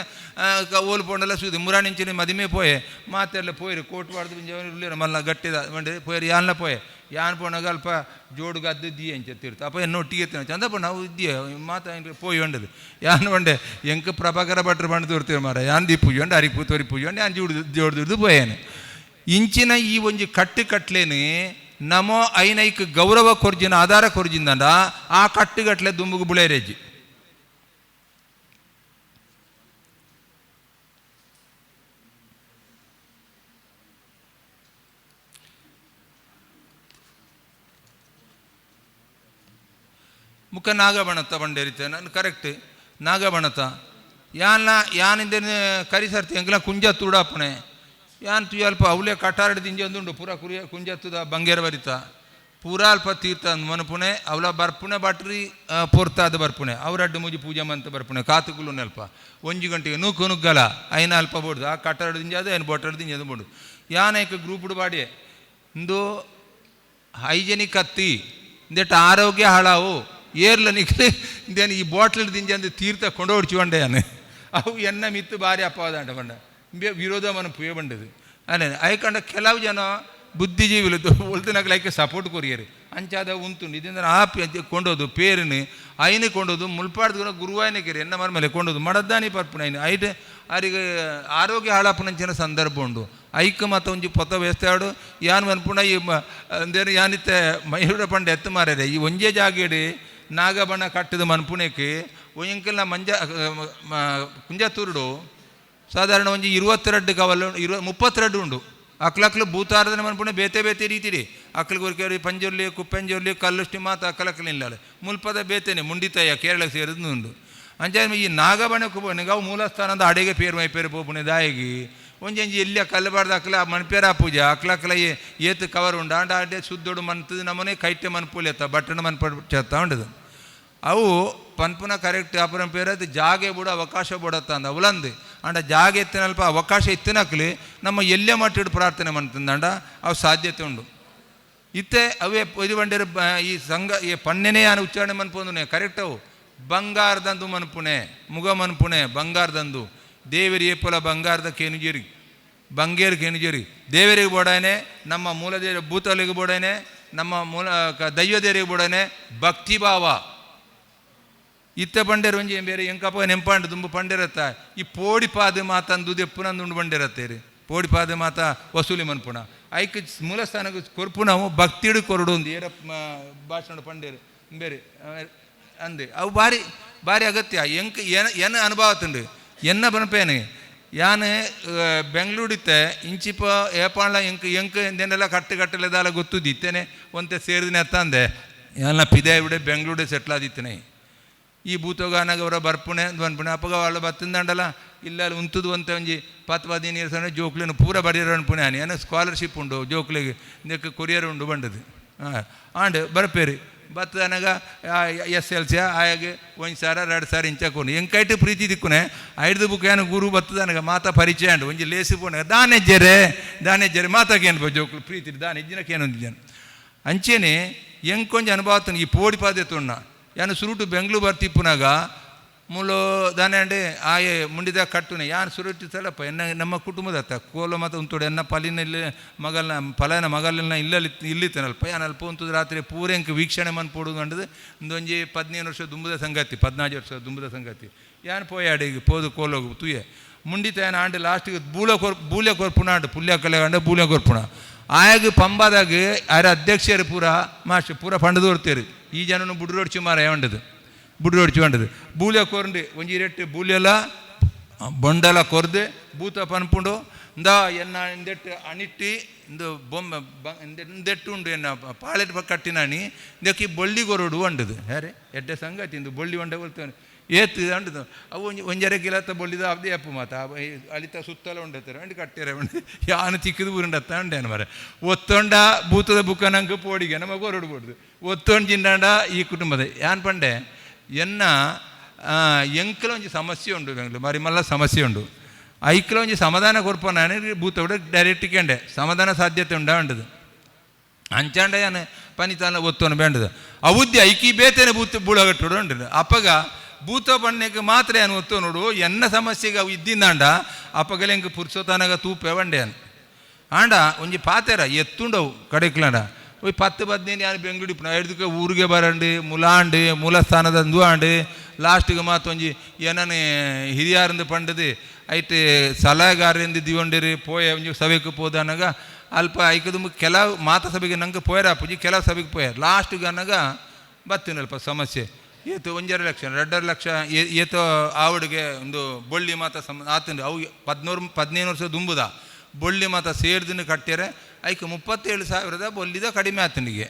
ಓಲ್ ಪೋಂಡಲ ಸೂದು ಮುರಾಣಿಂಚಿನ ಮದಿಮೆ ಪೋಯೆ ಮಾತೆಲ್ಲ ಪೋಯಿರು ಕೋಟ್ ಪಾಡ್ದು ಉಳ್ಳೇರು ಮಲ್ಲ ಗಟ್ಟಿದ ಬಂಡೆ ಪೋಯರು ಯಾನ್ಲ ಪೋಯೆ ಯಾನ್ ಪೋಣಗ ಅಲ್ಪ ಜೋಡು ಗದ್ದು the ಅಂಚ ತೀರ್ಥ ಅಪ್ಪ ಎನ್ನೊಟ್ಟಿಗೆ ಚಂದಪ್ಪ ನಾವು ಇದ್ದೀಯ ಮಾತ ಪೋಯಿ వంಡದು ಯಾನ್ వంಡೆ ಎಂಕ ಪ್ರಭಾಕರ ಭಟ್ರು ಬಂದು ತೋರ್ತೀವಿ ಮಾರ ಯಾನ್ the ಪೂಜೆ ಉಂಡು ಅರಿ ಪೂ ತೋರಿ ಪೂಜೆ ಉಂಡು ಯಾನ್ ಜೋಡು ಜೋಡು ದುಡ್ದು ಪೋಯೇನು ಇಂಚಿನ ಈ ಒಂಜಿ ಕಟ್ಟು ಕಟ್ಲೇನೆ ನಮೋ ಐನೈಕ್ ಗೌರವ ಕೊರ್ಜಿನ ಆಧಾರ ಕೊರ್ಜಿಂದಂಡ ಆ ಕಟ್ಟುಗಟ್ಲೆ ದುಂಬುಗು ಬುಳೇರೇಜಿ. ಮುಖ ನಾಗಬಣತ ಬಂಡೇರಿತೆ ನಾನು ಕರೆಕ್ಟ್ ನಾಗಬಣತ ಯಾನ ಯಾನಿಂದ ಕರಿಸರ್ತಿ ಎಂಗ್ಲ ಕುಂಜ ತೂಡಾಪಣೆ ಯಾನ್ ತುಯ್ ಅಲ್ಪ ಅವಲೇ ಕಟಾರಡ್ ದಿಂಜಿ ಒಂದುಂಡು ಪೂರ ಕುರಿಯ ಕುಂಜತ್ತುದ ಬಂಗೇರ ಬರಿತ ಪೂರ ಅಲ್ಪ ತೀರ್ಥ ಮನಪುಣೆ ಅವಲ ಬರ್ಪುಣೆ ಬಾಟ್ರಿ ಪೊರ್ತಾದ ಬರ್ಪುಣೆ ಅವರಡ್ಡು ಮುಜಿ ಪೂಜೆ ಮಂತ ಬರ್ಪುಣೆ ಕಾತುಕುಲು ಅಲ್ಪ ಒಂಜಿ ಗಂಟೆಗೆ ನೂಕು ನುಗ್ಗಲ ಐನ ಅಲ್ಪ ಬೋಡ್ದು ಆ ಕಟಾರಡ್ ದಿಂಜಿ ಅದು ಐನ ಬೊಟ್ಟಡ್ ದಿಂಜಿ ಅದು ಬೋಡು ಯಾನೈಕ ಗ್ರೂಪ್ಡು ಬಾಡಿಯೆ ಇಂದು ಹೈಜೆನಿಕ್ ಅತ್ತಿ ಇಂದೆಟ್ ಆರೋಗ್ಯ ಹಾಳಾವು ಏರ್ಲ ನಿಕ್ಲೆ ಇಂದೇನು ಈ ಬಾಟ್ಲ್ ದಿಂಜಿ ಅಂದು ತೀರ್ಥ ಕೊಂಡೋಡ್ಚಿ ಬಂಡೆ ಯಾನು ಅವು ಎನ್ನ ಮಿತ್ತು ಭಾರಿ ಅಪವಾದ ಬಂಡ ವಿರೋಧ ಮನ ಪುಯ ಬಂಡದು ಅಲ್ಲ ಐಕಂಡ ಕೆಲವು ಜನ ಬುದ್ಧಿಜೀವಿಲು ಒಲ್ತನಾಗಲ ಐಕೆ ಸಪೋರ್ಟ್ ಕೊರಿಯರು ಅಂಚಾದ ಉಂತುಂಡು ಇದರಿಂದ ಆ ಕೊಂಡೋದು ಪೇರಿನ ಐನು ಕೊಂಡೋದು ಮುಲ್ಪಾಡ್ದು ಗುರುವಾಯನ ಕೆರೆ ಎನ್ನ ಮರ ಮೇಲೆ ಕೊಂಡೋದು ಮಡದ್ದಾನಿ ಪರ್ಪುಣ ಐನು ಐಟ್ ಅರಿಗೆ ಆರೋಗ್ಯ ಹಾಳಾಪುನಂಚಿನ ಸಂದರ್ಭ ಉಂಡು ಐಕ್ ಮತ್ತು ಒಂಜಿ ಪೊತ ವ್ಯವಸ್ಥೆ ಯಾನ್ ಮನ್ಪುಣ ಈ ಅಂದೇನು ಯಾನಿತ್ತೆ ಮಯೂರ ಪಂಡ ಎತ್ತು ಮಾರ್ಯಾರೆ ಈ ಒಂಜೇ ಜಾಗೇಡಿ ನಾಗಬಣ ಕಟ್ಟಿದ ಮನ್ಪುಣಕ್ಕೆ ಒಂಜಂಕೆಲ್ಲ ಮಂಜ ಕುಂಜತೂರುಡು ಸಾಧಾರಣ ಒಂಜಿ 22 ಕವಲು 32 ಉಂಡು ಅಕ್ಲಕ್ಲು ಭೂತಾರಧನೆ ಮನ್ಪುಣೆ ಬೇತೆ ಬೇತೆ ರೀತಿಡಿ ಅಕ್ಲು ಗೊರ್ಕೇರಿ ಪಂಜುರ್ಲಿ ಕುಪ್ಪಂಜುರ್ಲಿ ಕಲ್ಲುಷ್ಟಿ ಮಾತು ಅಕ್ಕಲಕ್ಕಲು ಇಲ್ಲ ಮುಲ್ಪದ ಬೇತೇನೆ ಮುಂಡಿತಯ್ಯ ಕೇರಳಕ್ಕೆ ಸೇರಿದ್ದು ಉಂಡು ಅಂಚೆ ಈ ನಾಗಬಣ ಕುಬ್ಬನಿಗೆ ಅವು ಮೂಲಸ್ಥಾನದ ಅಡಿಗೆ ಪೇರು ಮೈ ಪೇರು ಪೋಪುಣೆ ದಾಯಿಗಿ ಒಂಜೊಂಜಿ ಎಲ್ಲಿ ಕಲ್ಲಬಾರ್ದು ಅಕ್ಲ ಮನ್ಪೇರ ಪೂಜೆ ಅಕ್ಲಕ್ಲ ಏತು ಕವರ್ ಉಂಡು ಆಂಡ ಅಡ್ಡೆ ಶುದ್ಧೋಡು ಮನ್ತದ ನಮ್ಮನೆ ಕೈಟೆ ಮನ್ಪುಲಿ ಎತ್ತ ಬಟ್ಟಣ ಮನ್ಪು చేస్తా ఉండదు ಅವು ಪನ್ಪುನ ಕರೆಕ್ಟ್ ಅಪುರ ಪೇರು ಅದು ಜಾಗೆ ಬಿಡು ಅವಕಾಶ ಬಿಡತ್ತ ಅಂದ ಅವಲಂದು ಅಂಡ ಜಾಗೆ ಎತ್ತಿನಲ್ಪ ಅವಕಾಶ ಇತ್ತಿನಕ್ಲಿ ನಮ್ಮ ಎಲ್ಲೇ ಮಟ್ಟಿಡು ಪ್ರಾರ್ಥನೆ ಮಂತಂದಂಡ ಅವು ಸಾಧ್ಯತೆ ಉಂಡು ಇತ್ತೆ ಅವೇ ಇದು ಬಂಡಿರ ಈ ಸಂಘ ಈ ಪನ್ನೆನೇ ಯಾನು ಉಚ್ಚಾರಣೆ ಮನ್ಪೊಂದುನೆ ಕರೆಕ್ಟ್ ಅವು ಬಂಗಾರದಂದು ಮನ್ಪುಣೆ ಮುಗ ಮನ್ಪುಣೆ ಬಂಗಾರದಂದು ದೇವರಿ ಏಪೊಲ ಬಂಗಾರದ ಕೇನುಜೇರಿ ಬಂಗೇರು ಕೇನುಜೇರಿ ದೇವರಿಗೆ ಬೋಡಾನೆ ನಮ್ಮ ಮೂಲದೇವ ಭೂತಲಿಗೆ ಬೋಡಾನೆ ನಮ್ಮ ಮೂಲ ದೈವದೇವರಿಗೆ ಬೋಡಾನೆ ಭಕ್ತಿಭಾವ ಇತ್ತ ಬಂಡೇರು ಒಂಜಿ ಬೇರೆ ಎಂಕಪ್ಪ ನೆಂಪಾಂಡು ದುಂಬು ಪಂಡಿರತ್ತ ಈ ಪೋಡಿಪಾದ ಮಾತಂದು ದೆಪ್ಪುನಂದುಂಡು ಬಂಡಿರತ್ತೇರಿ ಪೋಡಿಪಾದ ಮಾತ ವಸೂಲಿ ಮನ್ಪುಣ ಐಕ್ ಮೂಲಸ್ಥಾನಕ್ಕೆ ಕೊರ್ಪುನವು ಭಕ್ತಿಡು ಕೊರಡು ಒಂದು ಏರ ಭಾಷಣ ಪಂಡೇರು ಬೇರೆ ಅಂದೆ ಅವು ಭಾರಿ ಭಾರಿ ಅಗತ್ಯ ಎಂಕ್ ಏನ ಎನ್ನ ಅನುಭವ ತುಂಡು ಎನ್ನ ಬನಪೇನೆ ಯಾನ್ ಬೆಂಗಳೂರಿತ್ತೆ ಇಂಚಿಪ ಏಪಾಂಡ್ಲ ಎಂಕ್ ಎಂಕ್ ಎಂದೆಲ್ಲ ಕಟ್ಟು ಕಟ್ಟಲೆದಾಲ ಗೊತ್ತುದಿತ್ತೇನೆ ಒಂತೆ ಸೇರಿದಿನ ತಂದೆ ಎಲ್ಲ ಪಿದೆ ಬಿಡೆ ಬೆಂಗಳೂಡೆ ಸೆಟ್ಲ್ ಆದಿತ್ತೇನೆ ಈ ಭೂತಗಾನಾಗ ಅವರ ಬರ್ಪುಣೆ ಬನ್ಪುಣೆ ಅಪ್ಪಗ వాళ్ళ ಬತ್ತಿಂದಂಡಲ ಇಲ್ಲ ಉಂತುದು ಅಂತ ಒಂಜಿ 10 15 ಇಯರ್ಸ್ ಅಂದ್ರೆ ಜೋಕ್ಲಿನ ಪೂರ ಬರಿಯರ್ ಅನ್ಪುಣೆ ಆನಿ ಏನ ಸ್ಕಾಲರ್ಶಿಪ್ ಉಂಡು ಜೋಕ್ಲಿಗೆ ಇದಕ್ಕೆ ಕೊರಿಯರ್ ಉಂಡು ಬಂಡದು ಹಾಂ ಆಂಡ್ ಬರ್ಪೇರಿ ಬತ್ತದನಗ ಎಸ್ ಎಲ್ ಸಿ ಆಯಾಗ ಒಂಜಿ ಸಾರ ರಡ್ಡು ಸಾರ ಇಂಚ ಕೊನು ಎಂಕೈಟ್ ಪ್ರೀತಿ ದಿಕ್ಕುನೆ ಐಡ್ದು ಬುಕ್ ಏನು ಗುರು ಬತ್ತದನಗ ಮಾತ ಪರಿಚಯ ಉಂಡು ಒಂಜಿ ಲೇಸು ಪೋನಗ ದಾನೆಜ್ಜೆರೆ ದಾನೆಜ್ಜೆರೆ ಮಾತಾಕೇನು ಜೋಕ್ಲು ಪ್ರೀತಿ ದಾನೆಜ್ಜಿನ ಕೇನೊಂದಿದ್ದೇನೆ ಅಂಚೆನೆ ಎಂಕೊಂಜ ಅನುಭವ ಈ ಪೋಡಿ ಪಾದೆ ತುಣ್ಣ ಯಾನು ಸುರುಟು ಬೆಂಗ್ಳೂರು ಬರ್ತಿಪ್ಪುನಾಗ ಮೂಲು ದಾನೆ ಅಂಡೆ ಆಯೆ ಮುಂಡಿದ ಕಟ್ಟುನೆ ಯಾನು ಸುರುಟಿ ತಲಪ್ಪ ಎನ್ನ ನಮ್ಮ ಕುಟುಂಬದತ್ತ ಕೋಲ ಮತ್ತು ಉಂತುಡು ಎನ್ನ ಪಲಿನಲ್ಲಿ ಮಗಲ್ನ ಪಲನ ಮಗಲನ್ನ ಇಲ್ಲಲ್ಲಿ ಇಲ್ಲಿತ್ತನಲ್ಪ ಯಾನ್ ಅಲ್ಪ ಉಂತುದು ರಾತ್ರಿ ಪೂರೆಂಕ್ ವೀಕ್ಷಣೆ ಮನ್ ಪೋಡು ಕಂಡದು ಒಂದೊಂಜಿ 15 ವರ್ಷ ದುಂಬುದ ಸಂಗತಿ 14 ವರ್ಷ ದುಂಬುದ ಸಂಗತಿ ಯಾನ್ ಪೋಯಾಡಿಗೆ ಪೋದು ಕೋಲೋಗು ತುಯೆ ಮುಂಡಿತ ಯಾನ್ ಆಂಡೆ ಲಾಸ್ಟಿಗೆ ಬೂಲೆ ಕೊರ್ಪುಣ ಆಂಡು ಪುಲ್ಯ ಕಲೆ ಬೂಲೆ ಕೊರ್ಪುಣ ಆಯಾಗ ಪಂಬಾದಾಗ ಆರ ಅಧ್ಯಕ್ಷರು ಪೂರ ಮಾಸ್ಟರ್ ಪೂರ ಪಂಡದು ಹೊರ್ತೀರಿ ಈ ಜನನು ಬುಡ್ರೋಡ್ಚು ಮಾರ ಉಂಡದು ಬುಡ್ರೋಡ್ಚು ಉಂಡದು ಬೂಲೆ ಕೊರಂಡು ಒಂಜಿ ರೆಟ್ಟು ಬೂಲೆಲ್ಲ ಬೊಂಡಲ ಕೊರ್ದು ಭೂತ ಪನ್ಪುಂಡು ಇಂದ ಎನ್ನ ಇಂದೆಟ್ಟು ಅಣಿಟ್ಟಿ ಇಂದು ಬೊಮ್ಮೆ ಇಂದೆಟ್ಟು ಉಂಡು ಎನ್ನ ಪಾಳೆಟ್ ಕಟ್ಟಿನ ಅಣಿ ಇಂದಕ್ಕೆ ಬೊಳ್ಳಿ ಕೊರಡು ಅಂಡದು ಯಾರೇ ಎಡ್ಡೆ ಸಂಗತಿ ಇಂದು ಬೊಳ್ಳಿ ಒಂಡೆ ಕೊಲ್ತಾನೆ ಏತು ಅಂಡದು ಅವು ಒಂಜಿ ಒಂಜರೆ ಕಿಲತ್ತ ಬೊಳ್ಳಿದ ಅಬ್ದೆ ಅಪ್ಪು ಮಾತ ಅಳಿತ ಸುತ್ತಲ ಉಂಡತ್ತಾರೆ ಅಂಡು ಕಟ್ಟಿರ ಉಂಡು ಯಾನು ಚಿಕ್ಕದು ಊರುಂಡತ್ತ ಉಂಡೇನು ಮರ ಒತ್ತೊಂಡ ಭೂತದ ಬುಕ್ಕ ನಂಗೆ ಪೋಡಿಗೆ ನಮಗೆ ಹೊರಡು ಬೋಡ್ದು ಒತ್ತೊಂಡು ಜಿಂಡಾಂಡ ಈ ಕುಟುಂಬದ ಯಾನ್ ಪಂಡೆ ಎನ್ನ ಎಂಕಲ ಒಂಜಿ ಸಮಸ್ಯೆ ಉಂಡು ಬೆಂಗ್ಳೂರು ಮರಿ ಮಲ್ಲ ಸಮಸ್ಯೆ ಉಂಡು ಐಕ್ಲ ಒಂಜಿ ಸಮಾಧಾನ ಕೊರ್ಪ ನಾನು ಭೂತ ಡೈರೆಕ್ಟ್ ಕೇಂಡೆ ಸಮಾಧಾನ ಸಾಧ್ಯತೆ ಉಂಡ ಉಂಡದು ಅಂಚಾಂಡ ಯಾನು ಪನಿತಾನ ಒತ್ತೋನು ಬೇಂಡದು ಅವದ್ಯ ಐಕಿ ಬೇತೇನೆ ಭೂತ ಬೂಳಗಟ್ಟುಡು ಉಂಡು ಅಪ್ಪಗ ಭೂತ ಬಣ್ಣಕ್ಕೆ ಮಾತ್ರ ಏನು ಒತ್ತು ನೋಡು ಎನ್ನ ಸಮಸ್ಯೆಗೆ ಅವು ಇದ್ದಿಂದಾಂಡ ಅಪ್ಪಗಲೆ ಎಂಕ್ ಪುರ್ಸೋತಾನಾಗ ತೂಪೆ వండేನು ಆಂಡ ಒಂಜಿ ಪಾತೆರ ಎತ್ತುಂಡವು ಕಡೆಕ್ಲಂಡ ಒಯ್ 10 15 ಯಾರು ಬೆಂಗಳೂರು ಇಪ್ಪುನ ಐದಕ್ಕೆ ಊರಿಗೆ ಬರಂಡು ಮುಲಾಂಡು ಮೂಲಸ್ಥಾನದ ಅಂದು ಲಾಸ್ಟಿಗೆ ಮಾತೊಂಜಿ ಏನನೆ ಹಿರಿಯಾರಂದು ಪಂಡದು ಐಟ್ ಸಲಹೆಗಾರರಿಂದ ದಿವಂಡಿರಿ ಪೋಯ ಒಂಜಿ ಸಭೆಗೆ ಪೋದನಗ ಅಲ್ಪ ಐಕದು ಕೆಲವು ಮಾತ ಸಭೆಗೆ ನಂಗೆ ಪೋಯರ ಪೂಜಿ ಕೆಲವು ಸಭೆಗೆ ಪೋಯರ್ ಲಾಸ್ಟಿಗೆ ಅನ್ನಗ ಬತ್ತಿನಲ್ಪ ಸಮಸ್ಯೆ ಏತು 1.5 ಲಕ್ಷ 2.5 ಲಕ್ಷ ಏತೋ ಆವಡಿಗೆ ಒಂದು ಬೊಳ್ಳಿ ಮಾತ ಸಮ ಆತಂಡು ಅವು 14-15 ವರ್ಷ ದುಂಬುದ ಬೊಳ್ಳಿ ಮಾತ ಸೇರ್ದಿನ ಕಟ್ಟ್ಯಾರೆ ಐಕ್ 37,000 ಬೊಲ್ಲಿದ ಕಡಿಮೆ ಆತನಿಗೆ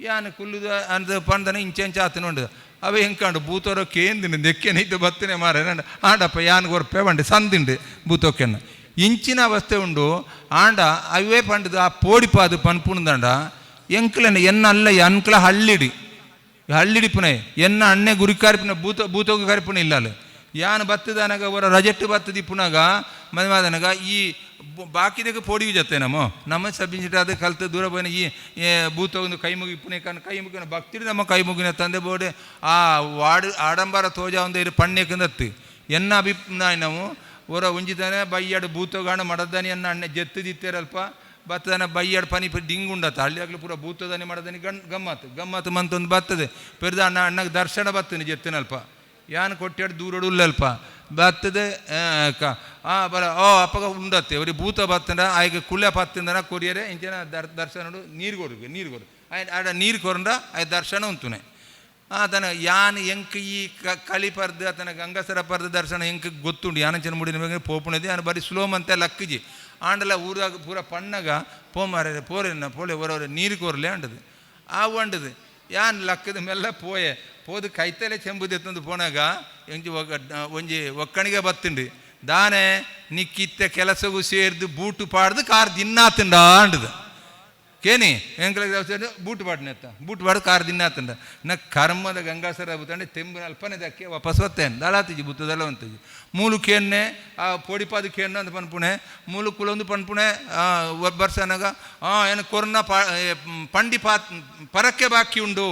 ಯಾನು ಕುಲ್ಲುದ ಅಂದ ಪಂದನ ಇಂಚೆ ಇಂಚೆ ಆತನ ಉಂಡು ಅವೇ ಹೆಂಕಾಂಡು ಭೂತೋರ ಕೇಂದಿನ ದೆಕ್ಕೆನೈತು ಬತ್ತನೆ ಮಾರ ಆಂಡಪ್ಪ ಯಾನ್ ಕೊರ್ಪೆ ಬಂಡೆ ಸಂದಿಂಡು ಭೂತೋಕೆನ್ನ ಇಂಚಿನ ಅವಸ್ಥೆ ಉಂಡು ಆಂಡ ಅವೇ ಪಂಡದು ಆ ಪೋಡಿಪಾದು ಪನ್ಪುಣದಂಡ ಎಂಕ್ಲನ ಎನ್ನ ಅಲ್ಲ ಎನ್ಕ್ಲ ಹಳ್ಳಿಡಿ ಹಳ್ಳಿಡಿಪುನೆ ಎನ್ನ ಅಣ್ಣೆ ಗುರಿಕಾರಿಪುನ ಭೂತ ಭೂತೋಗ ಕರಿಪುಣ ಇಲ್ಲ ಅಲ್ಲ ಯಾನ್ ಬತ್ತದನಗ ಅವರ ರಜೆಟ್ಟು ಬತ್ತದಿಪ್ಪುನಾಗ ಮದುವೆ ಈ ಬಾಕಿದಕ್ಕೆ ಪೋಡಿಗೆ ಜೊತೆ ನಮ್ಮ ನಮ್ಮ ಸಬ್ಬಿಂಚಿಟ ಕಲ್ತು ದೂರ పోయిన ಈ ಭೂತ ಒಂದು ಕೈ ಮುಗಿಪುನೆ ಕನ್ ಕೈ ಮುಗಿನ ಭಕ್ತಿಡಿ ನಮ್ಮ ಕೈ ಮುಗಿನ ತಂದೆ ಬೋಡೆ ಆ ವಾಡು ಆಡಂಬರ ತೋಜ ಒಂದು ಇರು ಪಣ್ಣೆಕಂದತ್ತು ಎನ್ನ ಅಭಿಪ್ರಾಯ ನಾವು ಹೊರ ಉಂಜಿತಾನೆ ಬೈಯಾಡು ಭೂತಗಾಣ ಮಡದಾನಿ ಎನ್ನ ಅಣ್ಣೆ ಜೆತ್ತದಿತ್ತೇರಲ್ಪ ಬತ್ತದನ ಬೈಯಾಡು ಪನಿ ಡಿಂಗ್ ಉಂಡತ್ತ ಹಳ್ಳಿ ಆಗಲಿ ಪೂರ ಭೂತದಾನಿ ಮಡದಾನಿ ಗಣ್ ಗಮ್ಮತ್ತು ಗಮ್ಮತ್ತು ಮಂತೊಂದು ಬರ್ತದೆ ಪೆರ್ದ ಅಣ್ಣ ಅಣ್ಣಗೆ ದರ್ಶನ ಬರ್ತದೆ ಜೆತ್ತಿನಲ್ಪ ಯಾನ್ ಕೊಟ್ಟಾಡು ದೂರಡು ಉಲ್ಲಲ್ಪ ಬರ್ತದೆ ಆ ಬರ ಓ ಅಪ್ಪಗ ಉಂಡತ್ತೆ ಅವ್ರಿಗೆ ಭೂತ ಬತ್ತಂಡ ಆಯ್ಕೆ ಕುಳ್ಳ ಪತ್ತಂದನ ಕೊರಿಯರೆ ಇಂಚಿನ ದರ್ಶನ ನೀರು ಕೊಡು ನೀರು ಕೊಡು ಆಡ ನೀರು ಕೊರಂಡ ಆಯ್ ದರ್ಶನ ಉಂಟುನೆ ಆತನ ಯಾನ್ ಎಂಕ್ ಈ ಕಳಿ ಪರ್ದು ಆತನ ಗಂಗಸರ ಪರ್ದು ದರ್ಶನ ಎಂಕ್ ಗೊತ್ತುಂಡು ಯಾನಂಚನ ಮುಡಿನ ಪೋಪುಣದಿ ಯಾನ್ ಬರೀ ಸ್ಲೋ ಮಂತೆ ಲಕ್ಕಜಿ ಆಂಡಲ ಊರಾಗ ಪೂರ ಪಣ್ಣಗ ಪೋಮಾರೆ ಪೋರೆನ್ನ ಪೋಲೆ ಹೊರವರೆ ನೀರು ಕೋರ್ಲೆ ಅಂಡದು ಆ వంಡದು ಯಾನ್ ಲಕ್ಕದ ಮೆಲ್ಲ ಪೋಯೆ ಪೋದು ಕೈತಲೆ ಚೆಂಬುದೆತ್ತಂದು ಪೋನಾಗ ಎಂಜಿ ಒಂಜಿ ಒಕ್ಕಣಿಗೆ ಬತ್ತುಂಡು ದಾನೆ ನಿಕ್ಕಿತ್ತ ಕೆಲಸಗೂ ಸೇರ್ದು ಬೂಟು ಪಾಡ್ದು ಕಾರ್ ದಿನ್ನಾತುಂಡ ಅಂಡದು ಕೇನಿ ಎಂಕಲ ಬೂಟು ಪಾಡ್ನೆತ್ತ ಬೂಟು ಪಾಡು ಕಾರ್ ದಿನ್ನಾತುಂಡ ನ ಕರ್ಮದ ಗಂಗಾಸರ ಬೂತಂಡೆ ತೆಂಬು ಅಲ್ಪನೆ ದಕ್ಕೆ ವಾಪಸ್ ಒತ್ತೇನು ದಳಾತಿಜಿ ಬೂತದಲ್ಲ ಒಂತಜಿ ಮೂಲು ಕೇನ್ನೆ ಆ ಪೋಡಿಪಾದು ಕೇನ್ನು ಅಂತ ಪನ್ಪುಣೆ ಮೂಲು ಕುಲೊಂದು ಪನ್ಪುಣೆ ಬರ್ಸನಾಗ ಏನು ಕೊರ್ನ ಪಂಡಿ ಪಾತ್ ಪರಕ್ಕೆ ಬಾಕಿ ಉಂಡು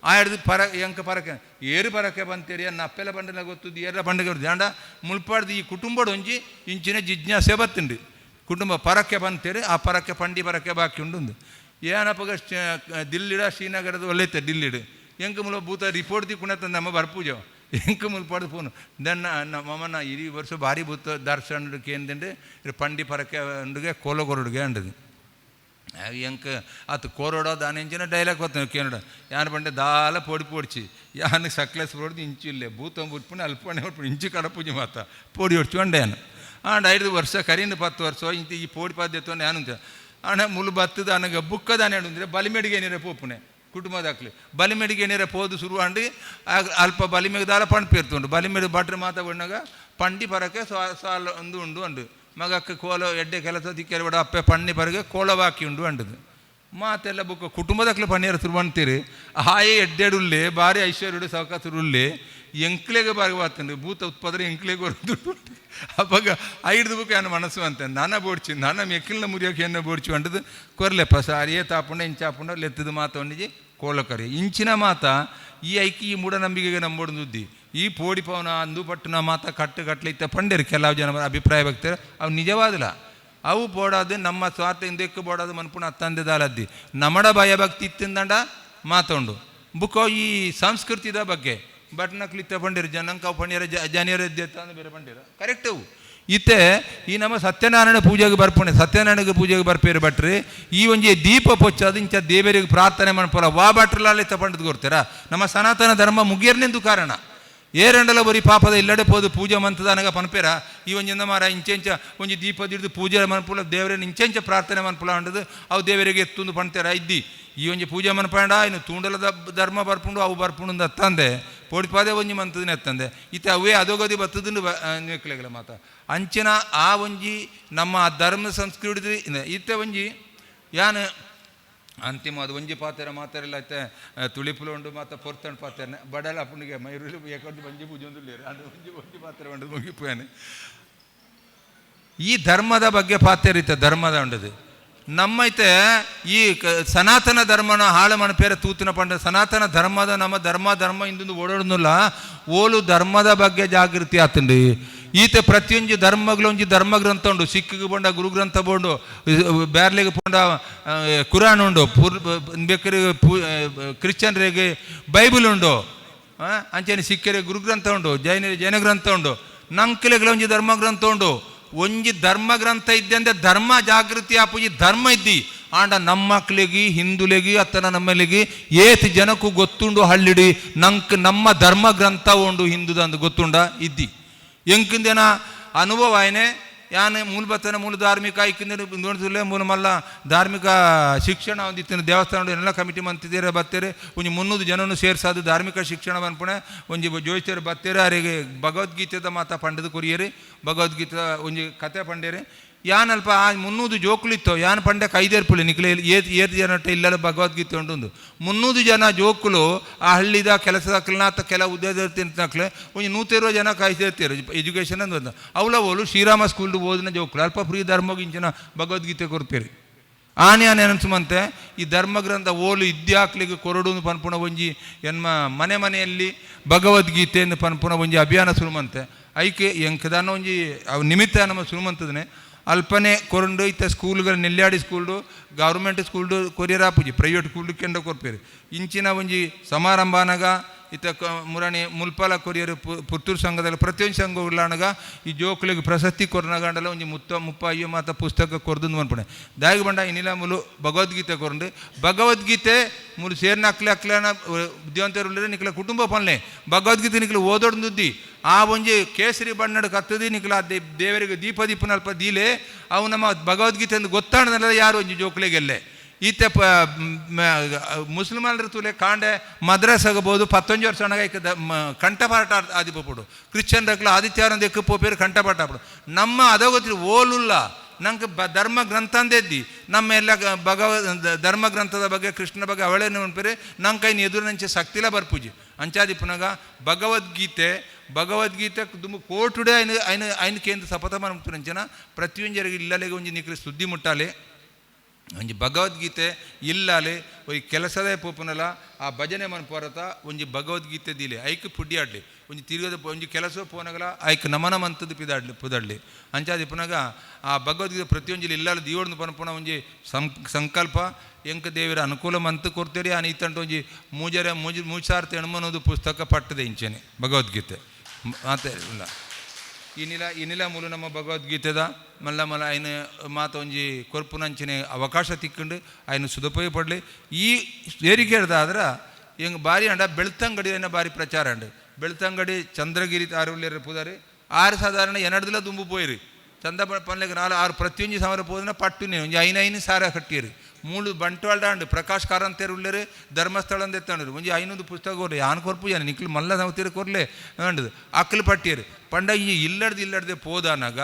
ಆ ಹಿಡ್ದು ಪರ ಎಂಕ ಪರಕ್ಕೆ ಏರು ಪರಕ್ಕೆ ಬಂತೀರಿ ಅನ್ನ ಅಪ್ಪೆಲ್ಲ ಬಂಡೆಲ್ಲ ಗೊತ್ತುದು ಏರ ಬಂಡೆಗೆ ದಾಂಡ ಮುಲ್ಪಾಡ್ದು ಈ ಕುಟುಂಬಡು ಒಂಜಿ ಇಂಚಿನ ಜಿಜ್ಞಾಸೆ ಬತ್ತುಂಡು ಕುಟುಂಬ ಪರಕ್ಕೆ ಬಂತೀರಿ ಆ ಪರಕ್ಕೆ ಪಂಡಿ ಪರಕ್ಕೆ ಬಾಕಿ ಉಂಡು ಏನಪ್ಪಗ ದಿಲ್ಲಿಡ ಶ್ರೀನಗರದ ಒಳ್ಳೆತ್ತೆ ದಿಲ್ಲಿಡು ಎಂಕ ಮುಲ ಭೂತ ರಿಪೋರ್ಟ್ ದಿಕ್ಕುಣ ನಮ್ಮ ಬರ್ಪೂಜ ಎಂಕ ಮುಲ್ಪಾಡ್ದು ಫೋನು ದನ್ನ ಮಮ್ಮನ ಇಡೀ ವರ್ಷ ಭಾರಿ ಭೂತ ದರ್ಶನ ಕೇಂದ್ರಂಡು ಪಂಡಿ ಪರಕ್ಕೆ ಉಂಡುಗೆ ಕೋಲಗೊರಡುಗೆ ಅಂಡದು ಎಂಕ ಆತು ಕೋರೋಡೋ ದಾನೆಂಚಿನ ಡೈಲಾಗ್ ಗೊತ್ತ ಕೇನಡ ಯಾನ್ ಬಂಡೆ ದಾಲ ಪೊಡಿ ಪೊಡಿಚಿ ಯಾನ್ ಸಕ್ಲೆಸ್ ಪೊಡ್ದು ಇಂಚು ಇಲ್ಲೇ ಭೂತ ಬುಟ್ಪುಣ ಅಲ್ಪಣೆ ಉಟ್ಪುಣ ಇಂಚು ಕಡಪೂಜೆ ಮಾತ ಪೊಡಿ ಹೊಡ್ಚು ಅಂಡೆ ಯಾನು ಆಂಡ 5 ವರ್ಷ ಕರೀನು 10 ವರ್ಷ ಇಂತ ಈ ಪೋಡಿ ಪದ್ಧತಿ ಯಾನು ಆಣ ಮುಲು ಬತ್ತದ ಅನಗ ಬುಕ್ಕದಾನೆ ಅಂದ್ರೆ ಬಲಿಮೆಡಿಗೆ ಏನಿರ ಪೋಪುನೆ ಕುಟುಂಬದಾಕ್ಲಿ ಬಲಿಮೆಡಿಗೆ ಏನಿರ ಪೋದು ಶುರು ಅಂಡಿ ಅಲ್ಪ ಬಲಿಮೆಗೆ ದಾಲ ಪಂಡ್ ಬಲಿಮೆಡು ಬಟ್ರೆ ಮಾತ ಬಣ್ಣಗ ಪಂಡಿ ಪರಕ್ಕೆ ಸಾಲ ಒಂದು ಉಂಡು ಅಂಡು ಮಗಕ್ಕೆ ಕೋಲ ಎಡ್ಡೆ ಕೆಲಸ ದಿಕ್ಕೆರೆ ಬಿಡ ಅಪ್ಪೆ ಪಣ್ಣಿ ಪರಗೆ ಕೋಲ ಬಾಕಿ ಉಂಡು ಅಂಡದು ಮಾತೆಲ್ಲ ಬುಕ್ಕ ಕುಟುಂಬದಕ್ಲೆ ಪಣಿಯರ ತುರುವಂತೀರಿ ಆಯೆ ಎಡ್ಡೆಡುಲ್ಲೆ ಬಾರಿ ಐಶ್ವರ್ಯುಡು ಸೌಕಸುರುಲ್ಲೆ ಎಂಕ್ಲೆಗೆ ಬಾರಿ ಬಾತಂಡು ಭೂತ ಉತ್ಪಾದನೆ ಎಂಕ್ಲೆಗೆ ದುಡ್ಡು ಅವಾಗ ಐಡ್ದು ಬುಕ್ ಏನು ಮನಸ್ಸು ಅಂತ ನಾನ ಬೋಡ್ಚಿ ನಾನ ಮೆಕ್ಕಿಲ್ನ ಮುರಿಯೋಕೆ ಎನ್ನ ಬೋಡ್ಚಿ ಅಂಟದು ಕೊರ್ಲೆ ಪಸಾರಿ ತಾಪುಂಡ ಇಂಚಾಪುಂಡ ಲೆತ್ತದ ಮಾತ ಕೋಲಕರಿ ಇಂಚಿನ ಮಾತ ಈ ಐಕಿ ಈ ಮೂಢನಂಬಿಕೆಗೆ ನಂಬೋಡು ದುದ್ದಿ ಈ ಪೋಡಿ ಪವನ ಅಂದು ಪಟ್ಟುನ ಮಾತ ಕಟ್ಟು ಕಟ್ಲೆ ಇತ್ತ ಪಂಡೇರು ಕೆಲವು ಜನ ಅಭಿಪ್ರಾಯ ಬಗ್ತಾರೆ ಅವು ನಿಜವಾದಿಲ್ಲ. ಅವು ಬೋಡಾದು ನಮ್ಮ ಸ್ವಾರ್ಥ ಹಿಂದಕ್ಕೆ ಬೋಡಾದು ಮನ್ಪುಣ ಅತ್ತಂದೆ ದಾಲದ್ದಿ ನಮಡ ಭಯಭಕ್ತಿ ಇತ್ತಿಂದಂಡ ಮಾತುಂಡು ಬುಕ್ಕೋ ಈ ಸಂಸ್ಕೃತಿದ ಬಗ್ಗೆ ಬಟ್ನಕ್ಲಿತ್ತ ಪಂಡಿರು ಜನಂಕ ಅವು ಪಂಡಿರ ಜನಿಯರ ಅಂದು ಬೇರೆ ಪಂಡಿರ ಕರೆಕ್ಟ್ ಅವು ಇತ್ತೆ ಈ ನಮ್ಮ ಸತ್ಯನಾರಾಯಣ ಪೂಜೆಗೆ ಬರ್ಪುಣೆ ಸತ್ಯನಾರಾಯಣಗೆ ಪೂಜೆಗೆ ಬರ್ಪೇರು ಭಟ್ರಿ ಈ ಒಂಜಿ ದೀಪ ಪೊಚ್ಚದು ಇಂಚ ದೇವರಿಗೆ ಪ್ರಾರ್ಥನೆ ಮನ್ಪುರ ವಾ ಭಟ್ರಲಾಲೆ ಪಂಡದ್ ಕೊಡ್ತೀರಾ ನಮ್ಮ ಸನಾತನ ಧರ್ಮ ಮುಗಿಯರ್ನೆಂದು ಕಾರಣ ಏರಂಡಲ ಬರೀ ಪಾಪದ ಇಲ್ಲಡೆ ಪೋದು ಪೂಜೆ ಮಂತದ ಪನ್ಪೇರ ಈ ಒಂಜಿಂದ ಮಾರ ಇಂಚೆಂಚ ಒಂಜಿ ದೀಪ ದಿಡ್ದು ಪೂಜೆ ಮನ್ಪುಲ ದೇವರನ್ನ ಇಂಚೆಂಚ ಪ್ರಾರ್ಥನೆ ಮನ್ಪುಲ ಅಂಡದು ಅವು ದೇವರಿಗೆ ಎತ್ತುಂದು ಪಣ್ತೇರ ಇದ್ದಿ ಈ ಒಂಜಿ ಪೂಜೆ ಮನ್ಪಂಡ ಇನ್ನು ತೂಂಡಲದ ಧರ್ಮ ಬರ್ಪುಂಡು ಅವು ಬರ್ಪುಂಡು ಅತ್ತಂದೆ ಪೋಡಿಪಾದೆ ಒಂಜಿ ಮಂತದನೆ ಅತ್ತಂದೆ ಇತ್ತೆ ಅವೇ ಅದೋಗದಿ ಬತ್ತದಂಡು ನೆಕ್ಲೆಗಲ ಮಾತ ಅಂಚಿನ ಆ ಒಂಜಿ ನಮ್ಮ ಧರ್ಮ ಸಂಸ್ಕೃತಿ ಇತ್ತೆ ಒಂಜಿ ಯಾನ್ ಅಂತಿಮ ಅದು ಒಂಜಿ ಪಾತ್ರ ಮಾತಾರೆಲ್ಲ ಐತೆ ತುಳಿಪುಲ ಉಂಡು ಮಾತ ಪೊರ್ತಂಡು ಪಾತ್ರನೆ ಬಡಲ ಅಪ್ಪನಿಗೆ ಮೈರುಲಿ ಏಕೊಂಡು ಒಂಜಿ ಪೂಜೆ ಒಂದು ಅದು ಒಂಜಿ ಒಂಜಿ ಪಾತ್ರ ಉಂಡು ಮುಗಿಪುಯಾನೆ. ಈ ಧರ್ಮದ ಬಗ್ಗೆ ಪಾತ್ರ ಇತ್ತೆ ಧರ್ಮದ ಉಂಡದು ನಮ್ಮೈತೆ ಈ ಸನಾತನ ಧರ್ಮನ ಹಾಳು ಮಣಪೇರ ತೂತಿನ ಪಂಡ ಸನಾತನ ಧರ್ಮದ ನಮ್ಮ ಧರ್ಮ ಧರ್ಮ ಇಂದೊಂದು ಓಡೋಡೋದಿಲ್ಲ ಓಲು ಧರ್ಮದ ಬಗ್ಗೆ ಜಾಗೃತಿ ಆತಂಡು ಈತ ಪ್ರತಿಯೊಂದು ಧರ್ಮಗಳು ಒಂಜಿ ಧರ್ಮ ಗ್ರಂಥ ಉಂಡು ಸಿಕ್ಕಿಗೆ ಪೋಂಡ ಗುರುಗ್ರಂಥ ಬೋಂಡು ಬ್ಯಾರ್ಲಿಗೆ ಪೋಂಡ ಕುರಾನ್ ಉಂಡು ಪುರ್ ಬೇಕಾರೆ ಕ್ರಿಶ್ಚಿಯನ್ರಿಗೆ ಬೈಬಲ್ ಉಂಡು ಅಂಚನೆ ಸಿಕ್ಕರೆ ಗುರುಗ್ರಂಥ ಉಂಡು ಜೈನರಿಗೆ ಜೈನ ಗ್ರಂಥ ಉಂಡು ನಂಕಲೆಗಳ ಒಂಜಿ ಧರ್ಮ ಗ್ರಂಥ ಉಂಡು ಒಂಜಿ ಧರ್ಮ ಗ್ರಂಥ ಇದ್ದೆ ಅಂದ್ರೆ ಧರ್ಮ ಜಾಗೃತಿ ಆಪುಜಿ ಧರ್ಮ ಇದ್ದಿ ಆಂಡ ನಮ್ಮ ಮಕ್ಳಿಗೆ ಹಿಂದುಲೆಗಿ ಅತ್ತನ ನಮ್ಮಲ್ಲಿಗೆ ಏತ್ ಜನಕ್ಕೂ ಗೊತ್ತುಂಡು ಹಳ್ಳಿಡಿ ನಂಕ್ ನಮ್ಮ ಧರ್ಮ ಗ್ರಂಥ ಉಂಡು ಹಿಂದುದಂದು ಗೊತ್ತುಂಡ ಇದ್ದಿ ಎಂಕಿಂದೇನ ಅನುಭವ ಆಯ್ನೆ ಯಾನ್ ಮೂಲ ಬತ್ತನ ಮೂಲ ಧಾರ್ಮಿಕ ಐಕಿಂದ ನೋಡಿದ್ರೆ ಮೂಲ ಮಲ್ಲ ಧಾರ್ಮಿಕ ಶಿಕ್ಷಣ ಒಂದಿತ್ತಿನ ದೇವಸ್ಥಾನ ಎಲ್ಲ ಕಮಿಟಿ ಮಂತಿದ್ದೀರ ಬತ್ತಾರೆ ಒಂಜಿ 300 ಜನನು ಸೇರ್ಸಾದು ಧಾರ್ಮಿಕ ಶಿಕ್ಷಣ ಪನ್ಪುಣೆ ಒಂಜಿ ಜೋಯಿಸ್ತಾರೆ ಬತ್ತಾರೆ ಅವರಿಗೆ ಭಗವದ್ಗೀತೆದ ಮಾತ ಪಂಡದ ಕೊರಿಯರಿ ಭಗವದ್ಗೀತೆ ಒಂಜಿ ಕತೆ ಪಂಡೇರಿ ಯಾನ್ ಅಲ್ಪ ಆ 300 ಜೋಕುಲಿತ್ತು ಯಾನ್ ಪಂಡೆ ಕೈದೇರ್ಪುಳಿ ನಿಕ್ಲೆ ಏತ್ ಏತ್ ಜನ ಇಲ್ಲಲ್ಲ ಭಗವದ್ಗೀತೆ ಉಂಟು 300 ಜನ ಜೋಕುಲು ಆ ಹಳ್ಳಿದ ಕೆಲಸದ ಕೆಲವು ಉದ್ಯೋಗ ತಿಂತಕ್ಲೆ ಒಂಜಿ 120 ಜನ ಕಾಯ್ದಿರ್ತೀರು ಎಜುಕೇಷನ್ ಅಂದ್ ಅವಲ ಓಲು ಶ್ರೀರಾಮ ಸ್ಕೂಲ್ ಓದಿನ ಜೋಕುಲು ಅಲ್ಪ ಫ್ರೀ ಧರ್ಮಗಿಂಚಿನ ಭಗವದ್ಗೀತೆ ಕೊರ್ಪೇರಿ ಆನೆ ಆನೆ ಅನ್ಸುಮಂತೆ ಈ ಧರ್ಮಗ್ರಂಥ ಓಲು ಇದ್ಯಾಕ್ಲಿಗೆ ಕೊರಡು ಪನ್ಪುಣ ಒಂಜಿ ಎನ್ಮ ಮನೆ ಮನೆಯಲ್ಲಿ ಭಗವದ್ಗೀತೆ ಪನ್ಪುಣ ಒಂಜಿ ಅಭಿಯಾನ ಸುರುಮಂತೆ ಐಕೆ ಎಂಕದಾನ ಒಂಜಿ ಅವು ನಿಮಿತ್ತ ನಮ್ಮ ಸುರುಮಂತದನೆ ಅಲ್ಪನೆ ಕೊರಂಡು ಇತ್ತ ಸ್ಕೂಲ್ಗಳು ನೆಲ್ಯಾಡಿ ಸ್ಕೂಲ್ಡು ಗೌರ್ಮೆಂಟ್ ಸ್ಕೂಲ್ಡು ಕೊರಿಯರ್ ಆಪುಜಿ ಪ್ರೈವೇಟ್ ಸ್ಕೂಲ್ಡು ಕೆಂಡ ಕೊರ್ಪೇರು ಇಂಚಿನ ಒಂಜಿ ಸಮಾರಂಭನಾಗ ಇತ್ತ ಮುರಣಿ ಮುಲ್ಪಾಲ ಕೊರಿಯರ್ ಪುತ್ತೂರು ಸಂಘದಲ್ಲಿ ಪ್ರತಿಯೊಂದು ಸಂಘ ಉಳ್ಳಾನಗ ಈ ಜೋಕುಲಿಗೆ ಪ್ರಶಸ್ತಿ ಕೊರ್ನಗಂಡಲ ಒಂಜಿ ಮುತ್ತ ಮುಪ್ಪ ಅಯ್ಯೋ ಮಾತ ಪುಸ್ತಕ ಕೊರ್ದು ಮನ್ಪುಣೆ ದಾಯಿಗೆ ಬಂಡ ಇನ್ನಿಲ್ಲ ಮುಲು ಭಗವದ್ಗೀತೆ ಕೊರಂಡು ಭಗವದ್ಗೀತೆ ಮುಲು ಸೇರ್ನ ಅಕ್ಲೆ ಅಕ್ಲೆನ ಬುದ್ಧಿವಂತರು ನಿಕ್ಲ ಕುಟುಂಬ ಪನ್ಲೆ ಭಗವದ್ಗೀತೆ ನಿಕ್ಲ ಓದೋಡ್ದುದ್ದಿ ಆ ಒಂಜಿ ಕೇಸರಿ ಬಣ್ಣಡ್ ಕತ್ತದಿ ನಿಕ್ಲ ದೇವರಿಗೆ ದೀಪ ದೀಪನಲ್ಪ ದೀಲೆ ಅವು ನಮ್ಮ ಭಗವದ್ಗೀತೆ ಅಂದು ಗೊತ್ತಾಣದಲ್ಲ ಯಾರು ಒಂಜಿ ಜೋಕುಲಿಗೆಲ್ಲೆ ಈತ ಮುಸಲ್ಮಾನರ ತುಲೆ ಕಾಂಡೆ ಮದ್ರಾಸ್ ಆಗಬಹುದು 19 ವರ್ಷ ಕಂಠಪಾಠ ಆದಿಪೋಪುಡು ಕ್ರಿಶ್ಚಿಯನ್ ರಕ್ಲ ಆದಿತ್ಯಾನಂದ ಎಕ್ಕ ಪೋಪೇರು ಕಂಠಪಾಠ ಆಪುಡು ನಮ್ಮ ಅದೋಗತಿ ಓಲುಲ್ಲ ನಂಗೆ ಧರ್ಮ ಗ್ರಂಥ ಅಂದೆದ್ದಿ ನಮ್ಮ ಎಲ್ಲ ಭಗವ ಧರ್ಮ ಗ್ರಂಥದ ಬಗ್ಗೆ ಕೃಷ್ಣನ ಬಗ್ಗೆ ಅವಳೇ ನೆನಪೇರೆ ನಂಗೆ ಕೈ ಎದುರು ನಂಚೆ ಶಕ್ತಿಲ ಬರ್ಪೂಜಿ ಅಂಚಾದಿ ಪುನಗ ಭಗವದ್ಗೀತೆ ಭಗವದ್ಗೀತೆ ದುಂಬು ಕೋಟುಡೆ ಐನ ಐನ ಐನ ಕೇಂದ್ರ ಸಪಥ ಮನ್ಪುನಂಚನ ಪ್ರತಿಯೊಂಜರಿಗೆ ಇಲ್ಲಲೆಗೆ ಒಂಜಿ ನಿಕ್ಲಿ ಸುದ್ದಿ ಮುಟ್ಟಾಲೆ ಒಂಜಿ ಭಗವದ್ಗೀತೆ ಇಲ್ಲಾಲೆ ಒಯ್ ಕೆಲಸದೇ ಪೋಪುನಲ ಆ ಭಜನೆ ಮನ್ಪೊರತ ಒಂಜಿ ಭಗವದ್ಗೀತೆ ದಿಲೆ ಐಕ್ ಪುಡ್ಯಾಡ್ಲಿ ಒಂಜಿ ತಿರುಗದ ಒಂಜಿ ಕೆಲಸ ಪೋನಗಲ ಐಕ್ ನಮನ ಮಂತದ ಪಿದಾಡ್ಲಿ ಪುದಾಡ್ಲಿ ಅಂಚಾದಿ ಪುನಗ ಆ ಭಗವದ್ಗೀತೆ ಪ್ರತಿಯೊಂಜಿ ಇಲ್ಲಾಲ ದಿಯೋಡ್ದು ಪನ್ಪುನ ಒಂಜಿ ಸಂಕಲ್ಪ ಎಂಕ ದೇವರ ಅನುಕೂಲ ಮಂತ್ ಕೊಡ್ತೀರಿ ಆನ ಇತ್ತಂಟ ಒಂಜಿ ಮೂಜರೆ ಮೂಜಿ ಮೂಚಾರ್ತ ಎಣ್ಮನೋದು ಪುಸ್ತಕ ಪಟ್ಟದೆ ಇಂಚೆನೆ ಭಗವದ್ಗೀತೆ ಮಾತೆ ಇಲ್ಲ ಇನ್ನಿಲ ಇನ್ನಿಲ ಮೂಲ ನಮ್ಮ ಭಗವದ್ಗೀತೆದ ಮಲ್ಲ ಮಲ್ಲ ಐನ ಮಾತ ಒಂಜಿ ಕೊರ್ಪುನಂಚಿನ ಅವಕಾಶ ತಿಕ್ಕೊಂಡು ಐನ ಸುದುಪಯೋಗ ಪಡಲಿ. ಈ ಏರಿಕೆ ಹೆಂಗೆ ಬಾರಿ ಅಂಡ ಬೆಳ್ತಂಗಡಿ ಏನೋ ಬಾರಿ ಪ್ರಚಾರ ಅಂಡು ಬೆಳ್ತಂಗಡಿ ಚಂದ್ರಗಿರಿ ಆರುಳ್ಳಿಯರ ಪೂದಾರಿ ಆರು ಸಾಧಾರಣ ಎನಡ್ದಿಲ್ಲ ದುಂಬು ಪೋಯಿರಿ ಚಂದ ಪನ್ಲೆಗ್ ನಾಲ್ ಆರು ಪ್ರತಿಯೊಂಜಿ ಸಾವಿರ ಪೋದನ ಪಟ್ಟುನೆ ಒಂಜಿ ಐನ ಐನು ಸಾರ ಕಟ್ಟಿರಿ ಮೂಲು ಬಂಟ್ವಾಳ ಪ್ರಕಾಶ್ ಕಾರಂತೇರು ಉಳ್ಳೇರು ಧರ್ಮಸ್ಥಳ ಎತ್ತಂಡ್ರು ಒಂಜಿ 500 ಪುಸ್ತಕ ಕೊರ್ಲೆ ಯಾನ್ ಕೊರ್ಪು ಯಾನ್ ನಿಕ್ಲು ಮಲ್ಲ ನವತೀರು ಕೊರ್ಲೆ ಅಂಡದು ಅಕ್ಲು ಪಟ್ಟಿಯರು ಪಂಡ ಈ ಇಲ್ಲಡ್ದು ಇಲ್ಲಡ್ದೆ ಪೋದಾನಾಗ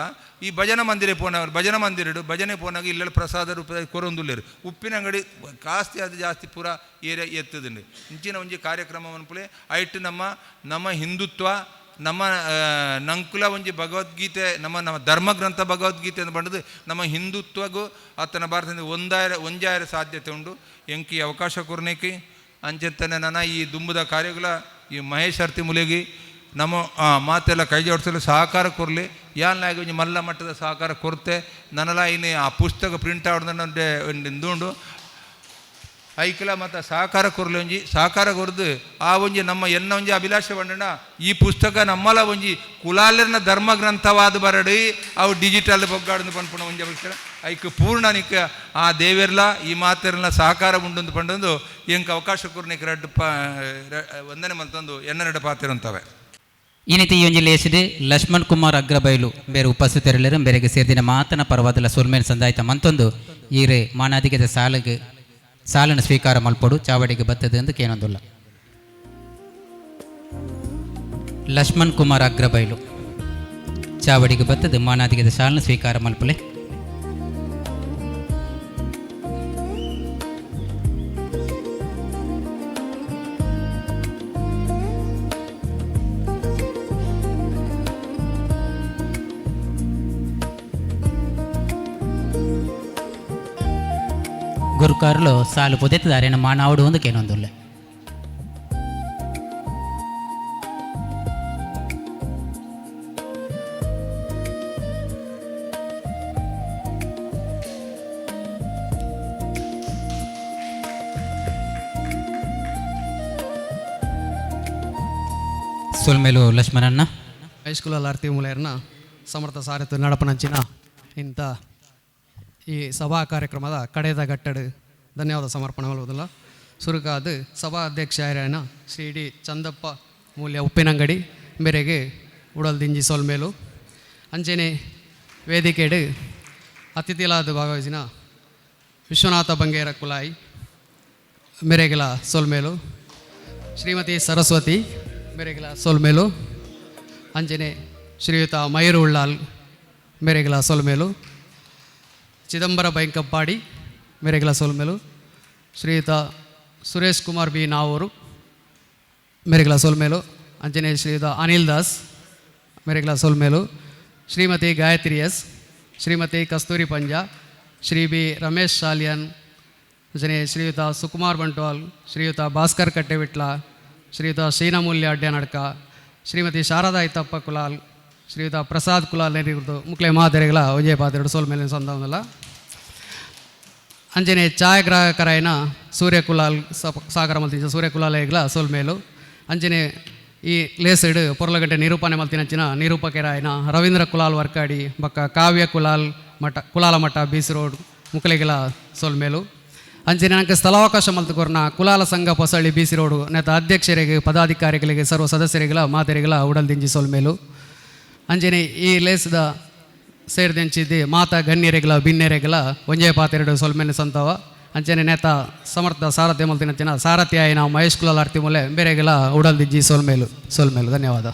ಈ ಭಜನ ಮಂದಿರ ಪೋನ ಭಜನ ಮಂದಿರಡು ಭಜನೆ ಪೋನಾಗ ಇಲ್ಲಡ ಪ್ರಸಾದ ರೂಪದ ಕೊರೊಂದುಲ್ಲೇರು ಉಪ್ಪಿನ ಅಂಗಡಿ ಕಾಸ್ತಿ ಅದು ಜಾಸ್ತಿ ಪೂರ ಏರಿಯಾ ಎತ್ತದಂಡು ಇಂಚಿನ ಒಂಜಿ ಕಾರ್ಯಕ್ರಮ ಅನ್ಪುಲೆ ಐಟ್ ನಮ್ಮ ನಮ್ಮ ಹಿಂದುತ್ವ ನಮ್ಮ ನಂಕುಲ ಒಂಜಿ ಭಗವದ್ಗೀತೆ ನಮ್ಮ ನಮ್ಮ ಧರ್ಮಗ್ರಂಥ ಭಗವದ್ಗೀತೆ ಅಂತ ಬಂದದ್ದು ನಮ್ಮ ಹಿಂದುತ್ವಗೂ ಆತನ ಭಾರತದಿಂದ ಒಂಜಾಯರ ಸಾಧ್ಯತೆ ಉಂಡು. ಎಂಕಿ ಅವಕಾಶ ಕೊರ್ನೇಕಿ ಅಂಚೆತ್ತನೆ ನನ್ನ ಈ ದುಂಬುದ ಕಾರ್ಯಗಳ ಈ ಮಹೇಶ್ ಅರ್ತಿ ಮುಲೆಗಿ ನಮ್ಮ ಮಾತೆಲ್ಲ ಕೈ ಜೋಡಿಸಲು ಸಹಕಾರ ಕೊರಲಿ ಯಾಲ್ನಾಗಿ ಒಂಜಿ ಮಲ್ಲ ಮಟ್ಟದ ಸಹಕಾರ ಕೊರತೆ ನನಲ ಇನ್ನು ಆ ಪುಸ್ತಕ ಪ್ರಿಂಟ್ ಆಡ್ದಂಡೆ ಉಂಡು ಐಕ್ಲ ಮತ್ತು ಸಹಕಾರ ಕೊರಲಿ ಒಂಜಿ ಸಹಕಾರ ಕೊರ್ದು ಆ ಒಂಜಿ ನಮ್ಮ ಎನ್ನ ಒಂಜಿ ಅಭಿಲಾಷೆ ಬಂಡಣ ಈ ಪುಸ್ತಕ ನಮ್ಮಲ ಒಂಜಿ ಕುಲಾಲರ್ನ ಧರ್ಮ ಗ್ರಂಥವಾದ ಬರಡಿ ಅವು ಡಿಜಿಟಲ್ ಬೊಗ್ಗಾಡ್ದು ಪನ್ಪುಣ ಒಂಜಿ ಅಭಿಲಾಷೆ ಐಕ್ ಪೂರ್ಣ ನಿಕ್ಕ ಆ ದೇವೆರ್ಲ ಈ ಮಾತೆರ್ಲ ಸಹಕಾರ ಉಂಡು ಪಂಡೊಂದು ಎಂಕ್ ಅವಕಾಶ ಕೊರ್ನಿಕ್ ರಡ್ಡು ಪ ಒಂದನೇ ಮಂತೊಂದು ಎನ್ನ ಪಾತಿರಂತವೆ. ಈ ರೀತಿ ಈ ಒಂಜಿ ಲೇಸಿಡ್ ಲಕ್ಷ್ಮಣ್ ಕುಮಾರ್ ಅಗ್ರಬೈಲು ಬೇರೆ ಉಪಸ್ಥಿತರಿಲ್ಲರು ಬೇರೆಗೆ ಸೇರಿದಿನ ಮಾತನ ಪರ್ವದಲ ಸೊಲ್ಮೇನ್ ಸಂದಾಯ್ತ ಮಂತೊಂದು ಈರೆ ಮಾನಾದಿಗೆದ ಸಾಲಿಗೆ ಸಾಲನ್ನು ಸ್ವೀಕಾರ ಮಲ್ಪೊಡು ಚಾವಡಿಗೆ ಬತ್ತದ ಎಂದು ಕೇನೊಂದುಲ್ಲ. ಲಕ್ಷ್ಮಣ್ ಕುಮಾರ್ ಅಗ್ರಬೈಲು ಚಾವಡಿಗೆ ಬತ್ತದ ಮಾನಾದಿಗೆದ ಸಾಲನ್ನು ಸ್ವೀಕಾರ ಮಲ್ಪಲೆ. ಗುರುಕಾರ್ಲು ಸಾಲು ಪೊದೆತ್ತದಾರೇನು ಮಾನಾವಡು ಒಂದು ಕೇನೊಂದುಲ್ಲ. ಸೊಲ್ಮೇಲು ಲಕ್ಷ್ಮಣಣ್ಣ ಹೈಸ್ಕೂಲಲ್ಲಿ ಆರ್ತಿ ಮೂಲೆಯರ್ನ ಸಮರ್ಥ ಸಾರಥಿ ನಡಪನಂಚಿನ ಇಂಥ ಈ ಸಭಾ ಕಾರ್ಯಕ್ರಮದ ಕಡೆದ ಗಟ್ಟಡು ಧನ್ಯವಾದ ಸಮರ್ಪಣೆ ಮಾಡುವುದಿಲ್ಲ. ಸುರುಕಾದ ಸಭಾ ಅಧ್ಯಕ್ಷ ಆರ್ಯನ ಶ್ರೀ ಡಿ ಚಂದಪ್ಪ ಮೂಲ್ಯ ಉಪ್ಪಿನಂಗಡಿ ಮೇರೆಗೆ ಉಡಲ್ದಿಂಜಿ ಸೊಲ್ಮೇಲು ಅಂಚನೆ ವೇದಿಕೆಡು ಅತಿಥಿಲಾದ ಭಾಗವಹಿಸಿನ ವಿಶ್ವನಾಥ ಬಂಗೇರ ಕುಲಾಯಿ ಮೇರೆಗೆಲ ಸೊಲ್ಮೇಲು ಶ್ರೀಮತಿ ಸರಸ್ವತಿ ಮೇರೆಗೆಲ ಸೊಲ್ಮೇಲು ಅಂಚನೆ ಶ್ರೀಯುತ ಮಯೂರು ಉಳ್ಳಾಲ್ ಮೇರೆಗೆಲ ಸೊಲ್ಮೇಲು ಚಿದಂಬರ ಬೈಂಕಪ್ಪಾಡಿ ಮೇರೆಗೆಲ ಸೊಲ್ಮೇಲು ಶ್ರೀಯುತ ಸುರೇಶ್ ಕುಮಾರ್ ಬಿ ನಾವೂರು ಮೇರೆಗೆಲ ಸೊಲ್ಮೇಲು ಅಂಚನೆ ಶ್ರೀಯುತ ಅನಿಲ್ ದಾಸ್ ಮೇರೆಗೆಲ ಸೊಲ್ಮೇಲು ಶ್ರೀಮತಿ ಗಾಯತ್ರಿ ಎಸ್ ಶ್ರೀಮತಿ ಕಸ್ತೂರಿ ಪಂಜಾ ಶ್ರೀ ಬಿ ರಮೇಶ್ ಶಾಲಿಯನ್ ಅಂಚನೆ ಶ್ರೀಯುತ ಸುಕುಮಾರ್ ಬಂಟ್ವಾಲ್ ಶ್ರೀಯುತ ಭಾಸ್ಕರ್ ಕಟ್ಟೆವಿಟ್ಲ ಶ್ರೀಯುತ ಶೀನಮೂಲ್ಯ ಅಡ್ಯನಡ್ಕ ಶ್ರೀಮತಿ ಶಾರದಾ ಇತ್ತಪ್ಪ ಕುಲಾಲ್ ಶ್ರೀಯುತ ಪ್ರಸಾದ್ ಕುಲಾಲ್ ನೆರಿಗುರ್ದು ಮುಕ್ಲೆ ಮಾತೆರೆಗಳ ವಿಜಯ ಪಾತ್ರೆಡು ಸೋಲ್ ಮೇಲೆ ಸಂದವನಲ್ಲ ಅಂಜನೆ ಛಾಯಾಗ್ರಾಹಕರಾಯನ ಸೂರ್ಯ ಕುಲಾಲ್ ಸಾಗರ ಮಲ್ತಿಂಚ ಸೂರ್ಯ ಕುಲಾಲ್ ಹೆಗ್ಲ ಸೋಲ್ಮೇಲು ಅಂಜನೆ ಈ ಲೇಸೆಡ್ ಪೊರ್ಲಗಂಟೆ ನಿರೂಪಣೆ ಮಲ್ತಿನಂಚಿನ ನಿರೂಪಕರಾಯನ ರವೀಂದ್ರ ಕುಲಾಲ್ ವರ್ಕಾಡಿ ಬಕ್ಕ ಕಾವ್ಯ ಕುಲಾಲ್ ಮಠ ಕುಲಾಲ ಮಠ ಬೀಸ್ ರೋಡ್ ಮುಕ್ಲೆಗಿಲ ಸೋಲ್ಮೇಲು ಅಂಚನೆ ನನಗೆ ಸ್ಥಳಾವಕಾಶ ಮಲ್ತುಕೊರ್ನ ಕುಲಾಲ ಸಂಘ ಪೊಸಳ್ಳಿ ಬೀಸಿ ರೋಡು ನೇತ ಅಧ್ಯಕ್ಷರಿಗೆ ಪದಾಧಿಕಾರಿಗಳಿಗೆ ಸರ್ವ ಸದಸ್ಯರಿಗಳ ಮಾತೆರಿಗಳ ಉಡಲ್ದಿಂಜಿ ಸೋಲ್ಮೇಲು ಅಂಜನೆ ಈ ಲೇಸದ ಸೇರಿದಂಚಿದ್ದು ಮಾತಾ ಗಣ್ಯರೆಗಳ ಬಿನ್ನೆರೆಗಳ ಒಂಜೆ ಪಾತೆರಡು ಸೊಲ್ಮೇಲೆ ಸಂತವ ಅಂಚನೆ ನೇತ ಸಮರ್ಥ ಸಾರಥ್ಯ ಮಲ್ತಿನಂಚಿನ ಸಾರಥ್ಯ ಆಯಿನ ಮಹೇಶ್ ಕುಲಾಲ್ ಅರ್ತಿ ಮೂಲೆ ಬೇರೆಗೆಲ್ಲ ಉಡಲ್ದಿಜ್ಜಿ ಸೋಲ್ಮೇಲು ಸೋಲ್ಮೇಲು ಧನ್ಯವಾದ.